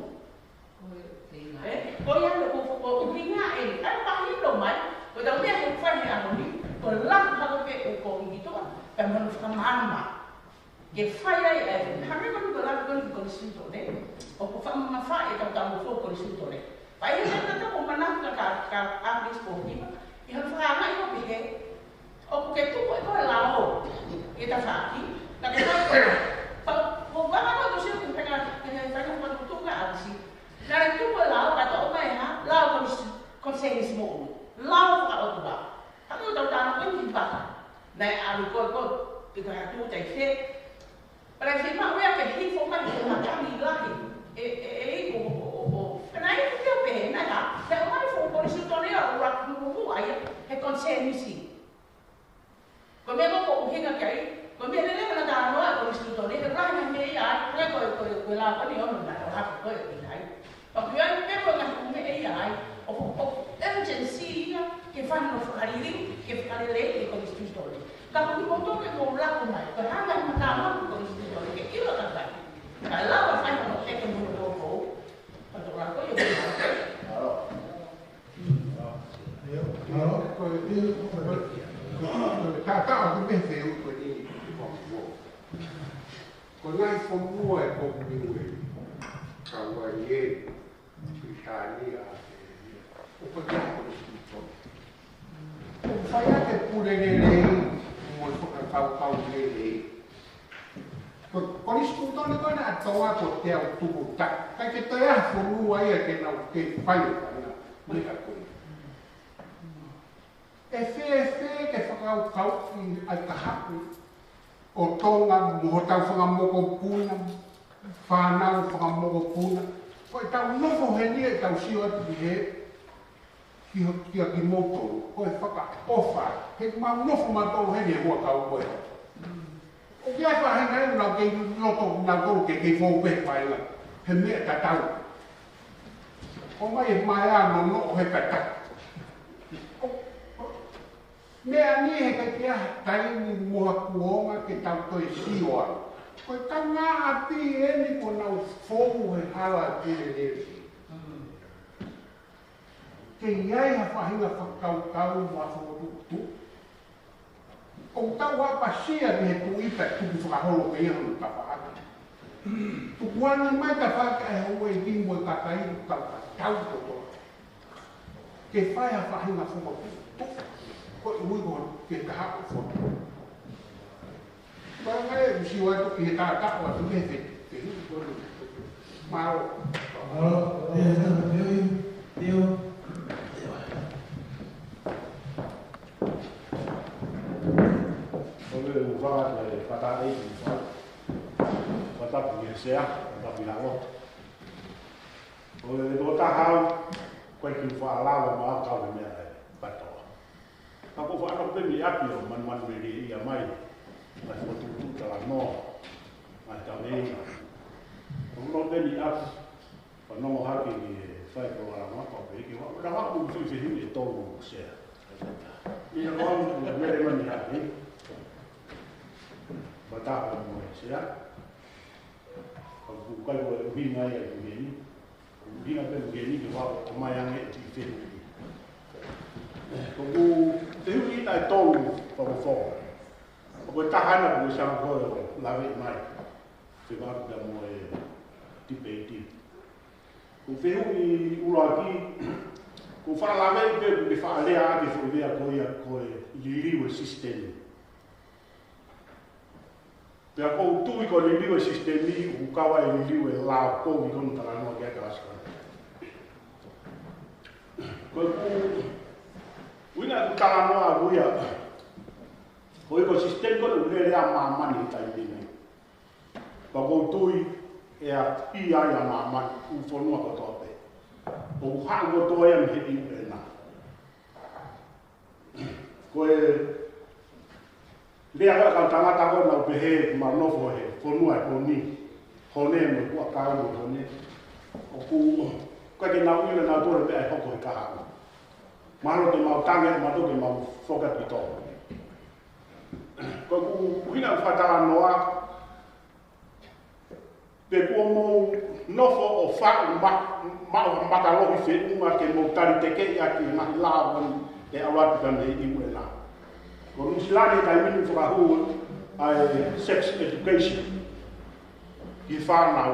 ʻE, ko ia ʻoku, ʻoku, ʻoku ʻuhinga ē, ʻai mahino mai, ko e tau meʻa he fai he ʻaho ni, ko e laku hake pē ʻo ko i ki tuʻa, pea mo hono fakamaama. Ke fai ai, ʻe, hangē ko eni ko e laku ko eni ko e Konisitūtone, ʻoku fakamamafaʻi e tau talangofua ko e Konisitūtone. Pea ʻi he taimi tatau ʻoku ou manatu ka, ka, ka ʻa Chris ko hiva, ʻi hono fakaangaʻi ʻo pehē, ʻoku ke tuku ʻe koe e lao ki he tafaʻaki, ka ke fai koe. Pea, ko e anga ʻo e sio ki he peka, ki he peka ko e tuku ʻa Chris. Naʻe tuku e lao, ka toʻo mai ha, lao ko e s-, konisēnisi moʻui. Lao fakaʻotua. Hangē ko e tau talanoa ko eni ki Bata. Naʻe ʻalu ko ē ko e, ki he hatu tai fē. Pea naʻe fiemaʻu ia ke hifo mai ki he matangi lahi. ʻE, ʻe, ʻe, ʻo, ʻo, ʻo, ʻo. Ka naʻe ʻikai ke pehē, naʻe hā, naʻe ʻomai e fuʻu Konisitūtone ia ʻo ʻuluaki muʻomuʻa ia, he konisēnisi. Ko e meʻa ko ē ʻoku ʻuhinga ki ai, ko e meʻa lelei naʻa tau talanoa ai ko e Konisitūtone, he ʻoku lahi e ngaahi meʻa ʻi ai, hangē ko e, ko e, ko e lao ko eni ʻoku ʻi ai, ʻo hake ko ē ʻi ai. Pea ʻoku ʻi ai pē ko e ngaahi meʻa ʻi ai, ʻoku, ʻoku urgency ia, ke fai hono fakaliliu, ke fakalelei e Konisitūtone. Ka ko kimoutolu ke mou lako mai, ko e hā e ngaahi matāmua ʻo e Konisitūtone, ke ʻilo ʻe he kakai. Kae lava fai hono teke mo hono toutou, ka tau lako ʻi o. ʻIo, ʻio, ko e, ʻio, ko e, ko e, ko e, ka, ka, ko e meʻa fehuʻi ko eni, ko e ngaahi fonua ʻe ko Niuē, Kauaʻi ē, Pilitānia, ʻo ko e ngaahi Konisitūtone. ʻOku fai ʻaki e pule lelei, mo e fakakaukau lelei. Ko, Konisitūtone ko ena ʻa Tonga ko e teau tupu taha. ʻIkai ke toe ʻi ai ha fonua ia ke nau kei fai e fanga meʻa ko ia. ʻE fēfē ke fakakaukauʻi ʻa e kahaʻu ʻo Tonga mo hotau fanga mokopuna, fānau fanga mokopuna. Ko ʻetau nofo heni ʻetau sio atu ki he ki ho, kia kimoutolu, ko e fakaʻofa, he mau nofo mautolu heni he huʻakau ko ē. ʻOku ʻi ai e faʻahinga ʻoku nau kei loto, nau tolu ke kei fou pē paila, he meʻa tatau. ʻOmai e maea nonoʻo he tatau. ʻO, ʻo, meʻa ni he ʻikai ke ʻi ai ha taimi mo ha kuonga ke tau toe sio ai. Ko e kaungāʻapi eni kuo nau fou he hala ʻo e pule lelei. Ke ʻi ai ha faʻahinga fakakaukau mo ha fokotuʻutuʻu. ʻOku tau ʻapasia ki he tuʻi pea tuku fakaholo pē ia hono tafaʻaki. Tukuange mai tafaʻaki ʻa e houʻeiki mo e kakai ʻoku tau tatau kotoa ke fai ha faʻahinga fokotuʻu. Ko e ui ko ke kahaʻu fono. Ko e ngai e usi wa tu ki he taʻataʻa atu ke he te, te ui ko e ui. Mālō. Mālō, te hata te ui, te ui. Ko e ui faka te faka e ui faka. Faka pu ki he sea, faka pu ki he ʻaho. Ko e tokotaha au, ko e kiʻi faʻa lava ma kau he meʻa e patoa. Ka ko faʻa pē mi api o manumanu meli ia mai, mai fokotuʻutuʻu talanoa, mai tau nei. Ko no pē mi api, ko no hake ni e fai ko ala ma ko pē ki wa, na wa ku fi fi ni e tolu sea. Ia ko amu ku mele mani hake. Mataha mo e sea. Ka ku kai ko e ʻuhinga ia ʻi heni. Ko e ʻuhinga pē ʻi heni ke wa ko mai ange e ki fehuʻi. Ko ku fehuʻi na e tolu ka ko fo. Ko e taha na ko e sanga ko e lave mai. Ke wa ka mo e tipeiti. Ko fehuʻi ʻuluaki, ko faʻa lave pē ke faʻa lea ake foʻi lea ko ia ko e liliu e sisitemi. Pea ko u tui ko e liliu e sisitemi, ʻoku kau ai e liliu e lao ko u i konu talanoa ki ai ka aska. Ko e ku, uina ku talanoa ku ia, ko e ko e sisitemi ko e lele ʻa māmani i taimi ni. Pea ko u tui e a pia ia māmani, ʻū fonua kotoa pē. ʻOku haʻu kotoa ia mei he ʻiu ena. Ko e lea ko e kau tangata ko e nau pehē ma nofo he fonua e koni. Hone mo e kuakau mo hone. ʻOku, ko e ke nau ila nau tole pē ai hoko he kahaʻu. Mahalo te mau tange, mahalo te mau foka pito. Ko ʻeku ʻuhinga fakatalanoa, pe kuo mou nofo ʻo faʻu ma, ma, makalohi feʻunga ke mou tali tekeʻi ʻaki e ngaahi lao ko eni ʻe ʻalu atu ka mei ʻiu ena. Ko Nuʻusila ni taimi ni fakahū ʻa e sex education ki he fānau.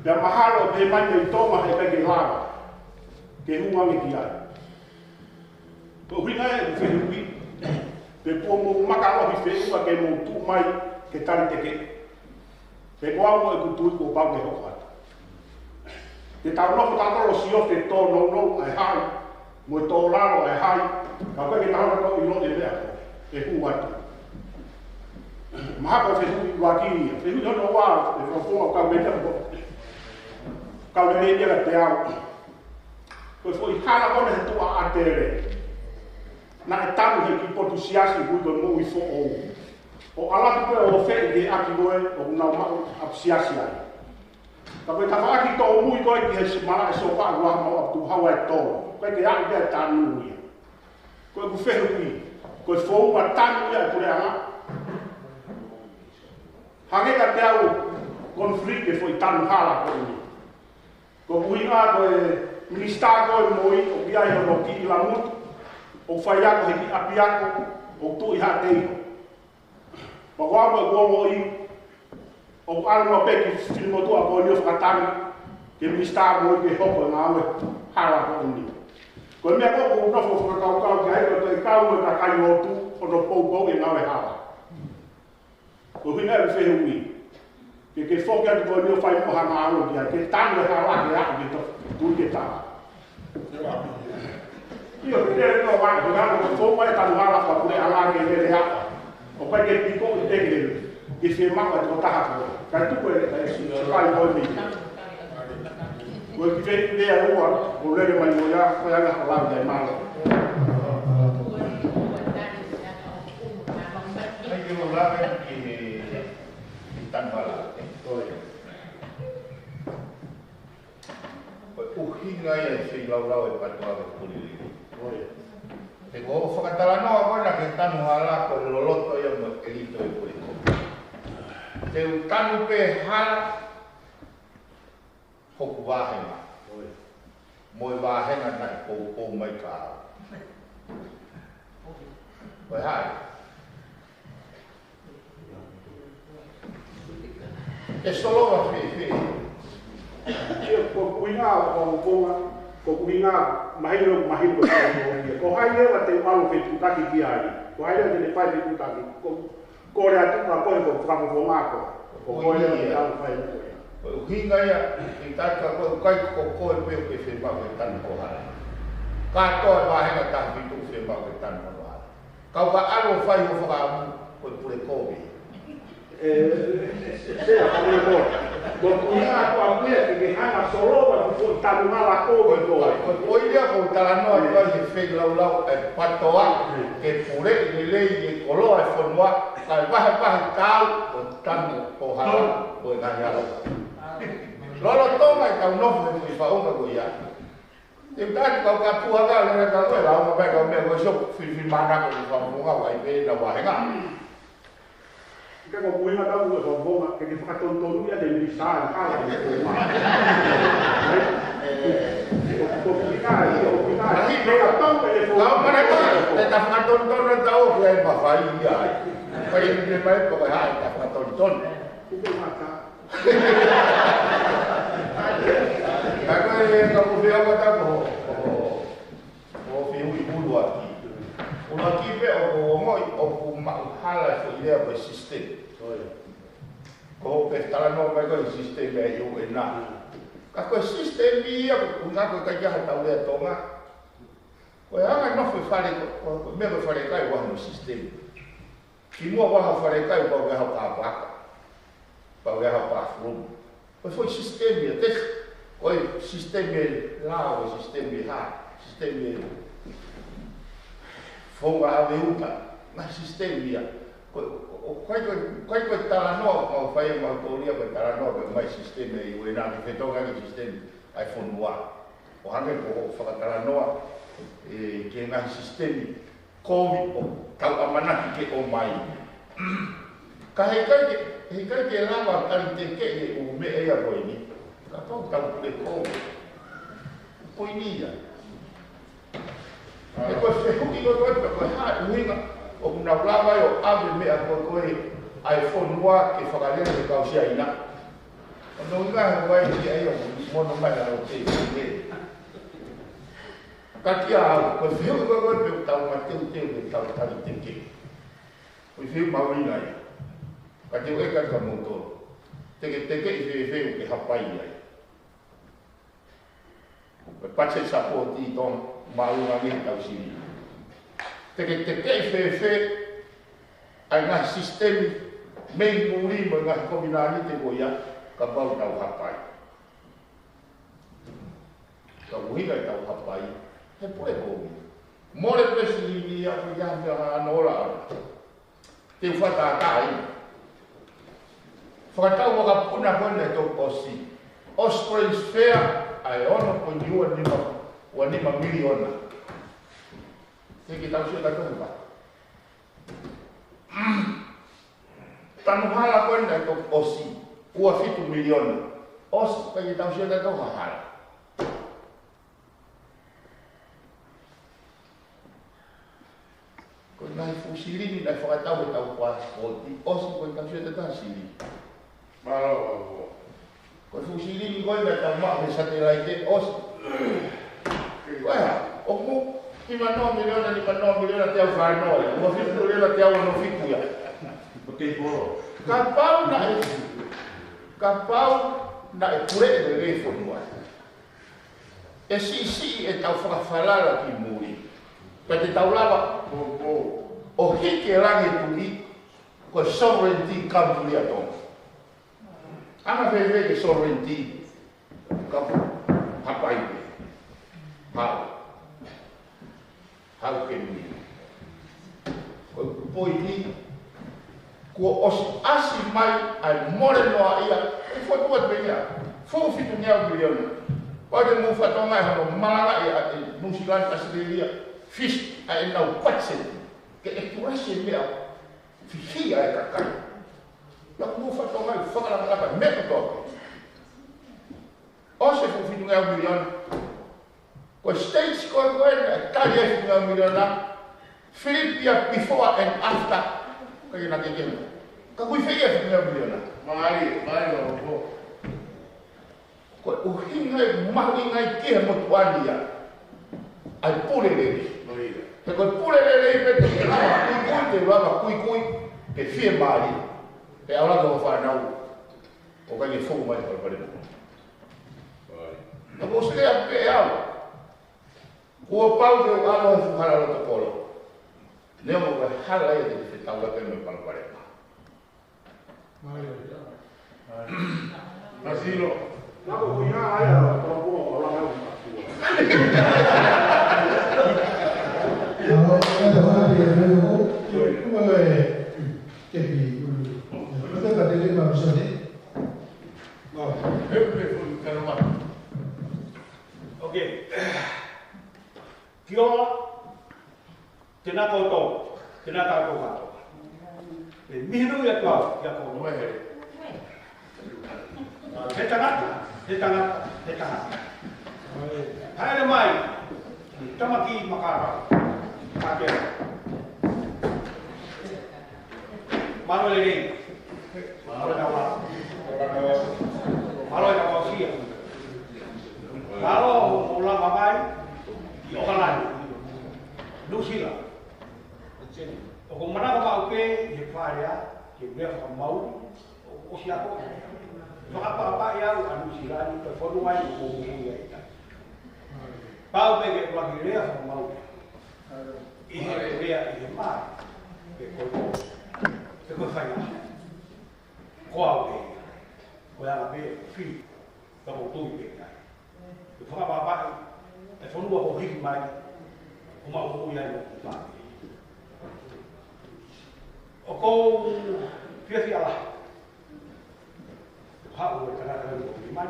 Pea mahalo pē mai mei Tonga he ʻikai ke lava ke hū ange ki ai. Ko e ʻuhinga ia ʻeku fehuʻi, pe kuo mou makalohi feʻunga ke mou tuʻu mai ke tali tekeʻi. Pe ko au mo ʻeku tui kuo pau ke hoko atu. Te tau nofo tatolo siofe tōnounou ʻa e hai, mo e tōlalo ʻa e hai, ka ʻoku ʻikai ke tau nofo ʻiloʻi e meʻa ko ē hū atu. Mahalo ko e fehuʻi ʻuluaki ia, fehuʻi hono ua, e fakafofonga ʻoku kau mei te au ko. Kau lelei ia kiate au. Ko e foʻi hala ko ena he tuʻa ʻAtele. Naʻe tanu he kiʻi potu siasi hui ko e moʻui foʻou. ʻO ʻalu atu ko ē ʻo feʻi ki he ʻaki ko ē ʻoku nau maʻu ʻapi siasi ai. Ka ko e tafaʻaki tōmui ko ē ki he si malaʻe sopa ʻoku ʻalu ʻo maʻu ʻapi tuʻu hau ai tolo. Ko e ke aʻu ki ai tanu ia. Ko ʻeku fehuʻi. Ko e founga tanu ia ʻa e puleʻanga. Hangē kiate au conflict e foʻi tanu hala ko eni. Ko e ʻuhinga ko e minisitā ko ē moʻui ʻoku ʻi ai hono kiʻi lamutu, ʻoku faiako he kiʻi ʻapiako, ʻoku tuʻu ʻi Haʻateiho. Pea ko au ko e kuo moʻui, ʻoku ʻalu noa pē ki Finemotuʻa ko eni ʻo fakatangi, ke minisitā moʻui ke hoko e ngāue hala ko eni. Ko e meʻa ko ē ʻoku ou nofo fakakaukau ki ai ko e kau e kakai lotu, hono poupou e ngāue hala. Ko e ʻuhinga ʻeku fehuʻi. Ke ke foki atu ko eni ʻo fai mo ha ngāue ki ai, ke tanu e hala ke aʻu ke to, tui ke tala. ʻIo, ke te reka wa, ke ngāue ke fou mai tanu hala ka puleʻanga ke lele aʻu. ʻOku ʻikai ke piko ʻi te ke, ke fiemaʻu e tokotaha ko ē. Kae tuku e, e, e, fai ko eni. Ko e kiʻi fehuʻi ia ʻe ua, ʻoku lele mai mo ia, ko ia ʻoku lau ia ʻe mālō. ʻAi ke u lave ki he, ki he tanu hala, ē? Ko e ʻuhinga ia e feilaulau e patoa ke pulili. He ko e fakatalanoa ko ena ki he tanu hala ko e loloto ia mo e ʻelito e pulili. Te u tanu pē hala, hoku vāhenga. Mo e vāhenga naʻe poupou mai ka au. Ko e hā? Ke solova fēfē? Ia, ko e ʻuhinga ʻo e fakafofonga, ko e ʻuhinga mahino, mahino ko e fakafofonga. Ko hai leva te u ʻalu ʻo fetuʻutaki ki ai? Ko hai leva te ne fai fetuʻutaki? Ko, ko e ʻOtua ko ē, ko e fakafofonga ko ē. Ko koe leva te u ʻalu ʻo fai mo koe. Ko e ʻuhinga ia, ʻe taki ka ko e ʻikai ko koe pē ʻoku ke fiemaʻu ke tanu ho hala. Kātoa e vāhenga taha fitu ʻoku fiemaʻu ke tanu hono hala. Kau ka ʻalu ʻo fai ho fakaʻamu, ko e pule kovi. ʻE, se a kau mo. Ko e ʻuhinga ʻoku ou ʻamanaki ke ke hanga ʻo solova ko e tanu hala kovi ko ē. Ko e, ko e, ko e ia ʻoku ou talanoa atu ai he feilaulau ʻa e PTOA, ke puleʻi lelei e koloa e fonua, kae vahevahe taau ʻo tanu ho hala, ko e ngaahi hala. Lolotonga ʻetau nofo he faʻunga ko ia. Te u taki kau ka puha ka lele ka ko e lau ka pē ka meʻa ko e sio fifili mana ko e fakafofonga ʻoku ʻi ai pē ʻena vāhenga. Ka ko e ʻuhinga ʻetau fakafofonga, ke ke fakatonutonu ia te misa, ka la ko e fakafofonga. Ko e ʻuhinga ia, ko e ʻuhinga ia. Ahi, pē ka tau pē e fakafofonga. Lau mana ka, te ta fakatonutonu ʻetau ʻoku ʻi ai mafai ia ai. Ko e ʻi ai pē mai ko e hā, ta fakatonutonu. Kupe mata. Ka ko e ka ko fea wata ko, ko, ko fiu i ʻuluaki. ʻUluaki pē ʻoku ou ongoʻi ʻoku maʻu hala e foʻi lea ko e system. Ko pe talanoa mai ko e system e U N. Ka ko e system ia, ko e ʻuhinga ko e ʻikai ke ʻi ai haʻatau lea Tonga. Ko e anga e nofo e fale ko, ko, ko e meʻa ko e falekai ʻoku ʻi ai hono system. Kimuʻa ʻoku ʻi ai haʻo falekai, pau ke ʻi ai haʻo kāpaka. Pau ke ʻi ai haʻo bathroom. Ko e foʻi system ia, te, ko e system e lao, ko e system e hā, system e founga ʻave uta, ngaahi system ia. Ko, ko, ko, ʻikai ko, ʻikai ko e talanoa, mau fai, mau tōlia ko e talanoa, ko e ngaahi system e U N ke fetongi e system ʻa e fonua. ʻO hangē ko hoʻo fakatalanoa, ē, ki he ngaahi sisitemi kovi ʻoku tau ʻamanaki ke ʻomai. Ka heʻikai ke, heʻikai ke lava ʻo talitekeʻi e ʻū meʻa ia ko eni. Kapau tau pule kovi. Ko eni ia. He ko e fehuʻi ko ē, ko e hā e ʻuhinga ʻoku nau lava ai ʻo ʻave meʻa ko ē ʻa e fonua ke fakalele ki he kau Siaina. ʻO no inga he vai ki ai ʻo mono mai ʻa e tēpile. Ka kia au, ko e fehuʻi ko ē pe ʻoku tau mateuteu ke tau talitekeʻi. Ko e fehuʻi mahuʻinga ia. Ka te u ʻeke atu kia moutolu. Te ke tekeʻi fēfē ʻo ke hapai ai? Ko e budget support ʻi Tonga, māʻolunga ange ʻetau sini. Te ke tekeʻi fēfē ʻa e ngaahi sisitemi mei muli mo e ngaahi kovinānite ko ia, kapau te tau hapai? Ka ʻuhinga ʻetau hapai, he pule kovi. Mole pē silini ia ko ia mea hano ola ana. Te u fakatātā ai. Fakatau vakapuna ko ena ʻe toki ʻosi. ʻOsi transfer ʻa e ono poini ua nima, ua nima miliona. Te ke tau sio ka toki va. Tanu hala ko ena ʻe toki ʻosi. Ua fitu miliona. ʻOsi, ka ke tau sio ka toki hala. Ko e ngaahi fuʻu silini naʻe fakatau ʻe tau pasipoti, ʻosi ko e tau sio ʻe tau silini. Mālō, mālō. Ko e fuʻu silini ko ē naʻe tau maʻu he satelaite, ʻosi. Ko e hā, ʻoku nima noa miliona, nima noa miliona teau fā noa, ua fitu miliona teau ono fitu ia. Ko e tēpolo. Kapau naʻe, kapau naʻe puleʻi lelei e fonua. ʻE siʻisiʻi ʻetau fakafalala ki muli. Pea te tau lava ʻo hiki e langi e tuʻi, ko e sovereignty country ʻa Tonga. Anga fēfē ke sovereignty country? Hapai pē. Hau. Hau ke nui. Ko e poini, kuo ʻosi ʻasi mai ʻa e mole noa ia, ʻe fotu atu pē ia, fuʻu fitungeau miliona. Pau te mou fakatokangaʻi hono malangaʻi ʻa e New Zealand, Australia, Fisi, ʻa ʻenau budget, ke ʻekulasi e meʻa, fifili ʻa e kakai. Naʻa mou fakatokangaʻi fakalakalaka meʻa kotoa. ʻOsi e fuʻu fitungeau miliona. Ko e States ko ē ko ē naʻe tali e fitungeau miliona. Filipi ia before and after. Ka ia naʻe kekena. Ka ʻoku ʻi fē ia e fitungeau miliona? Mālie, mālie ʻaupito. Ko e ʻuhinga ia ʻoku mahuʻinga ai ki he motuʻa ni ia ʻa e pule lelei. He ko e pule lelei pē te ke lava kuikui, te lava kuikui, te fiemālie. Pea ʻalu atu ho fānau ʻo ʻikai ke foki mai ki palopalema. Ka ko e sio pē ʻe au, kuo pau ke u ʻalu he fuʻu hala loto kolo. Neongo ko e hala ia te ke fetaulaki ai mo e palopalema. Mālie. Mālie. Masilo. Nako ko ia ai a, ko, ko, ko, la, la, la. Ok. Kia ora. Tēnā koutou, tēnā tātou kātoa. ʻE, mahino ia kau, ia kau noa he. He tangata, he tangata, he tangata. Haere mai, tamaki makara, makera. Mālō e lelei. Mālō e tau. Mālō e tau sia. Mālō hoʻo lava mai ki ʻAokalani, Nuʻusila. ʻOku ou manako maʻu pē ʻi he fale ʻa, ke meʻa fakamaau, ʻo, ʻosi ako. Fakaʻapaʻapa ʻe au ʻa Nuʻusila ni, ko e fonua ia ʻoku ou moʻui ai. Pau pē ke u lava ke lea fakamaau. ʻI he lea, ʻi he mai, pe ko e, pe ko e fai mai. Ko au pē ia. Ko e anga pē, fili. Ka ko tui pē ia. Ke fakapapaʻi e fonua kuo hiki mai, ʻo mau ʻi ai mo e fāmili. ʻOku ou fiefia lahi. Haʻu e tangata ni ʻo hiki mai.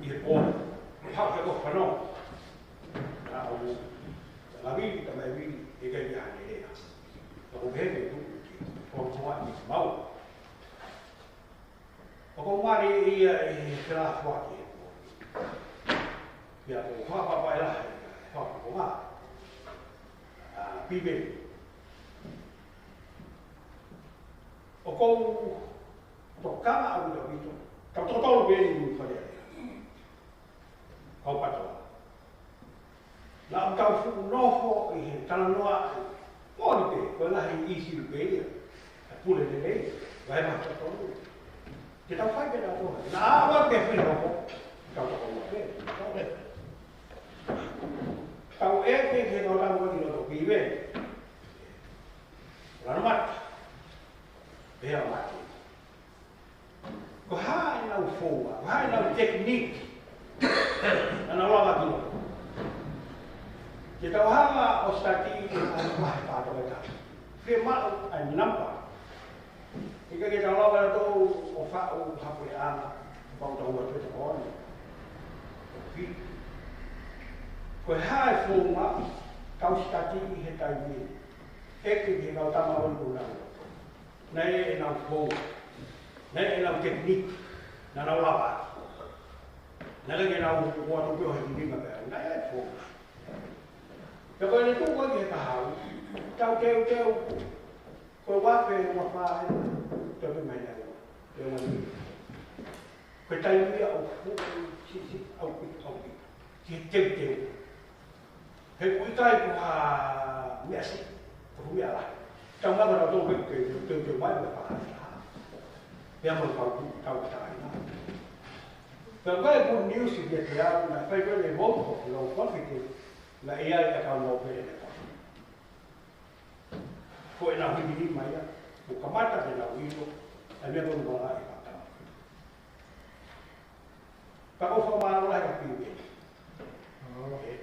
ʻI he pō, haʻu ke ko fano. Ka ʻoku ngāvili, ka mai vili, ʻe ʻikai ke hane ea. Ka ko heke tu, ko ko ʻi mau. ʻOku ou mālieʻia ʻi he felāfoaki he pō. Pea ʻoku ou fakapapaʻi lahi, fakapapaʻi. ʻA, Piveni. ʻOku ou tokanga ʻaupito, tau tokotolu pē ni mo e fale ʻa e kau PTOA. Naʻa ʻoku tau fuʻu nofo ʻi he talanoa, moʻoni pē, ko e lahi ʻi Silo pē ia. ʻA e pule lelei, vahe maha totonu. Te tau fai pē naʻa tau. Naʻa ʻoku te fai nofo, tau tokanga pē. Tau ʻeke ke tau tau ʻi loto Piveni. Lanu mata. Pea mate. Ko e hā ʻenau founga, ko e hā ʻenau tekiniki. Naʻa nau lava ki loto. Ke tau hanga ʻo sitati ʻi he ngaahi vahe pātoka ʻe taha. Fiemaʻu ʻa e namba. ʻIkai ke tau lava ʻe tautolu ʻo faʻu ha puleʻanga, faʻu tau atu e tokoni. Ko e hā e founga, tau sitati ʻi he taimi ni. ʻEke ki he kau tama ʻo e nau. Naʻe ʻenau founga. Naʻe ʻenau tekiniki. Naʻa nau lava. Naʻe ʻikai ke nau ʻoatu pē ʻo hiki nima pē. Naʻe ʻenau founga. Pea ko e tuʻu ko ē ki he kahaʻu. Tau teuteu. Ko e ua pē ua fā ē. Tau pē mai nai. Teu mai. Ko e taimi ia ʻoku fuʻu siʻisiʻi ʻaupito, ʻaupito. Ki he teuteu. He ʻoku ʻikai ko ha meʻa siʻi, ko ha meʻa lahi. Tau ngata nautolu pē ke teuteu mai mo e fakaʻatā. Pea mo e kau, kau tāina. Pea ko e good news ia kiate au, naʻe fai ko ē e vote of no confidence, naʻe ʻi ai e kau nōpele ʻe taha. Ko ʻenau hiki nima ia, kuo kamata ke nau ʻilo, ʻa e meʻa ko eni ʻoku lava ʻe fakatamaki. Ka ʻoku ou fakamālō lahi kia Piveni. ʻE,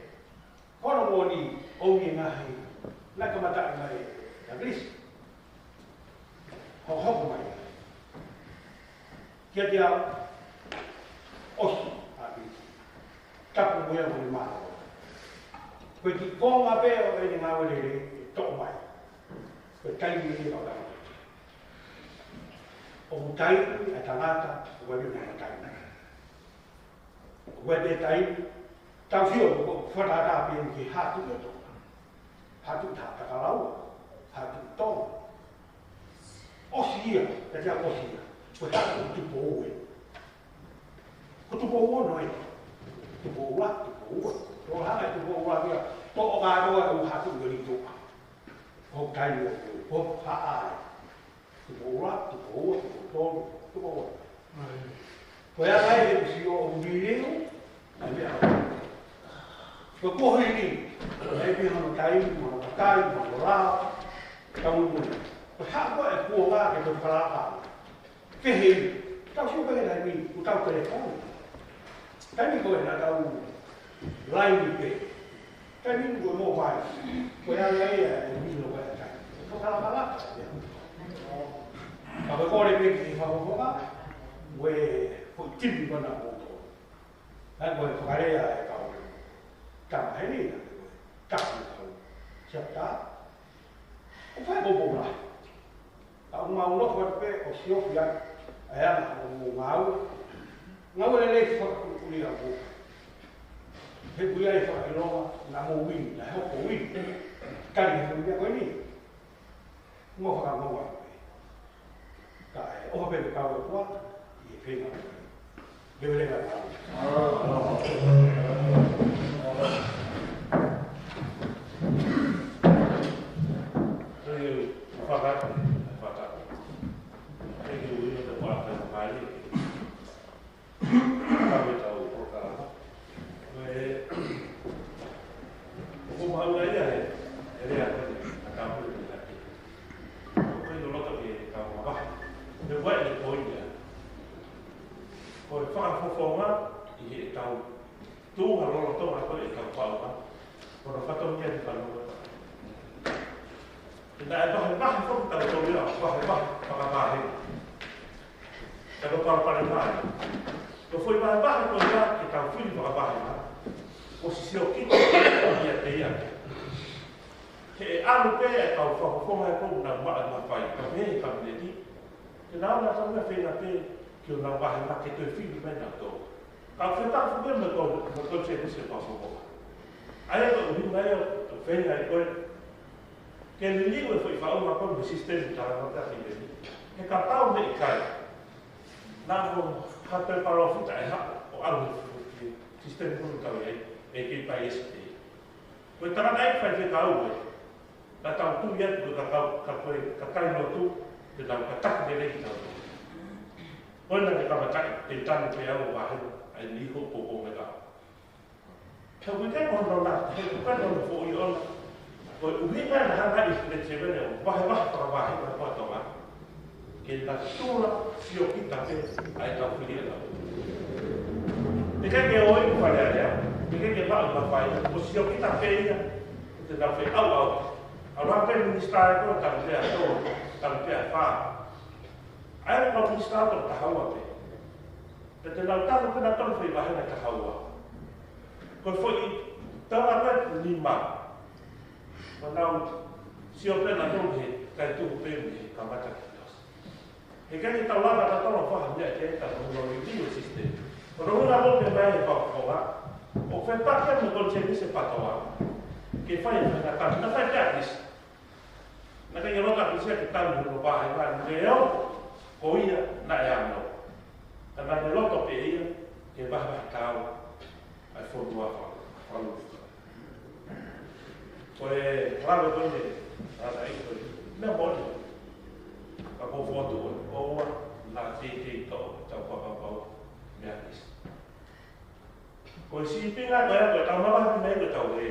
ko hono moʻoni, ʻoku ou ʻi he ngaahi, naʻe kamataʻi mai ʻe Douglas. Hokohoko mai. Kiate au, ʻosi, ʻa Piveni. Tapu mo ia mo e mālō. Ko e kiʻi konga pē ʻo ʻene ngāue lelei, ʻe toʻo mai. Ko e taimi ʻe kau tau. ʻOku taimi ʻa e tangata, ʻoku ʻi ai mo e taimi. ʻOku ʻi ai e taimi, tau sio, ʻoku fakatātā pē ki he hatu ʻi Tonga. Hatu tā Takalaua, hatu Tonga. ʻOsi ia, ka tia ʻosi ia. Ko e hā ko Tupou ē. Ko Tupou ono ē. Tupou ua, Tupou ua. Ko e hā ko Tupou ua ia. Toʻo kātoa e ʻū hatu ʻi Litoʻa. Ko Kaio, ko Haʻa ē. Tupou ua, Tupou ua, Tupou tolu, Tupou ua. Ko ia ai e ʻusi ʻo ʻUviliu, ʻa e meʻa. Ko e kuohili, ʻa e pē hono taimi, mo hono kakai, mo hono lao, tau ui. Ko e hā ko e kuonga ke tau kalaka. Kehe, tau sio pē he taimi, ʻoku tau telefoni. Taimi ko ē naʻa tau laini pē. Taimi ni ko e mobile. Ko ia ia e mino ko e kai. Ko kalakala. Ka ko e kole pē ki he fakafofonga, ko e foʻi timi ko ena poto. Ka ko e fakalea e kau. Tama heni, ka ko e tapu kau. Siapa? ʻO fai ko bola. Ka ʻoku mau nofo atu pē ʻo siofi atu, ʻa e anga hoʻomou ngāue. Ngāue lelei fakakulikulia mo. He ʻoku ʻi ai e fakaʻilonga, naʻa mou ui, naʻe hoko ui. Kali he fulia ko eni. Mo fakamau atu pē. Ka e, ʻofa pē ke kau e kua, ʻi he feinga. Ko e fakafofonga ʻi heʻetau tuʻu ha lolotonga ko ē ʻetau paunga. Ko hono fatongia ni fanua. Pea naʻe vahevahe foki ʻetau tōmira, vahevahe, fakavahe. Ka ko palopalema ia. Ko e foʻi vahevahe ko ia ke tau fili fakavahe mai. Ko e siʻi siokita ia te ia. Ke ʻalu pē ʻetau fakafofonga ʻe kau na maʻa mafai, ka pehē ʻe he Kapineti. Ke nau na tau na feinga pē, ke nau vahe mai ke toe fili mai na tō. Ka fetafu ke me ko, me ko se ni se pa foko. ʻA ia ko e ʻuhinga ia ʻo feinga ʻe koe. Ke liliu e foʻi faʻunga ko e system tala mata ki meni. He kapau ʻe ʻikai. Naʻa mo hata e palōfita ʻe haʻu ʻo ʻalu he system ko e tau ia, ʻe kei pai esi te. Ko e tangata ʻe fai fekau ē. Naʻa tau tui atu ko e kakai, ka ko e kakai lotu, te tau kātaki lelei kitautolu. Ko ena ke kamataʻi, te tanu pē au ʻo vahe, ʻa e niho ko ko me ka. He ʻoku ʻikai ko hono na, he ʻoku ʻikai ko hono foʻi ʻona. Ko e ʻuhinga naʻe hanga ʻe he Siasevele ʻo vahevahe fakavahe mai ko Tonga. Ke natula siokita pē ʻa e tau fili ʻa e tau. Te ke ke ʻoi ko Fale Alea, te ke ke maʻu mafai, ko siokita pē ia, te tau feʻauʻau. ʻAlu hake pē minisitā ʻe ko e tau pea tō, tau pea fā. ʻA ia ko minisitā ko taha ua pē. Pea te nau tala pē nautolu foʻi vahega ʻe taha ua. Ko e foʻi tala pē nima. Ko nau sio pē nautolu he kai tuku pē mei he kamata ki ʻosi. He kai ke tau lava nautolu faha mea ke ta ko no review system. Ko no huna mo pē mai he fakafofonga. ʻO fepaki mo e konisēnisi PTOA. Ke fai e faingataʻa, na fai pē ʻa ʻIsi. Naʻe ʻikai ke loto ʻa ʻIsi ke tanu hono vahevahe, neongo ko ia naʻe ʻi ai. Ka naʻe loto pē ia ke vahevahe taau ʻa e fonua fa-, falu. Ko e lave ko eni, ʻa e ʻai ko e, meʻa moʻoni. Ka ko fotu ko e, ʻoua naʻa teitei tau, tau fakapapau, meʻa ʻIsi. Ko e sīpinga ko ia ko e tau mamahi mai ko e tau ē.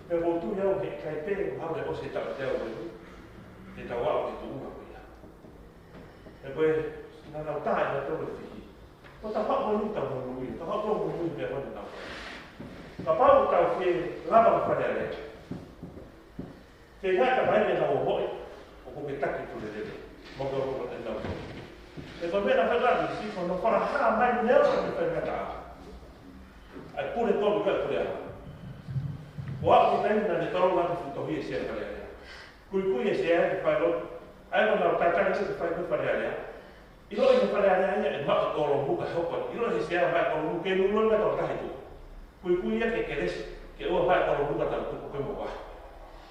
Pea ʻoku ou tui au he ʻikai pē ʻoku hau e ʻosi e taʻu teau ko eni, te tau aʻu ki he tuʻunga ko ia. He ko e, naʻa nau taha ʻe nautolu e fihi. Ko e tau haʻu ko eni tau monūʻia, tau haʻu ko e monūʻia pea ko eni tau. Kapau tau fie lava ko Fale Alea. Ke ngata mai ke nau hoʻi, ʻoku ke taki pule lele, mo ke ʻoku ke nau hoʻi. He ko e meʻa naʻe fai ʻe ʻIsi, ko hono fakahā mai neongo ʻene faingataʻa. ʻA e pule tolu ka pule ʻaho. Ko e aʻu ki he taimi naʻe tolo lava futohi e Sea Fale Alea. Kuikui e Sea ke fai lotu. ʻA ia ko nau taitanga ke fai ko Fale Alea. ʻIloʻi ʻe he Fale Alea ia ʻe maʻu e kōlomu ka hoko. ʻIloʻi ʻe he Sea ʻe maʻu e kōlomu ke lulululu mai tau tahi tuʻu. Kuikui ia ke kelesi, ke ʻoua maʻu e kōlomu ka tau tuku ke mo vahe.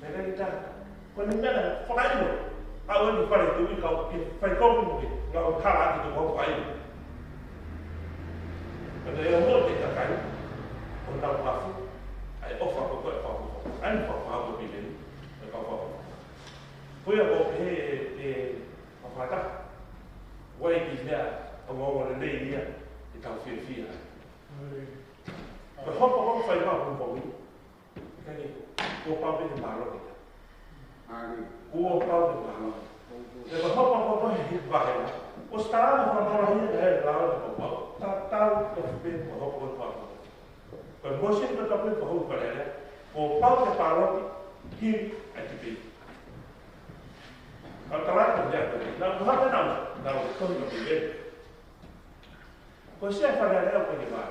Pea ʻikai ke ta, ko e meʻa naʻe fakaʻilo. ʻAlu eni ki fale tuʻi kau ke fai kopi mo ke ngāue hala ake tuʻu kau fai. Pea ʻi he ʻaho ʻe kakai, ʻo nau mafu, ʻa e ʻofa ko ē ʻa e fakafofonga. ʻA e fakafofonga ko e pileni, ʻa e fakafofonga. Ko ia ko e, e, e, fakafofonga. Wai ki meʻa, ʻa e ongoongo lelei ia, ʻetau fiefia. Ko e hopo ko ē fai mau kumpau i. Ka ni, kuo pau pē ke mālō kita. Kuo pau ke mālō. He ko e hopo ko ē he hiki vahela. ʻOsi tā na ko e mālō hia ka he lao na ko pau. Ta, tau, ko e pē ko e hopo ko ē pau. Ko e motion ko ē ka pē ko e hopo pale lea. Kuo pau ke pāloki, hili ʻa e tipei. Ka tala ko ia ko ē. Na, ko hake na, na, ko e tohi ko ē. Ko e sea fale lea ko ē ke vā.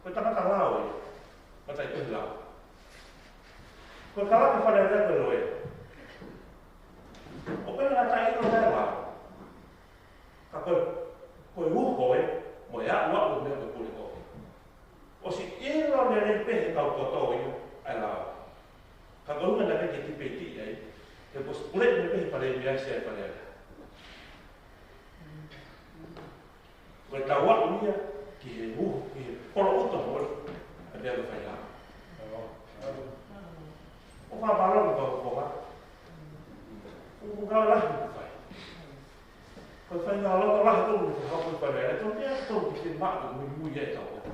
Ko e tangata lao ia, ka taʻe tohi lao. Ko e kalake fale lea ko e loea. ʻOku ʻikai ke ngata ʻi he loea lao. Ka ko e, ko e uho ē, mo e aʻuaʻu meʻa ko e pule ko ē. ʻOsi ʻilo lelei pē he kau kotoa ia, ʻa e lao. Ka ko e ʻuhinga naʻe ʻikai ke tipeitiʻi ai, he kuo ʻosi puleʻi pē he palēmia ʻa e sea fale lea. Ko e tau aʻu ia ki he uho, ki he poloʻuto mo e meʻa ko ē fai lao. ʻO fakamālō ki he kau koha. ʻOku ngāue lahi ʻoku fai. Ko e faʻahinga loto lahi ʻoku fai ʻi he kau koha. Ko e meʻa ʻoku tonu ke maʻu muimui ia ʻi he kau koha.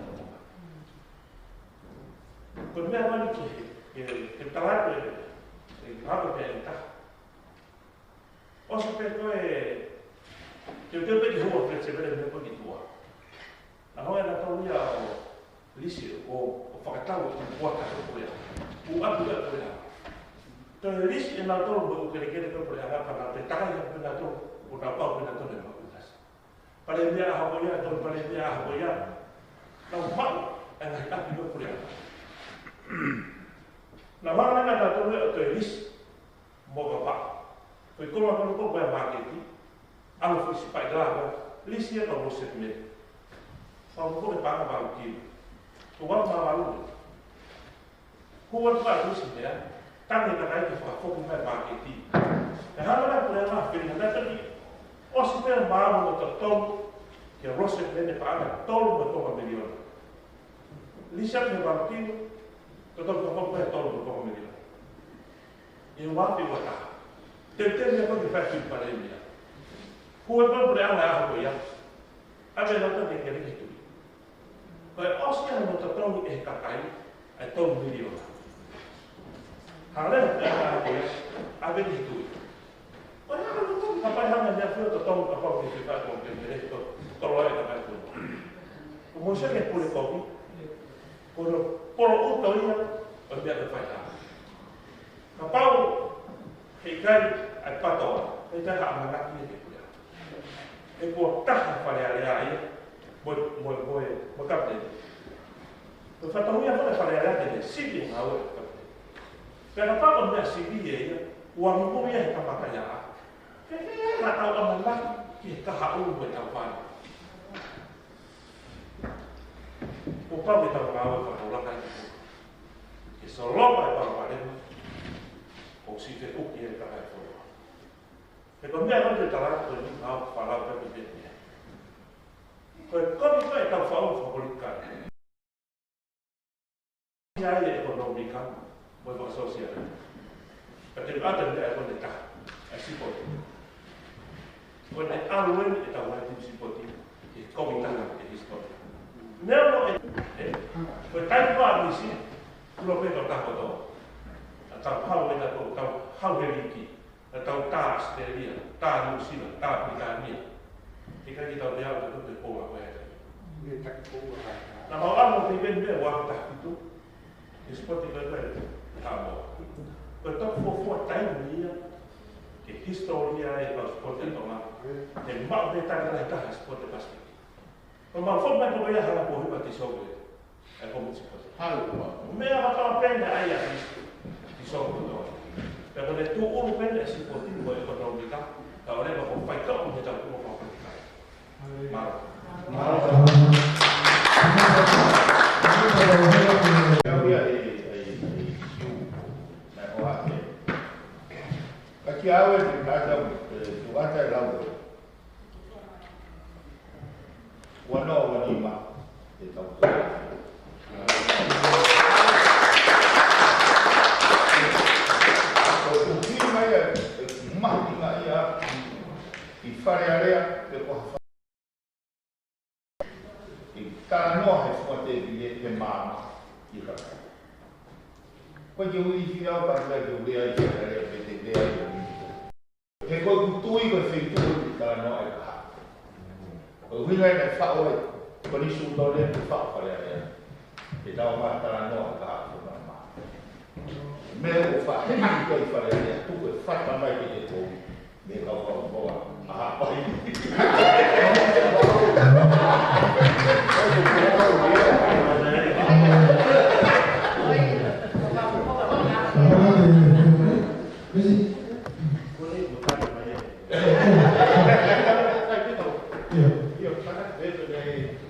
Ko e meʻa ko eni ke, ke, ke tala atu e, e ngāue pē ʻe taha. ʻOsi pē ko ē, teuteu pē ke hū ʻa Fletcher Valley mei he ko ē ki tuʻa. Naʻe hanga ʻe nautolu ia ʻo lisi ʻo, ʻo fakatau ʻa e kuata ko ē. Kuo ʻatu ia ko ē. Toe lisi ʻe nautolu mo e ʻū kelekele ko ē puleʻanga pea nau toe takai ʻa pē nautolu, ʻo nau pau pē nautolu ʻe maʻu ʻe tasi. Palēmia ʻaho ko ia, tolu palēmia ʻaho ko ia. Nau maʻu ʻa e ngaahi ʻapi ko ē puleʻanga. Naʻe hanga ʻe nautolu ia ʻo toe lisi mo ka pā. Ko e konga ko ē ko e māketi, ʻalu foʻi sipaʻi lava, lisi ia ka mo se mē. Pau ko e paʻanga valu kilo. Ko e valu mā valu. Ko e valu mā valu si mea, tangi e kakai ke fakafoki mai māketi. Naʻe hanga ʻe he puleʻanga ʻo fili, naʻe toki ʻosi pē maama mo totongi, ke lose mene paʻanga tolu mo e konga miliona. Lisi atu he valu kilo, totongi fakafoki mai tolu mo e konga miliona. ʻI he ua afe ua taha. Teuteu ia ko ē ke fai ki palēmia. Hū e pau puleʻanga ʻaho ko ia. ʻAve nautolu ke kele ki tuʻi. Ko e ʻosi ia hono totongi ʻe he kakai, ʻa e tolu miliona. Hale, ʻaho ko ia, ʻave ki tuʻi. Ko e hā nautolu kapau ʻe hanga ʻe he ʻAfio ʻo totongi kapau ke fai ko e kele to, tolo e kakai ko. Ko Mōsese Pule Kovi, ko hono poloʻuto ia, ʻo e meʻa ke fai hā. Kapau he ʻikai ʻa e pātoa, he ʻikai ha ʻamanaki ia ke puleʻanga. He kuo taha Fale Alea ia, mo, mo, mo, mo Kapiteni. Ko e fatongia ko ē Fale Alea ke ne sivi e ngāue ʻa e Kapiteni. Pea kapau ko e meʻa sivi ia, ua mumu ia he kamataʻanga. He, he, ha tau ʻamanaki ki he kahaʻu mo e tau fale. Kuo pau ke tau ngāue fakaʻuliʻi ki tuʻa. Ke solova e palopalema, ʻosi feʻuki e kakai folofola. He ko e meʻa ko ē te tala ko eni ʻoku ou faʻa lau pē ki he meʻa. Ko e kovi ko ē ʻetau faʻu fakapolitikale. ʻI ai e ʻekonōmika, mo e fakasōsiale. Ka te u ʻata meʻa ko eni taha, ʻa e sipoti. Ko eni ʻalu eni ʻetau ngaahi timi sipoti, ke kovi taha ke histori. Neo no e, e, ko e taimi ko ē ʻa e misi, kulo pē tau taha kotoa. ʻA tau hau ena ko tau hau he liki. Naʻa tau tā ʻAositelēlia, tā Nuʻu Sila, tā Pilitānia. ʻIkai ke tau meʻa ʻo tau te poa ko e ata. Naʻa mau ʻalu mo Piveni pē ua taha fitu. He sipoti ko ē ko ē Haʻamoa. Ko e toki fuofua taimi ia ke hisitōlia e kau sipoti ʻa Tonga. He maʻu pē taimi lahi taha sipoti Pasifiki. Ko mau foki mai ko ia hala ko hiva ti sope. E ko muti ko. Hau ko. Meʻa ʻa tau pē na ai a ti sope ko. Pea ko e tuʻu pē na sipoti mo e ʻekonōmika. Ka ʻoku leva ʻo faitoʻo he tau kuo fakafakai. Mālō. Mālō. Kau ia e, e, e, siu, naʻe hoa ake. Ka kia au e, ka tau, e, tu ata e lau. Ua noa, ua nima, e tau tau. Ko e ʻuhinga ia, e mahuʻinga ia, ʻi Fale Alea, pe ko ha fa-, ʻi talanoa he fua tēpile, he maama, ʻi kakai. Ko e ke ui fi au, ka ke ui ai, Fale Alea, pe te lea ai, He ko e kutu ʻi ko e feituʻu ʻi talanoa e kahaʻu. Ko e ʻuhinga ia naʻe faʻu ai, ko ni su tone ke faʻu Fale Alea. Ke tau ma talanoa e kahaʻu ko na ma. Me o fa he ni ko i Fale Alea, tuku e fata mai ke te kou. Me kau kau koa, a ha pai. Busy. Ko e ʻuhinga ia. ʻIo. ʻIo, ʻio, fakatatau pē,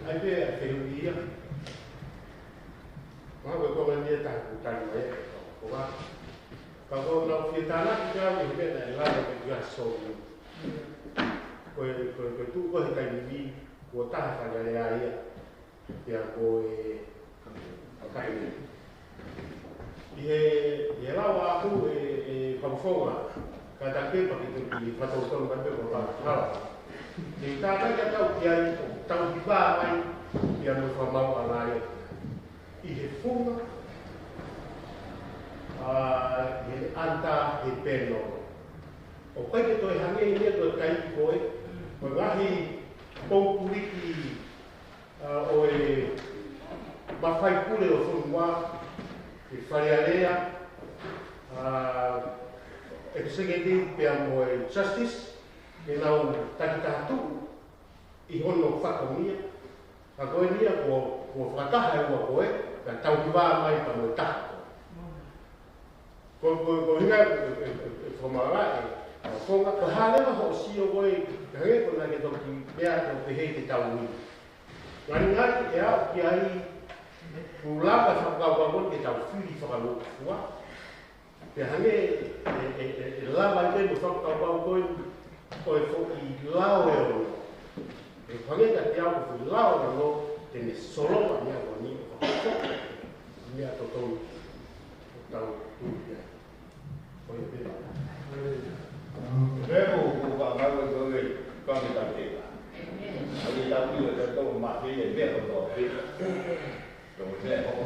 ʻai pē ʻa e fehuʻi ia. Mahalo ko e konga ni ʻe taha kuo tali mai ʻe he kau. Ko e hā? Ka ko ʻenau fie tānaki pē au ʻi he meʻa naʻe lava ke ʻi ai Sōlomoni. Ko e, ko e, ko e tuʻu ko ē he taimi ni, kuo taha Fale Alea ia. Pea ko e, ʻa e kai ni. ʻI he, ʻi he lau ʻaku e, e Fakafofonga, ka ta ke paki te ki fakatotonu mai pē ko e fakahala. Ke tānaki ʻa tau ki ai, tau ki vā mai, pea mo e fakamau ʻa ngai. ʻI he funga, ʻa, ʻi he anta he peno. ʻOku ʻikai ke toe hangē ia ko e kai ko ē, ko e ngaahi pou kuliki ʻa, ʻo e mafai pule ʻo e fonua, ʻi Fale Alea, ʻa, ʻEkiseketivu pea mo e Justice, ke nau takitaha tuʻu ʻi hono fatongia. Ka ko eni ia kuo, kuo fakataha e ua ko ē, ka tau ki vā mai pea mo e taha ko ē. Ko, ko, ko e ʻuhinga e, e, e, e fakamala e, ʻa, ko e ʻuhinga, ko e hā leva hoʻo sio ko ē, ka hangē ko ena ke toki pea, toki pehē ke tau ui. Ngani ngani e au ki ai, kuo lava e fakakaukau ko eni ke tau fili fakalūkufua. Pea hangē e, e, e, e lava ai pē mo e fakakaukau ko eni, ko e foʻi lao ʻe ono. ʻE hangē kiate au ko e foʻi lao ʻe ono, te ne solova meʻa ko eni ʻo fakakaukau. Meʻa totonu, ʻo tau tui ai. Ko ia pē. Pea ko u ka ngau e koe, ka me tau te. Ai tau ki o te tau ma te e meʻa ko tau te. Ko e meʻa ko.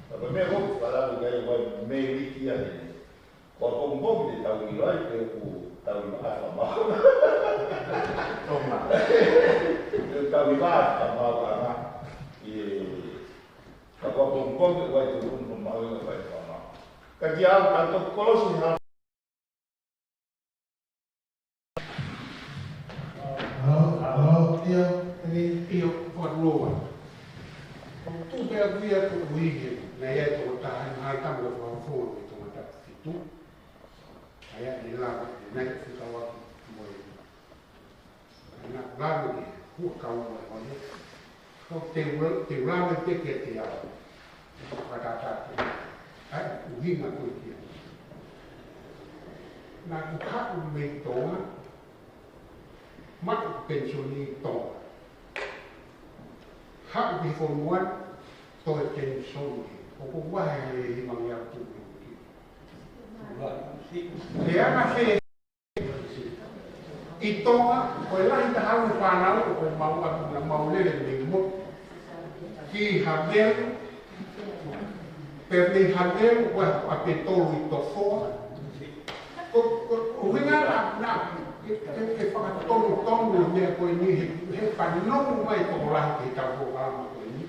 Ka ko e meʻa ko, ka la ko e meʻa ko ia. Ko ko mo te tau i lai, te ku tau i ma ata ma. Toma. Te tau i ma ata ma, ata ma. ʻIo. Ka ko ko mo te wai te ku mo ma i fai ma. Ka ki au, ka to kolosi ha. ʻIo, ʻio, ʻio, ʻio, fakaloa. ʻOku tuʻu pē ʻa ia ko e ʻuhinga, naʻe ʻi ai e tokotaha, ʻi he ngaahi tama ko e Fakafofonga ko e tangata fitu. ʻA ia, ʻe lava, ʻe nai fika waki mo e. ʻE na lava ke hua kau mo e hone. Ko te ula, te ula me te ke te au. Fakatata te. ʻAi, ʻuhinga ko ia. Naʻa ku haʻu mei Tonga, maʻu penisoni Tonga. Haʻu ki he fonua, toe penisoni. ʻOku vahe he himangia tu. Te ana fe ʻi Tonga, ko e lahi taha ʻo e fānau, ʻoku mau ʻaku na mau lele mei mo. Ki Havelu, pea mei Havelu, ko e ʻa Petolu ʻi Tofoa. Ko, ko, ko e ʻuhinga na, na, ke, ke, ke fakatonutonu e meʻa ko eni he, he fanongo mai tokolahi ki he tau polokalama ko eni.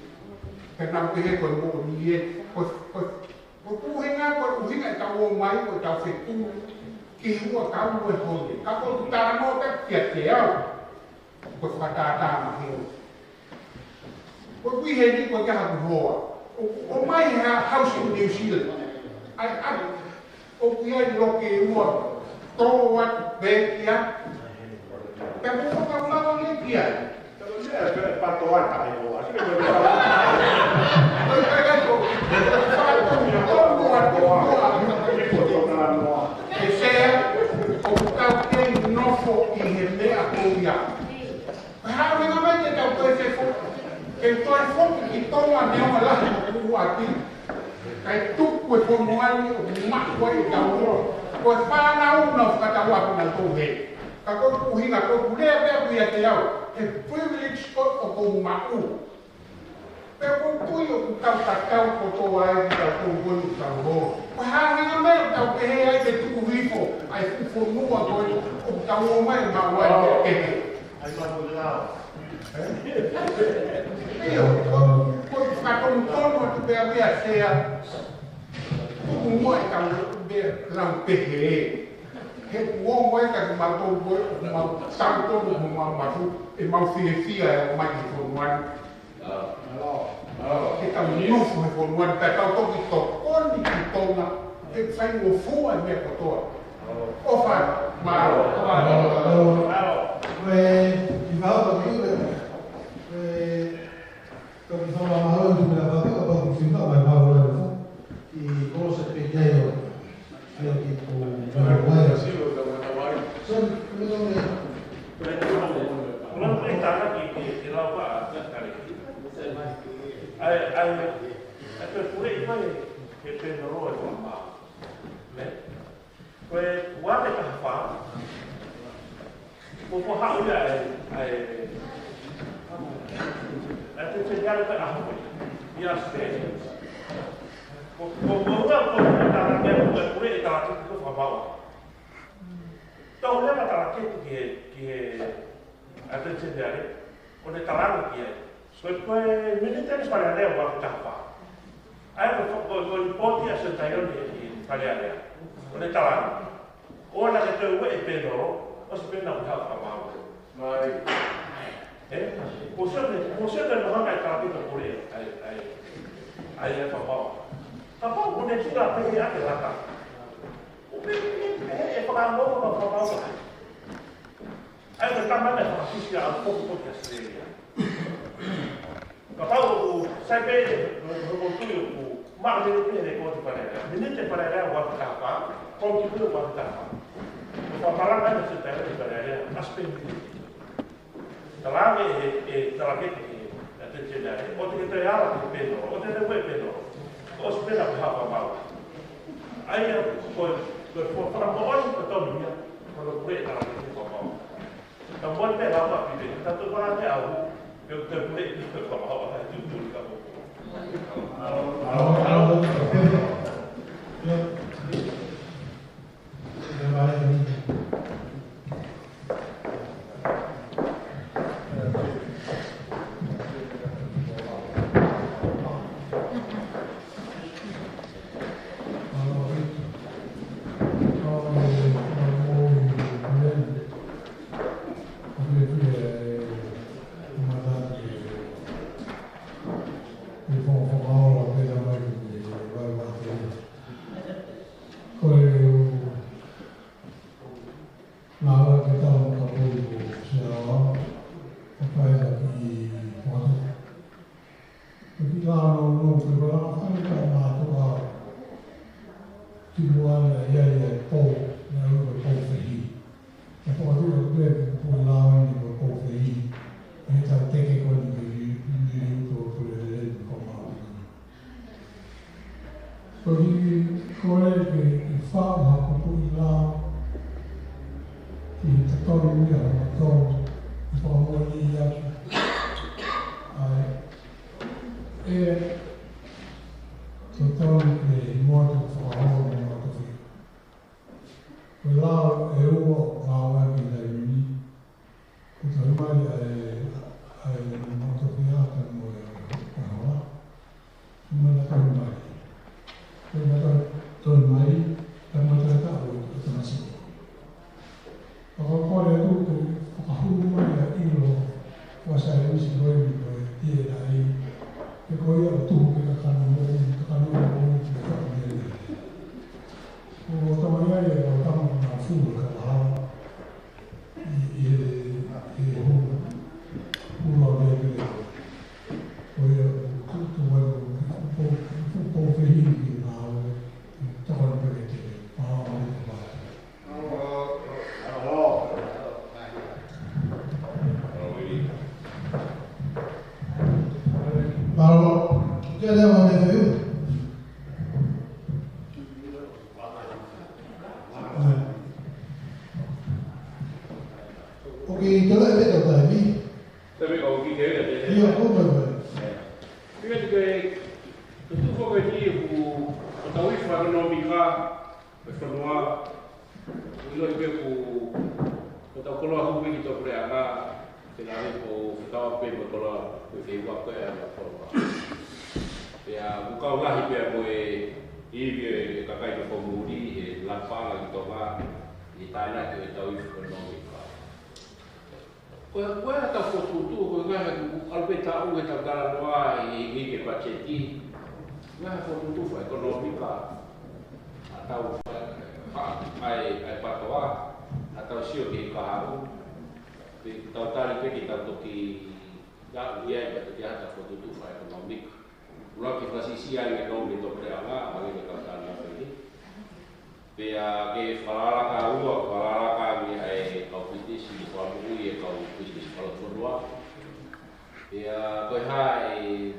Pea nau pehē ko e moʻoni ē, ko, ko, ko e ʻuhinga, ko e ʻuhinga ʻetau ō mai, ko ʻetau fekumi ki he huʻakau mo e hone. Ka ko e talanoa pē kiate au, ko e fakatātā mahino. Ko e ʻuhi heni ko e kaha ku hoa. ʻO, ʻomai he ha-, Housing New Zealand. ʻAi, ʻai, ʻoku ʻi ai loke ua. Tō atu pē ki ai. Pea ko e fakamaau ange ki ai. Tau lea pē patoa taʻeʻoa. Sio pē patoa. Ko e Sea, ʻoku tau kei nofo ʻi he meʻa ko ia. Ko e hā e ʻuhinga mai ke tau toe fefo, ke toe foki ki Tonga neongo e lahi ʻoku ʻoatu. Kae tuku e fonua ni ʻoku maʻu ai ʻetau ʻofa. Ko e fānau naʻa nau fakatau ʻaki naʻa nau tō hē. Ka ko e ʻuhinga ko ʻeku lea pē ʻaku ʻiate au, he privilege ko ē ʻoku ou maʻu. Pea ʻoku ou tui ʻoku tau tatau kotoa ai ki tau tō ko eni ʻoku tau ō. Ko e hā e ʻuhinga mai ʻoku tau pehē ai ke tuku hifo ʻa e fuʻu fonua ko ē ʻoku tau ō mai ʻo maʻu ai e meʻa kehe. ʻAi maʻu e lao. ʻIo, ko, ko e fakatonutonu atu pē ia Sea. Tuku muʻa ʻetau meʻa lau pehē. He kuo ʻomai ka ki mautolu ko ē, ʻoku mau tau tonu, ʻoku mau mafu, ʻemau fiefia ʻe ʻomai ki fonua ni. Ke tau nofo he fonua ni, pea tau toki tokoni ki Tonga, ke faingofua e meʻa kotoa. ʻOfa, mālō. Mālō. Mālō. Mālō. Ko e, i vau ka pule, ko e, toki fakamahalo tu mea papa ka papa ki fina mai mālō e fo. I kolo se pe jai o. Ai o ki ko, mālō mai. Sorry, me lo me. Ko e, ko e, ko e, ko e, ko e, ko e, ʻAi, ʻai, ʻai, ko e puleʻi mai, he Pēnolo e fakamaau. Nē? Ko e ua te kaha fā. Ko ko haʻu ia ʻa e, ʻa e, ʻa e te te jare ka ʻaho ko ia. Ia Spanish. Ko, ko, ko ua ko e tala ke ko e puleʻi tala ke ko fakamaau. Tau leva tala ke ki he, ki he, ʻa e te te jare. ʻO ne tala ange ki ai. Ko e, ko e miniti ʻa e Fale Alea ua te kaha fā. ʻAi ko, ko, ko e lipooti ʻa Setailoni ʻi Fale Alea. ʻO ne tala ange. ʻOua naʻa ke toe ueʻi Pēnolo, ʻosi pē naʻa ku haʻu fakamaau. Mai. Ē? Ko Sione, ko Sione naʻa hanga ʻe tala ki he pule, ʻai, ʻai, ʻai, ʻai fakamaau. Kapau ʻoku ne tula pē ʻi ake laka. ʻO pē, pē, pē, ʻe fakamaau, fakamaau. ʻAi, ko e tama ne fakafisi ʻa e poki poki ʻAositelēlia. Kapau ʻoku sai pē, ʻo, ʻo, ʻo tui ʻoku maʻu lelei pē he lēkooti Fale Alea. Miniti Fale Alea ua te kaha fā, ko e ki pule ua te kaha fā. ʻO fakamalanga ʻa e Setailoni Fale Alea, ʻasi pē miniti. Tala ange ʻe, ʻe, tala ke, ʻe, ʻa e te te jare. ʻOua te ke toe ala ki Pēnolo, ʻoua te ke ueʻi Pēnolo. ʻOsi pē naʻa ku haʻu fakamaau. ʻAi, ko, ko, ko, fakamoʻoni ko tonu ia, ko e puleʻi tala ke fakamaau. Ka mole pē lava pē, ka tu mara te au, ke u te pule i te kama hawa hai tu tu ka mo. Ko e ngāue ke tau ka pui ko Siaoa, ka kai ka ki Motu. Ko ki lā no no ke wala ka kai ka mā toka ki mua ia ia ia e pō, ia ui ko e pō fehi. Ka pō atu ka pē ke pō lā ni ko e pō fehi. E tau teke ko ni ke li, li, li, to, to, le, le, le, ko mā. Ko e kiʻi kole ke, ke faʻu ha kupuʻi lao ki he totonu ia ʻo e tau fakamoʻoni atu. ʻAi, ʻe totonu ke motu fakaholo mo motu fia. Ko e lao ʻe ua ʻoku ngāueʻaki he taimi ni. Ko e taimi mai ʻa e, ʻa e motu fia pea mo e kahoa. Ko e mana taimi mai. Ko e mana taimi mai, taimi mai taimi taʻu ʻo e tamasiʻi. Ka ko e kole atu ke fakahū mai ʻa e ʻilo fakasaienisi ko eni ko e D N A. He ko ia ʻoku tuhu ke kakano moʻui, kakano moʻui ke kakano D N A. Ko e ʻuhinga ʻo e tau ifi fakaʻekonōmika ʻo e fonua, ʻiloʻi pē ʻoku, ko ʻetau koloa hū pē ki tuʻapuleʻanga, te nau ko e fekau pē mo e koloa, ko e feua ko ē ʻa e koloa. Pea ʻoku kau lahi pē mo e ivi ʻa e kakai ko ē ʻoku muli he lapa ki Tonga, ʻi he tānaki ʻo e tau ifi fakaʻekonōmika. Ko e, ko e ʻa e tau fokotuʻutuʻu, ko e ngaahi ʻoku ʻalu pē taʻu he tau talanoa ʻi he, ʻi he ke pacheti. Ngaahi fokotuʻutuʻu fakaʻekonōmika, ʻa tau fai, ʻa e, ʻa e patoa, ʻa tau sio ki he kahaʻu. Pea tau tali pē ke tau toki, ʻa ia, pea toki ʻa e tau fokotuʻutuʻu fakaʻekonōmika. ʻUluaki fakasiʻisiʻi ange ʻa e nōmi ʻo e tuʻapuleʻanga, hangē ko e kau tānaki ni. Pea ke falala ka ua, falala ka ua ʻa e kau pisinisi, mo e kau pisinisi fakalotofonua. Pea ko e hā e,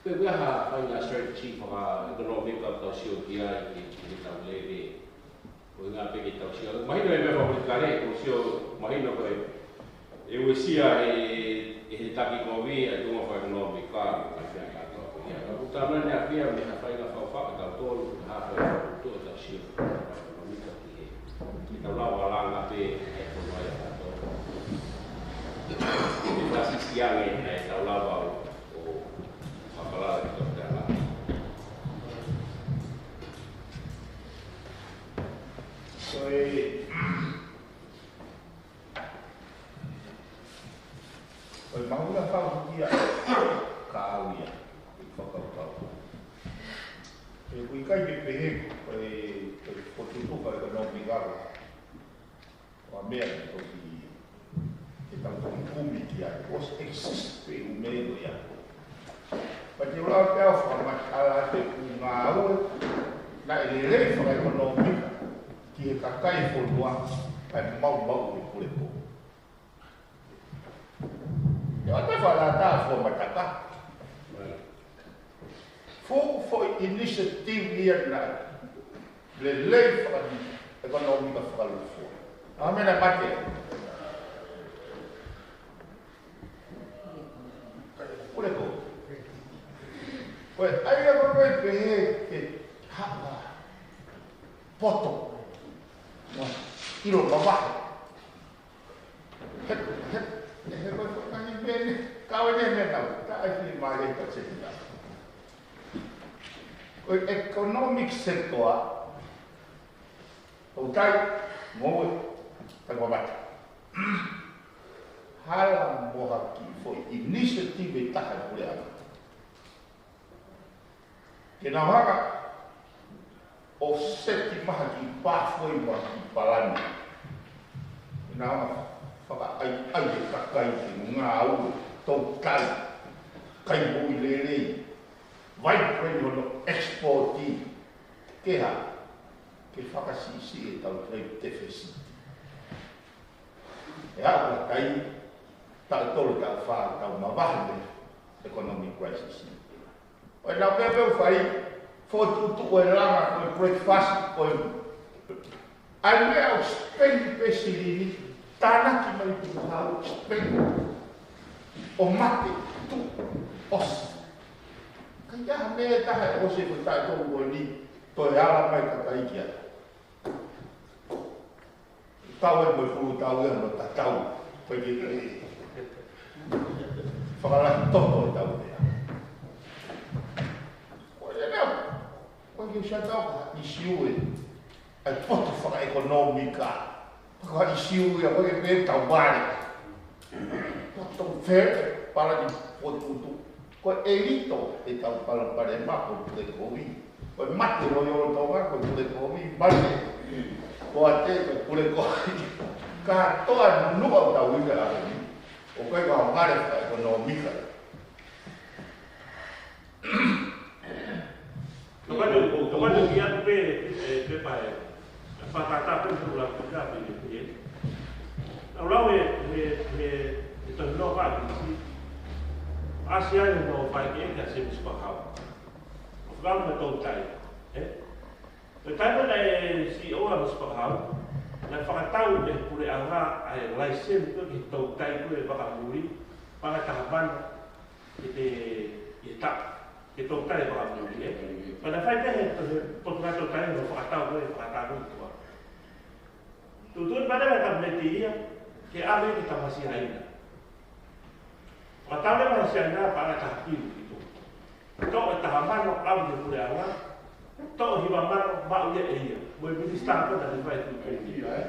pe ko e hā fai ngaahi strategy fakaʻekonōmika ʻoku tau sio ki ai, ki, ki he tau lele. Ko e ngaahi pē ke tau sio. Mahino e meʻa fakapolitikale, ko e sio, mahino ko e, ʻe uesia he, he taki kovi, ʻa e tuʻunga fakaʻekonōmika, ka fia ka tau ko ia. Ka ʻoku tau nani a pia, mei he fai ngaahi fakaʻofoʻofa, tau tolu, ha fai ngaahi tuʻu, tau sio, fakaʻekonōmika ki he. Ke tau lava langa pē, ʻa e fonua ia ka tau. Ke fakasiʻisiʻi ange, ʻa e tau lava ʻo, ʻo, fakalahi ki tau tala. Ko e, ko e mahuʻinga fau ia, ka au ia, ʻi he fakakaukau. ʻOku ʻikai ke pehē, ko e, ko e fokotuʻutuʻu fakaʻekonōmika, ʻa e meʻa ke toki, ke tau toki kumi ki ai. ʻOsi exist pē ʻū meʻa ko ia. Pea te u lava pē au ʻo fakamatala atu ʻa e ngāue naʻe lelei fakaʻekonōmika ki he kakai e fonua, ʻa e maumau ʻo e pule ko. ʻE ʻoua te fakaʻatā fua mataka. Fuʻu foʻi initiative ia naʻe lelei fakaʻekonōmika fakalūkufua. ʻA e meʻa naʻe mate. Pule ko. Ko e ʻai ʻa e meʻa pehē ke hanga poto. ʻIlo mavahe. He, he, he ko e fakahi mene, kau ʻene mena, ka ai ki mare ka teki ka. Ko e economic sector, ʻo tai, ngoue, tai wamata. Hala mo ha kiʻi foʻi initiative ʻe taha ʻa e puleʻanga. Ke nau hanga ʻo seti mai ha kiʻi pathway mo ha kiʻi palani. Ke nau hanga fakaʻaiʻai e kakai ke ngāue, toutai, kai moʻui lelei, vibrant hono export. Ke hā, ke fakasiʻisiʻi e tau trade deficit. ʻE aʻu ki he taimi, taʻu tolu, taʻu fā, tau mavahe mei he economic crisis. ʻO e nau pea pea u fai, fokotuʻutuʻu e langa ko e breakfast, ko e ʻai meʻa ʻo spend pē silini, tānaki mai ki hau, spend, ʻo mate, tuʻu, ʻosi. Ka ʻi ai ha meʻa ʻe taha ʻe ʻosi ko e taʻu tolu ko eni, toe ala mai ka kai ki ai. Tau e mo e pulu tau e no tatau. Ko e ke ke. Fakalahi toto e tau e. Ko e nea. Ko e ke sa tau ka ʻisiū e. ʻAi poto fakaʻekonōmika. Ka ʻisiū e a ko e ke pe tau vale. Poto fere, pala ni potutu. Ko e ʻelito ʻetau palopalema ko e pule kovi. Ko e mate loi ʻo Tonga ko e pule kovi, mate. Ko ate ko e pule kovi. Kātoa nunu ʻo tau ika la kovi. ʻOku ʻikai ko ha ngare fakaʻekonōmika. Tokatu, tokatu ki atu pē, ē, pē pae. Fakatātā pē ʻoku la pē ka pē, pē. Lau lau e, e, e, e tau noa pā ki si. ʻAsi ai no fai ke ka se misi pakau. ʻO fakaʻau me tau tai. Ē? Ko e taimi naʻe CEO ʻa misi pakau, naʻe fakatau ʻe he puleʻanga ʻa e laiseni ko ē ki he toutai ko ē fakamuli, panga taha mana, ʻi he, ʻi he taʻu. ke tō tai ʻa e Kapineti, ē? Pea naʻe fai pē ʻe he, ʻe he Potungāue Tō Tai ʻa e fakatau ko ē, fakatau ko ē. Tuʻutuʻuni pē ʻe he Kapineti ia ke ʻave ki he Tamasiʻi ʻAina. Fakatau leva ʻe he Siaina pea ʻave ʻe taha ki tuʻa. Toʻo ʻe taha mano ʻave ki he puleʻanga, toʻo ʻe hiva mano maʻu ia ʻe ia. Mo e Minisitā ko ē naʻe fai tuʻutuʻuni ia, ē?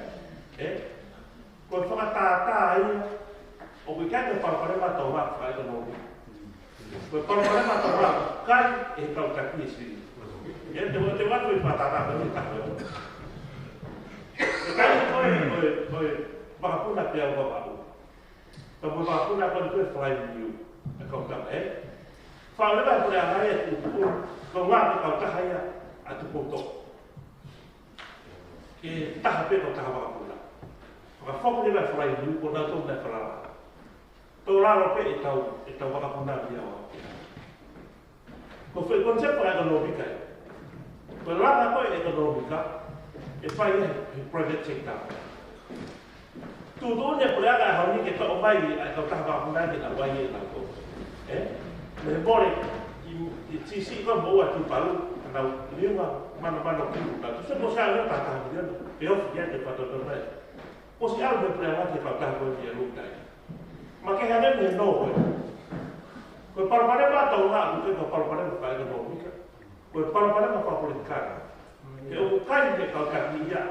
Ē? Ko e fakatātā ia, ʻoku ʻikai ko e palopalema ʻa Tonga fakaʻekonōmika. Ko e palopalema ʻa Tonga, kai ʻe he kau taki ʻe Sili. Ia, te u, te u ʻoatu e fakatātā ko eni ʻe taha. Ko e kai ko e, ko e, ko e vakapuna pea ʻoku vavaʻu. Ka ko e vakapuna ko eni ko e fly-in, ʻa e kau taki, ē? Faʻo leva ʻe he puleʻanga ia ʻa e tuʻutuʻuni, ko e ngaahi kautaha ia ʻa Tupoutoʻa. Ke taha pē kautaha vakapuna. Fakafoki leva e fly-in, ko nautolu naʻe falala. Tō lalo pē ʻetau, ʻetau vakapuna ia ʻo. Ko e foʻi concept fakaʻekonōmika ia. Ko e langa ko ē ʻekonōmika, ʻe fai ia he, he private sector. Tuʻutuʻuni e puleʻanga he ʻaho ni ke toʻo mai ʻa e kautaha vakapuna ke nau ʻai ʻe nautolu. Ē? Mei he mole, ʻi, ʻi Sisi ko ē mo ʻUa Tuvalu, ka nau liunga mano mano kilu, ka tu se mo sa leo taha taha miliona, pe ofi ia te fatoto mai. Ko si alo me puleʻanga ke kautaha ko ē ki he lutai. Ma ke hane me no ko ē. Ko e palopalema ʻa Tonga, ʻoku ʻikai ko e palopalema fakaʻekonōmika. Ko e palopalema fakapolitikale. He ʻoku kai ʻe he kau taki ia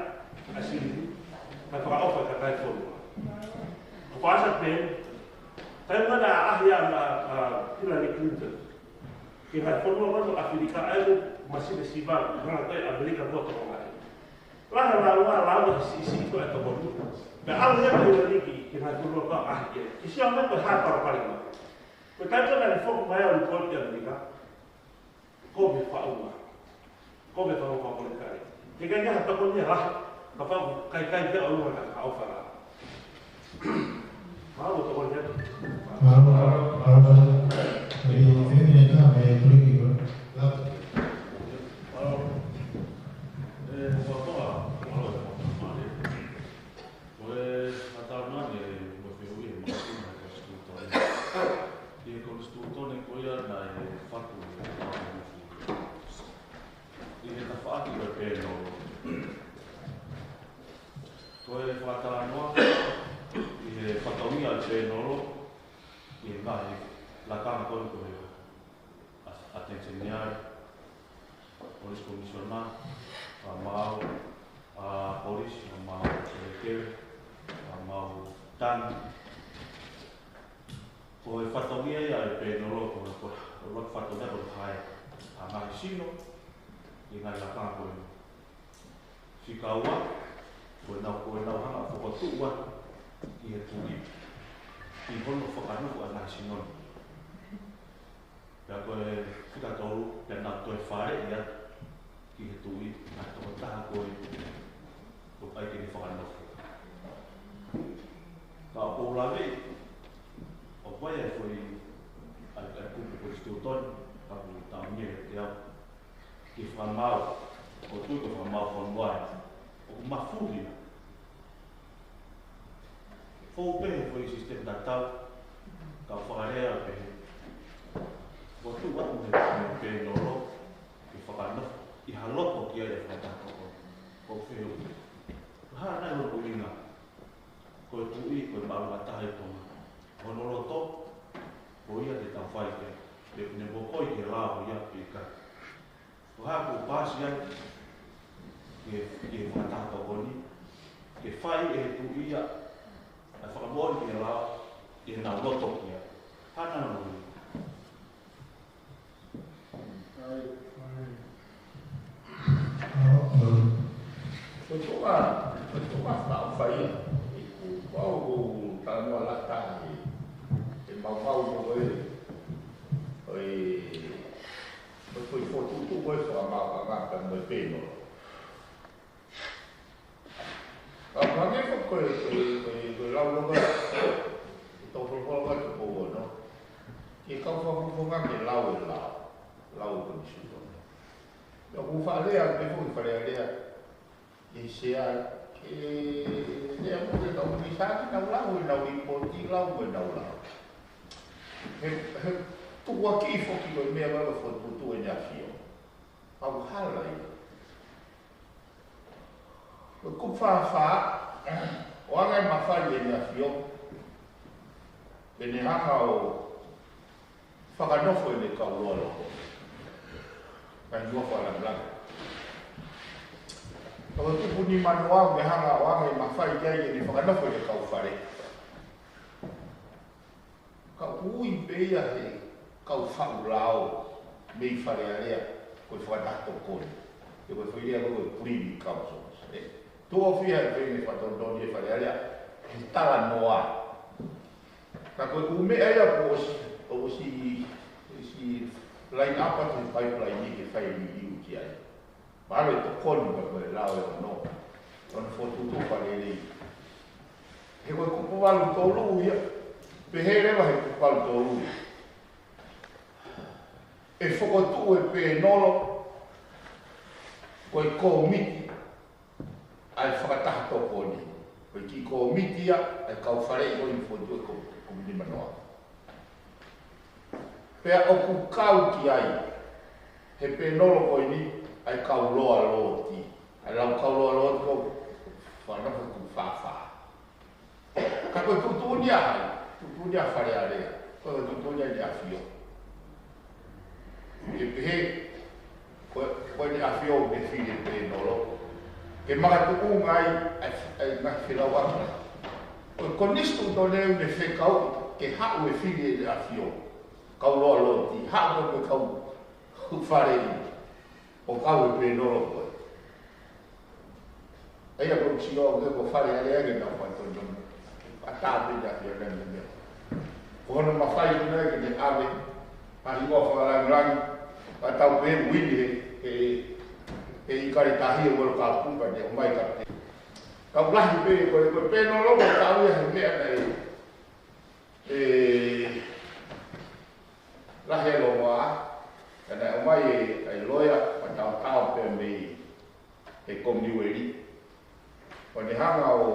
ʻa Sili, kae fakaʻofa e kakai fonua. ʻOku ʻasi pē, taimi naʻe ʻaʻahi ai ʻa, ʻa Hillary Clinton ki he ngaahi fonua ko ē ʻo ʻAfilika, ʻa ia ko e masiva siva, hanga ko ē ʻAmelika ko ē ʻo tokanga ai. Lahi e lau, lau ʻa Sisi ko ē ʻa e tokoni. Pea ʻalu leva ʻa Hillary ki, ki he ngaahi fonua ko ē ʻaʻahi ki ai. Ke sio ange ko e hā e palopalema. Ko e taimi naʻe foki mai ai ʻo lipooti ki ʻAmelika, ko e meʻa faʻunga. Ko e meʻa faʻunga fakapolitikale. He ʻikai ke ha tokoni ia lahi, ka fau kai kai ke ʻalu ka ka ʻofa la. Mau tokoni ia. Mau, mau, mau. Ē, fēfē ka me tuliki ko. La. Ē, fakaʻofa, ʻalu, ʻalu. Ko e talanoa ni ʻoku fehuʻi ʻe he Makina he Konisitūtone. Ki he Konisitūtone ko ia naʻe fatu ʻi he tafaʻaki ʻo e pēnolo. Ko e fakatalanoa ʻi he fatongia ʻo e pēnolo, ʻi he ngaahi lakanga ko ē ko e ʻAteni Seniale, Police Commissioner, ʻa Mau, ʻa Polisi, ʻa Mau Kelekele, ʻa Mau Tangi. Ko e fatongia ia ʻo e pēnolo, ko, ko, ko e fatongia ko e hae ʻa e ngaahi sino, ʻi he ngaahi lakanga ko ē. Fika ua, ko ʻenau, ko ʻenau hanga ʻo fokotuʻu atu ki he Tuʻi, ʻi hono fakanofo ʻa e ngaahi sino ni. Pea ko e fika tolu, pea nau toe faleʻi atu ki he Tuʻi ʻa e tokotaha ko ē ʻoku ʻikai ke ne fakanofo. Ka ʻoku ou laveʻi, ʻoku ʻi ai e foʻi, ʻa e, ʻa e kupu Konisitūtone, ka ʻoku taʻu ni ʻe teau, ke fakamaau, ʻoku ou tui ko e fakamaau fonua ē, ʻoku mafuli ia. Fou pē he foʻi sisitemi tatau, ka fakalea pē. ʻOku tuʻu atu he, he pēnolo, ke fakanofo, ʻi ha loto ki ai e fakataha ko ē. ʻOku fehuʻi. Ko e hā nai hono ʻuhinga, ko e Tuʻi, ko e māʻolunga taha ʻi Tonga. Hono loto, ko ia te tau fai ki ai. Pe ʻoku ne mokoi ki he lao ia pe ʻikai. Ko e hā kuo paasi ai, ke, ke fakataha tokoni, ke fai ʻe he Tuʻi ia, ʻa e fakamoʻoni ki he lao, ke nau loto ki ai. Hā nai hono ʻuhinga. Ko e toka, ko e toka fakaʻofa ia. ʻOku ou talanoa lahi taha he, he maumau ko ē, ko e, ko e, ko e fokotuʻutuʻu ko ē fakamaauʻanga pea mo e pēnolo. Ka hangē ko e, ko e, ko e, ko e lau loka, ʻi he tau folofola ko ē Tupou Ono. Ke kau fakafofonga ke lau e lao, lau e Konisitūtone. ʻOku fakalea, pea foki fakalea, ke sea, ke lea mo e kau minisitā ke nau lau ʻenau lipooti, lau mo ʻenau lao. He, he, Tukuakiʻi foki ko e meʻa lalo fokotuʻutuʻu ʻEne ʻAfio. Au hala ia. Ko e kupu fāfā, ʻoange ʻa e mafai ʻEne ʻAfio ke ne hanga ʻo fakanofo ʻEne kau loaloa. Kae nofo ʻa e lāngilangi. Ka ko e kupu nimanoa ʻoku ne hanga ʻoange mafai ki ai ke ne fakanofo ʻEne kau fale. Ka ʻoku ui pē ia he kau faʻu lao mei Fale Alea, ko e fakataha tokoni. He ko e foʻi lea ko e privy council. Ē, tuʻo fiha e pē ne fakatonutonu ʻe Fale Alea he talanoa. Ka ko e ʻū meʻa ia kuo ʻosi, ʻosi, ʻosi line up atu he pipeline ni ke fai liliu ki ai. Mahalo ʻe tokoni mai ko e lao ʻe ono. Ono fokotuʻutuʻu fakalelei. He ko e kupu valu tolu ia. Pehē leva he kupu valu tolu ia. ʻE fokotuʻu e pēnolo ko e kōmiti ʻa e fakataha tokoni. Ko e kiʻi kōmiti ia ʻa e kau faleʻi ko eni fokotuʻu e ko-, kōmiti nimanoa. Pea ʻoku kau ki ai he pēnolo ko eni ʻa e kau loaloa ʻi. ʻA e lau kau loaloa ʻi ko e fānau ko e kupu fāfā. Ka ko e tuʻutuʻuni ʻa hai? Tuʻutuʻuni ʻa Fale Alea. Ko e tuʻutuʻuni ʻa ʻEne ʻAfio. ʻE pehē, ko, ko ʻEne ʻAfio ʻoku ne fili e pēnolo ke makatuʻunga ai ʻa e, ʻa e ngaahi felauʻaki. Ko e konisitūtone ʻoku ne fekau ke haʻu e fili ʻEne ʻAfio. Kau loaloa ʻi, haʻu ko e kau faleʻi ʻo kau e pēnolo ko ē. ʻA ia ko e sio au ki he ko Fale Alea ke nau fai tonu. ʻA tāpē ia ki ʻEne meʻa. Ko hono mafai ʻena ke ne ʻave ʻa e hingoa fakalāngilangi, ʻa tau pē uini he, he, he ʻIkale Tahi ʻo World Cup, pea ne ʻomai ka te. Kau lahi pē ko e, ko e pēnolo ko e kau ia he meʻa naʻe, ē, lahi e longoaʻa, ka naʻe ʻomai e, ʻa e loea, ʻa taotao pē mei he Kominiueli. ʻO ne hanga ʻo,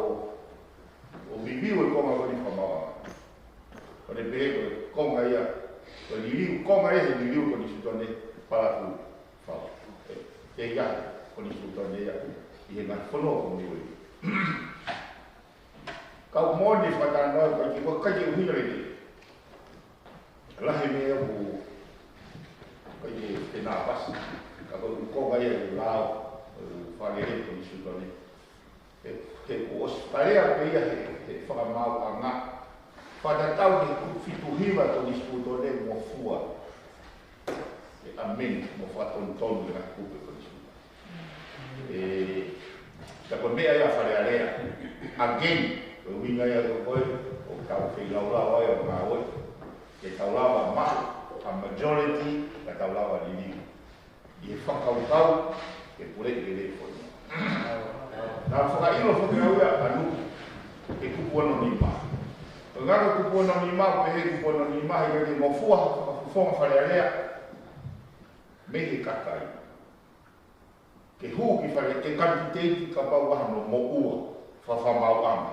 ʻo review e konga ko eni fakamaauʻanga. ʻO ne pehē ko e konga ia, ko e liliu, konga ia he liliu konisitūtone palafulu fau. ʻE, ʻe ʻi ai konisitūtone ia ʻi he ngaahi fonua Kominiueli. Kau moʻoni fakatalanoa, ʻikai ke, ʻikai ke ʻuhinga lelei. Lahi meʻa ʻoku ʻikai ke, ke nāpasi. Ka ko e konga ia ʻo e lao, ʻo e fakalele konisitūtone. He, he kuo ʻosi fakalea pē ia he, he fakamaauʻanga. Fakatatau ki he kupu fitu hiva konisitūtone ngofua. ʻE amend mo fakatonutonu e ngaahi kupu konisitūtone. Ē, ka ko e meʻa ia Fale Alea. Again, ko e ʻuhinga ia ko ē, ʻoku tau feilaulau ai ʻo ngāue. Ke tau lava maʻu ʻa e majority, ka tau lava liliu. ʻI he fakakaukau, ke puleʻi lelei e fonua. Naʻa ku fakaʻilo foki au ia ʻa Nuku, he kupu ono nima. Ko e ngaahi kupu ono nima, pehē kupu ono nima, he ʻikai ke ngofua ha fakafofonga Fale Alea mei he kakai ke hū ki fale, ke kanititeiti kapau ʻoku ʻi ai hano moʻua fakamaauʻanga.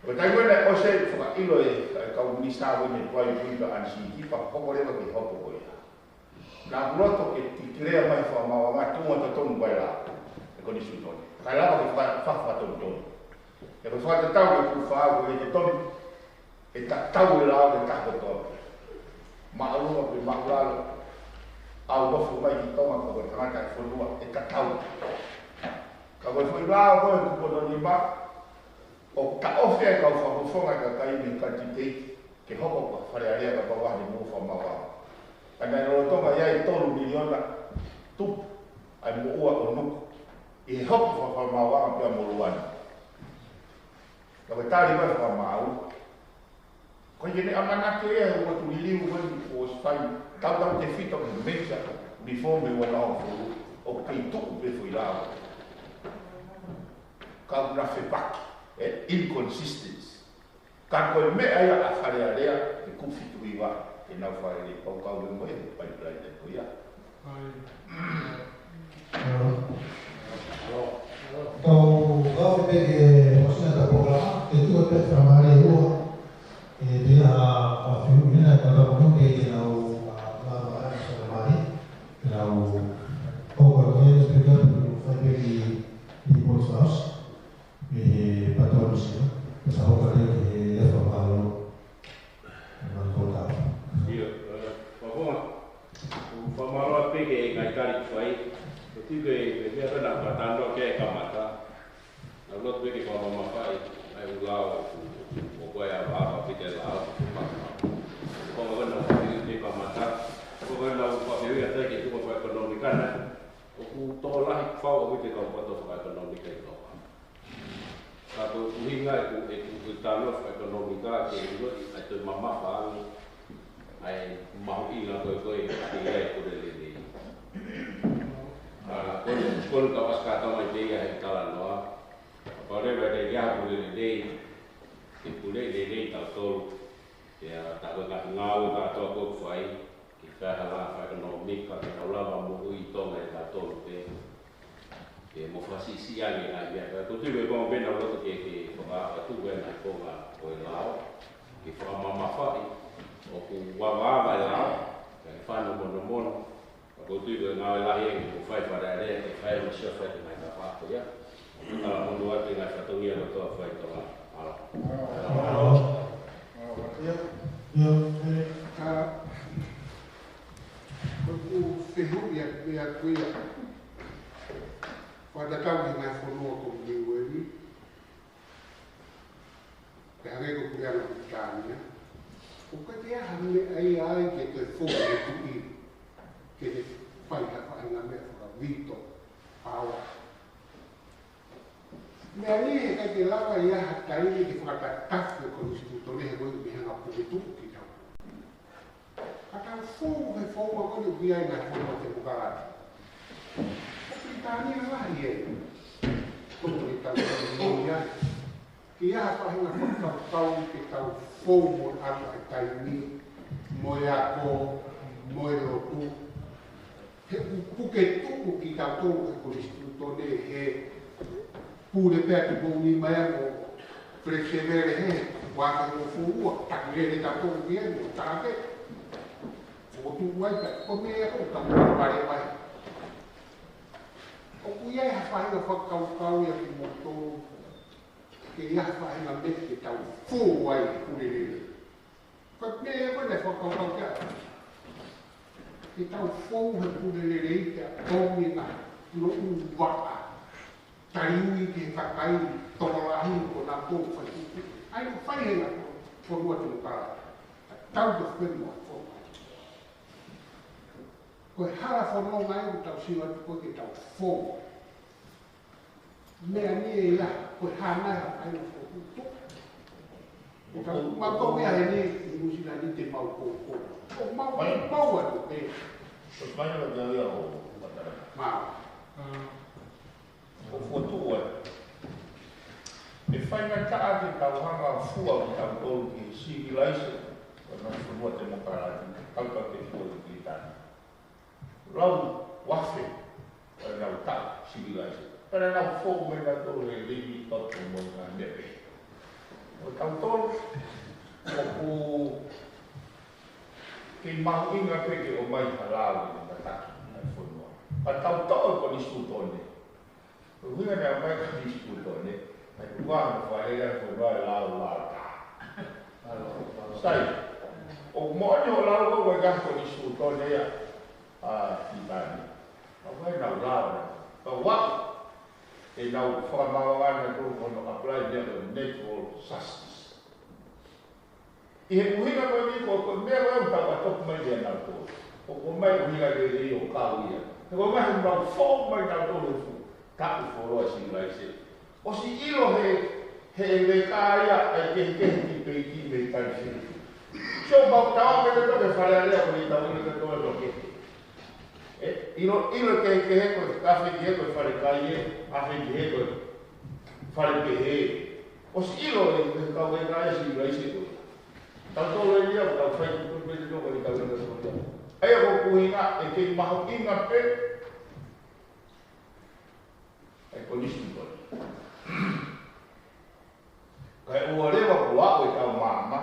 Ko e taimi ko ē naʻe ʻosi fakaʻilo ʻe he kau minisitā ko eni, Tuʻi Tuʻi pea mo ʻAnisī Tipa, hoko leva ke hopo ko ia. Naʻa ku loto ke tikilea mai fakamaauʻanga tuʻunga totonu ko e lao, e konisitūtone. Kae lava ke fa-, fa-, fakatonutonu. He ko e fakatatau ki he kupu fā, ʻoku ʻikai ke tonu ʻe tatau e lao ki he taha kotoa pē. Māʻolunga pe māʻulalo, ʻalu ʻo nofo mai ki Tonga pe ko e tangata e fonua, ʻe tatau. Ka ko e foʻi lao ko ē kupu ono nima, ʻoku taʻofi ai e kau fakafofonga e kakai mei he kanititeiti ke hoko ko Fale Alea kapau ʻoku ʻi ai hano moʻua fakamaauʻanga. Ka naʻe lolotonga ʻi ai e tolu miliona tupu ʻa e moʻua ʻo Nuku ʻi he hoko fakamaauʻanga pea mo Luana. Ka ko e tali mai fakamaau, ko e ʻikai ke ne ʻamanaki ia he ʻoatu liliu ko eni kuo ʻosi fai, tautautefito ki he meʻa ko e Uniform ʻe ua noa hongofulu, ʻoku kei tuʻu pē foʻi lao. Ka ʻoku na fepaki, e inconsistency. Ka ko e meʻa ia ʻa Fale Alea, he kupu fitu hiva, ke nau fai e pau kau e mo e pipeline ko ia. Tau kau pē ke ʻosi ʻeta polokalama, ke tuku pē fakamālō ua. ʻE, pea ʻa, ʻa fiu mena ʻOku ʻi ai e speaker, ʻoku fai pē ki he pots house, ʻe Pātolosia, ʻe sa hoka lea ki he efa palo, ʻe Malcolm Tau. ʻIo, ʻe, Pāpua, ʻoku fakamālō pē ki he ngaahi tali kuo fai, ko e tui ko e, ko e meʻa pē naʻa ku talanoa ki ai he kamata, naʻa ku loto pē ke fakamamafaʻi ʻa e ʻū lao ʻoku, ʻoku ʻi ai ʻa e ava pē ki he lao ʻoku fakamamafa. Ko e meʻa naʻa ku fai he kamata, ko e meʻa naʻa ku fai he ʻata ke tuku fakaʻekonōmika na. ʻOku tokolahi fau ʻaupito e kau poto fakaʻekonōmika ʻi Tonga. Ka ko e ʻuhinga ʻeku, ʻeku, ʻeku talanoa fakaʻekonōmika ke ʻiloʻi ʻa e toe mamafa ange ʻa e mahuʻinga ko ē ko ē ʻa e Puleʻi Lelei. ʻA, ko e, ko e kau ʻasi kātoa mai pē ia he talanoa. Kapau leva ʻe ʻi ai ha Puleʻi Lelei, ʻe puleʻi lelei tautolu. Pea tā ko e ngaahi ngāue kātoa ʻoku fai, ke fai ha lao fakaʻekonōmika, ke tau lava moʻui ʻi Tonga ʻe tautolu pē. Ke mo fakasiʻisiʻi ange ngaahi meʻa. Ka ko e tui ko e konga pē naʻa ku loto ke, ke fakaʻatu ko e ngaahi konga ʻo e lao. Ke fakamamafaʻi, ʻoku avaava e lao, ke fanomonomono. Ka ko e tui ko e ngāue lahi ʻeni ʻoku fai Fale Alea, ke fai mo sia fai ki he ngaahi tapa ko ia. ʻOku talamonū atu e ngaahi fatongia kotoa ʻoku fai ʻi Tonga. Mālō. ʻIo, ʻio, ʻe, ka, ko ʻeku fehuʻi atu ia ko ia. Fakatatau ki he ngaahi fonua ko Niueli, pea hangē ko e puleʻanga Pilitānia. ʻOku ʻikai ke ʻi ai ha meʻa ia ai ke toe fou e tuʻi, ke ne fai ha faʻahinga meʻa faka-veto power. Meʻa ni he ʻikai ke lava ia ha taimi ke fakatatafu e konisitūtone he ko e meʻa hanga puke tuʻu ki tau. Ka tau fou he founga ko eni ʻoku ʻi ai e ngaahi fonua temokalati. Ko Pilitānia lahi ē. Ko e tau fou ai. Ke ʻi ai ha faʻahinga fakakaukau ke tau fou mo ʻalu ʻa e taimi, mo e ako, mo e lotu. He ʻoku puke tuʻu kitautolu ʻe he konisitūtone he pule pea tuʻu ni mai mo flexible he ua ke mo fua, taki lele tautolu ki he mo tāke. Fokotuʻu ai pē, ko e meʻa ko e tau pale mai. ʻOku ʻi ai ha faʻahinga fakakaukau ia kimoutolu, ke ʻi ai ha faʻahinga meʻa ke tau fou ai he pule lele. Ko e meʻa ko ē naʻe fakakaukau ki ai. Ke tau fou he pule lelei ke ʻomi ʻa e loʻu vaʻa taliui ki he kakai tokolahi ko nautolu fai tuku. ʻA ia ʻoku fai he ngaahi fonua temokalati. Tau to fue mo fou. Ko e hala fononga ʻoku tau sio atu ko ē ke tau fou. Meʻa ni ʻe ia, ko e hā nai ha faʻahinga fokotuʻu. Ka mau ko ia heni ʻi Nuʻu Sila ni te mau koukou. Ko mau, mau atu pē. Ko e faʻahinga te ia ʻo matara. Mau. ʻO fokotuʻu ai. ʻE faingataʻa ke tau hanga fua kitautolu ki he sivilaise ʻo e ngaahi fonua temokalati, kau ka ke fua ki Pilitānia. Lau uafe ʻenau taʻu sivilaise. Pea nau fou mai nautolu he limi toko mo e ngaahi meʻa pehē. ʻO tautolu, ʻoku kei mahuʻinga pē ke ʻomai ha lao ʻi he tataki ʻa e fonua. Pea tau toʻo e konisitūtone. Ko e ʻuhinga naʻe ʻomai e konisitūtone, ʻa e kuā no fale ia ko e lao lao ta. Sai, ʻoku moʻoni hoʻo lau ko e konisitūtone ia ʻa Pilitānia. ʻOku ʻi ai ʻenau lao na. Ka ua, ʻenau fakamaauʻanga ko hono apply meʻa ko e natural justice. ʻI he ʻuhinga ko eni ko, ko e meʻa ko ē ʻoku tau ʻatā mai ia nautolu. ʻOku ʻomai ʻuhinga lelei ʻo kau ia. He ko e meʻa he mau fou mai nautolu he fuʻu taʻu fuoloa sivilaise. ʻOsi ʻilo he, he leka ia ʻa e kehekehe ki peiki mei Kalifeli. So mau tau ʻa e meʻa ko e Fale Alea ko eni tau ʻilo ko e tau ʻilo kehe. ʻE, ʻilo, ʻilo kehekehe ko e, afe ki he ko e fale kai ē, afe ki he ko e fale pehē. ʻOsi ʻilo ʻe, ʻe kau e kai sivilaise ko ē. Tautolu eni ia, tau fai tuku pē te toko ni tau ʻilo ko ia. ʻA ia ko e ʻuhinga, ʻe kei mahuʻinga pē, ʻa e konisitūtone. Kae ʻoua leva kuo aʻu ʻetau maama,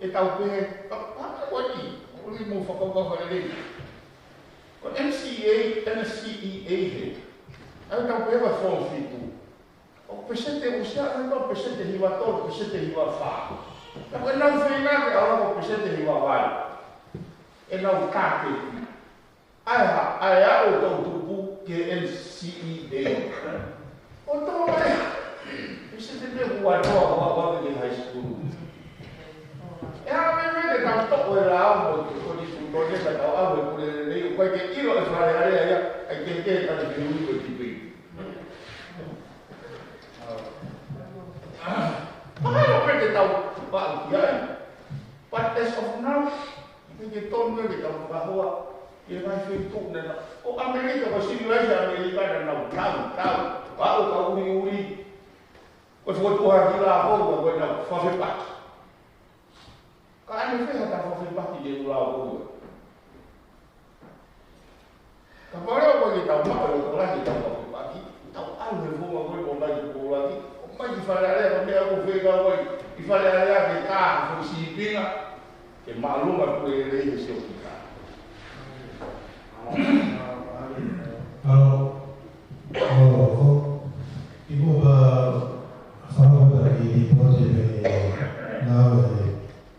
ʻe tau pehē, ka, ka, ka, ko eni, ʻoku lī mo fakakaukau fakalelei. Ko e N C A, N C E A he. ʻA ia tau pehē ʻa e foʻi fitu. ʻOku peseti ʻosi ʻa e peseti hiva tolu, peseti hiva fā. Ka ko ʻenau feinga ke ʻalu ko e peseti hiva valu. ʻEnau tāketi. ʻA ia, ʻa ia ʻoku tau tupu ki he N C E A. ʻO tō mai. Peseti hiva tolu, ʻo ʻalu ki he high school. ʻE ʻalu mai mei he tau toʻo e lao mo e ko ni futo ne ka tau ʻalu e pule lelei, ʻoku ʻikai ke ʻilo e Fale Alea ia, ʻikai ke ke ka te ui ko e tipi. ʻA ia ʻoku ʻikai ke tau paʻu ki ai. But as of now, ʻikai ke tonu ke tau fakahoa, ʻi he ngaahi feituʻu naʻa, ko ʻAmelika, ko e civilized ʻAmelika naʻa nau tau, tau, ʻo ka uli uli, ko e fokotuʻu ha kiʻi lao ko ē, ko ʻenau fakafepaki. Ka ʻanefē haʻata fakafepaki ki he kiʻi lao ko ē? Kapau leva ʻoku ʻikai ke tau maʻu e loto lahi ke tau fakafepaki, tau ʻalu he founga ko ē ʻo mai ki Populaki, ʻo mai ki Fale Alea, ko e meʻa ʻoku fekau ai ʻi Fale Alea ke tā foʻi sīpinga, ke māʻolunga pule lelei he sio kita. ʻAlo, ʻalo, ʻo, ʻi muʻa pea fakahoa ki he poate pē naʻe,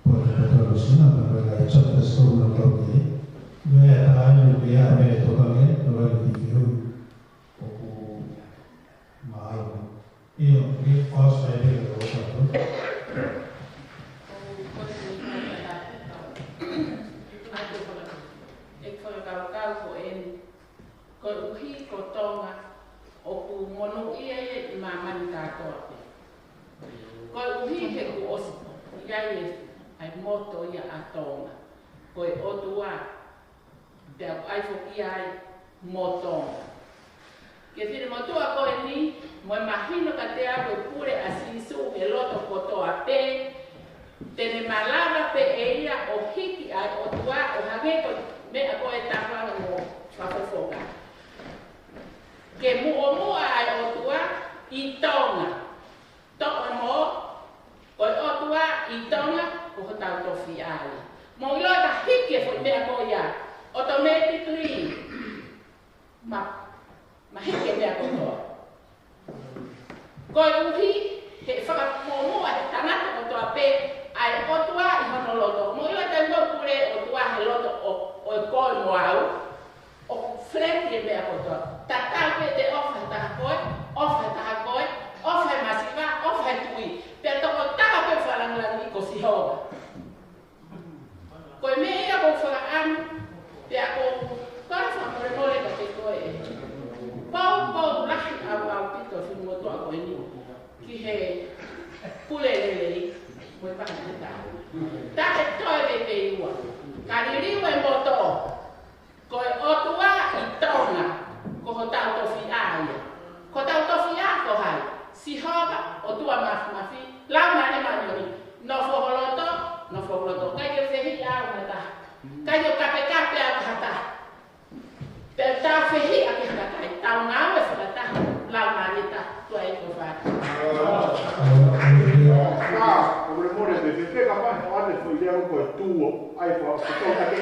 poate pē tolu sina, pea ko e chapter sitō na kau ki. Meʻa tā anu pea meʻa tokanga, tokanga ki he fehuʻi ʻoku maau. ʻIo, ke fas mai pē ka tau. ʻOku ou kole ke fakatapu. ʻE fakakaukau ko eni. Koeʻuhi ko Tonga ʻoku monūʻia ia ʻi māmani kātoa pē. Koeʻuhi he kuo ʻosi ʻi ai e, ʻa e moto ia ʻa Tonga. Ko e ʻOtua, pea ʻoku ʻi ai foki ia ʻa e moto. Ke finemotuʻa ko eni, mo e mahino kiate au e pule ʻa Sīsū he loto kotoa pē, te ne malava pē ʻe ia ʻo hiki ʻa e ʻOtua ʻo hangē ko e meʻa ko e tapa mo fakafofonga. Ke muʻomuʻa ʻa e ʻOtua ʻi Tonga. Toʻo mo, ko e ʻOtua ʻi Tonga, ko hotau tofiʻa ia. Mou ʻilo ka hiki e foʻi meʻa ko ia, automatically, ma, ma hiki e meʻa kotoa. Koeʻuhi, he fakamuʻomuʻa he tangata kotoa pē, ʻa e ʻOtua ʻi hono loto. Mou ʻilo ka ʻi ai e pule ʻOtua he loto ʻo, ʻo e koe mo au. ʻOku flat e meʻa kotoa. Tatau pē te ʻofa he taha koe, ʻofa he taha koe, ʻofa he masiva, ʻofa he tuʻi. Pea tokotaha pē fakalāngilangiʻi ko Sihova. Ko e meʻa ia ʻoku ou fakaʻamu, pea ʻoku ou kole fakamolemole kiate koe. Poupou lahi ʻaupito e finemotuʻa ko eni ki he pule lelei, mo e pākētā. Taʻe toe pē pē ua. Ka liliu e moto. Ko e ʻOtua ʻi Tonga, ko hotau tofiʻa ia. Ko hotau tofiʻa ko hai? Sihova, ʻOtua Māfimafi, Laumālie Māʻoniʻoni. Nofo ho loto, nofo ho loto. ʻIkai ke fehiʻa au ha taha. ʻIkai ke kapekape au ha taha. Pea tau fehiʻa ki ha kakai, tau ngāue fakataha, Laumālie Taha. Tuai ko fai. Ka, ko e mole me te ka mai, ʻo ane foʻi lea ko e tuo, ʻai ko, ko tau ka ke.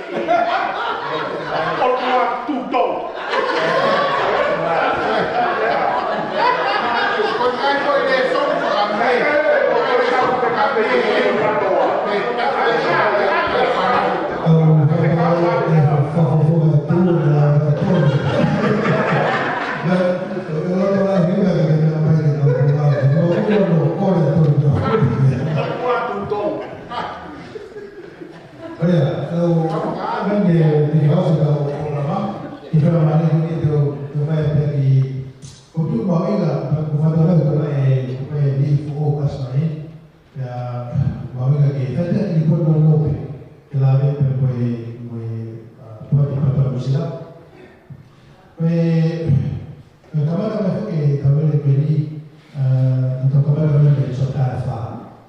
ʻOtua tuto. Ko e kai ko e lea so ka me. Ko e kai ko e lea so ka me. Pea mahuʻinga ke fai ʻaki e poini pea mo e, mo e, ʻa, poini pea mo Nuʻu Sila. Ko e, ko e kamata mai foki e kaveinga ko eni, ʻa, ʻi he kamata mai e chapter fā.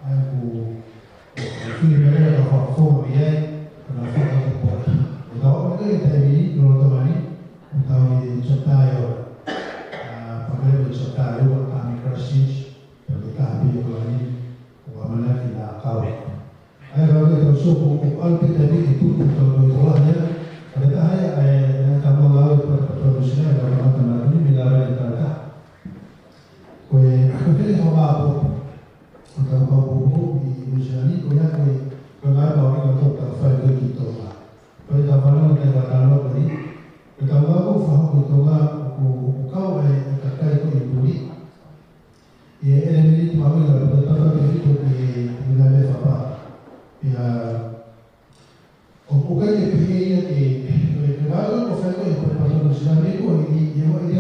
ʻA ia ko e, ko e fili meʻa ka fakafofonga mei ai, ko e na fakafofonga. ʻO tau ʻamanaki ko e taimi ni, lolotonga ni, ʻo tau ʻi he chapter ʻe ua. ʻA, pea ko e chapter ʻe ua, ʻAmi Christchurch, pea ko e taha pē ʻi ʻAokalani, ʻo ʻamanaki naʻa kau. ʻA ia, ka ʻoku tau sio ko, ko ʻAlipeta ni ke tuku tau tau tau ia. Ka te taha ia, ʻa e, ʻa e, Tau ngāue ʻi he Pātipāti Nuʻusila, ʻi he kamata māmani, mei he lava ʻi he taʻu taha. Ko e, ko e hā e fakapōpula ʻo ʻetau kau poupou ʻi Nuʻusila ni, ko e hā ko e, ko e ngāue mahuʻinga ʻoku tau fai ko ē ki Tonga. Ko ʻetau fanongo ki he talanoa ko eni, ko ʻetau ngāue ʻoku fakahoko ʻi Tonga, ʻoku, ʻoku kau ai e kakai ko ē ʻi muli. ʻI he ʻelemēniti mahuʻinga, ʻoku tau tefito ki he, ki he ngāue fakapā. ʻIo, ʻoku ʻikai ke pehē ia ke, ke, ke ngāue ʻoku fai ko ē ʻi he Pātipāti Nuʻusila ni ko ē, ʻi, ʻi, ʻi, ʻi,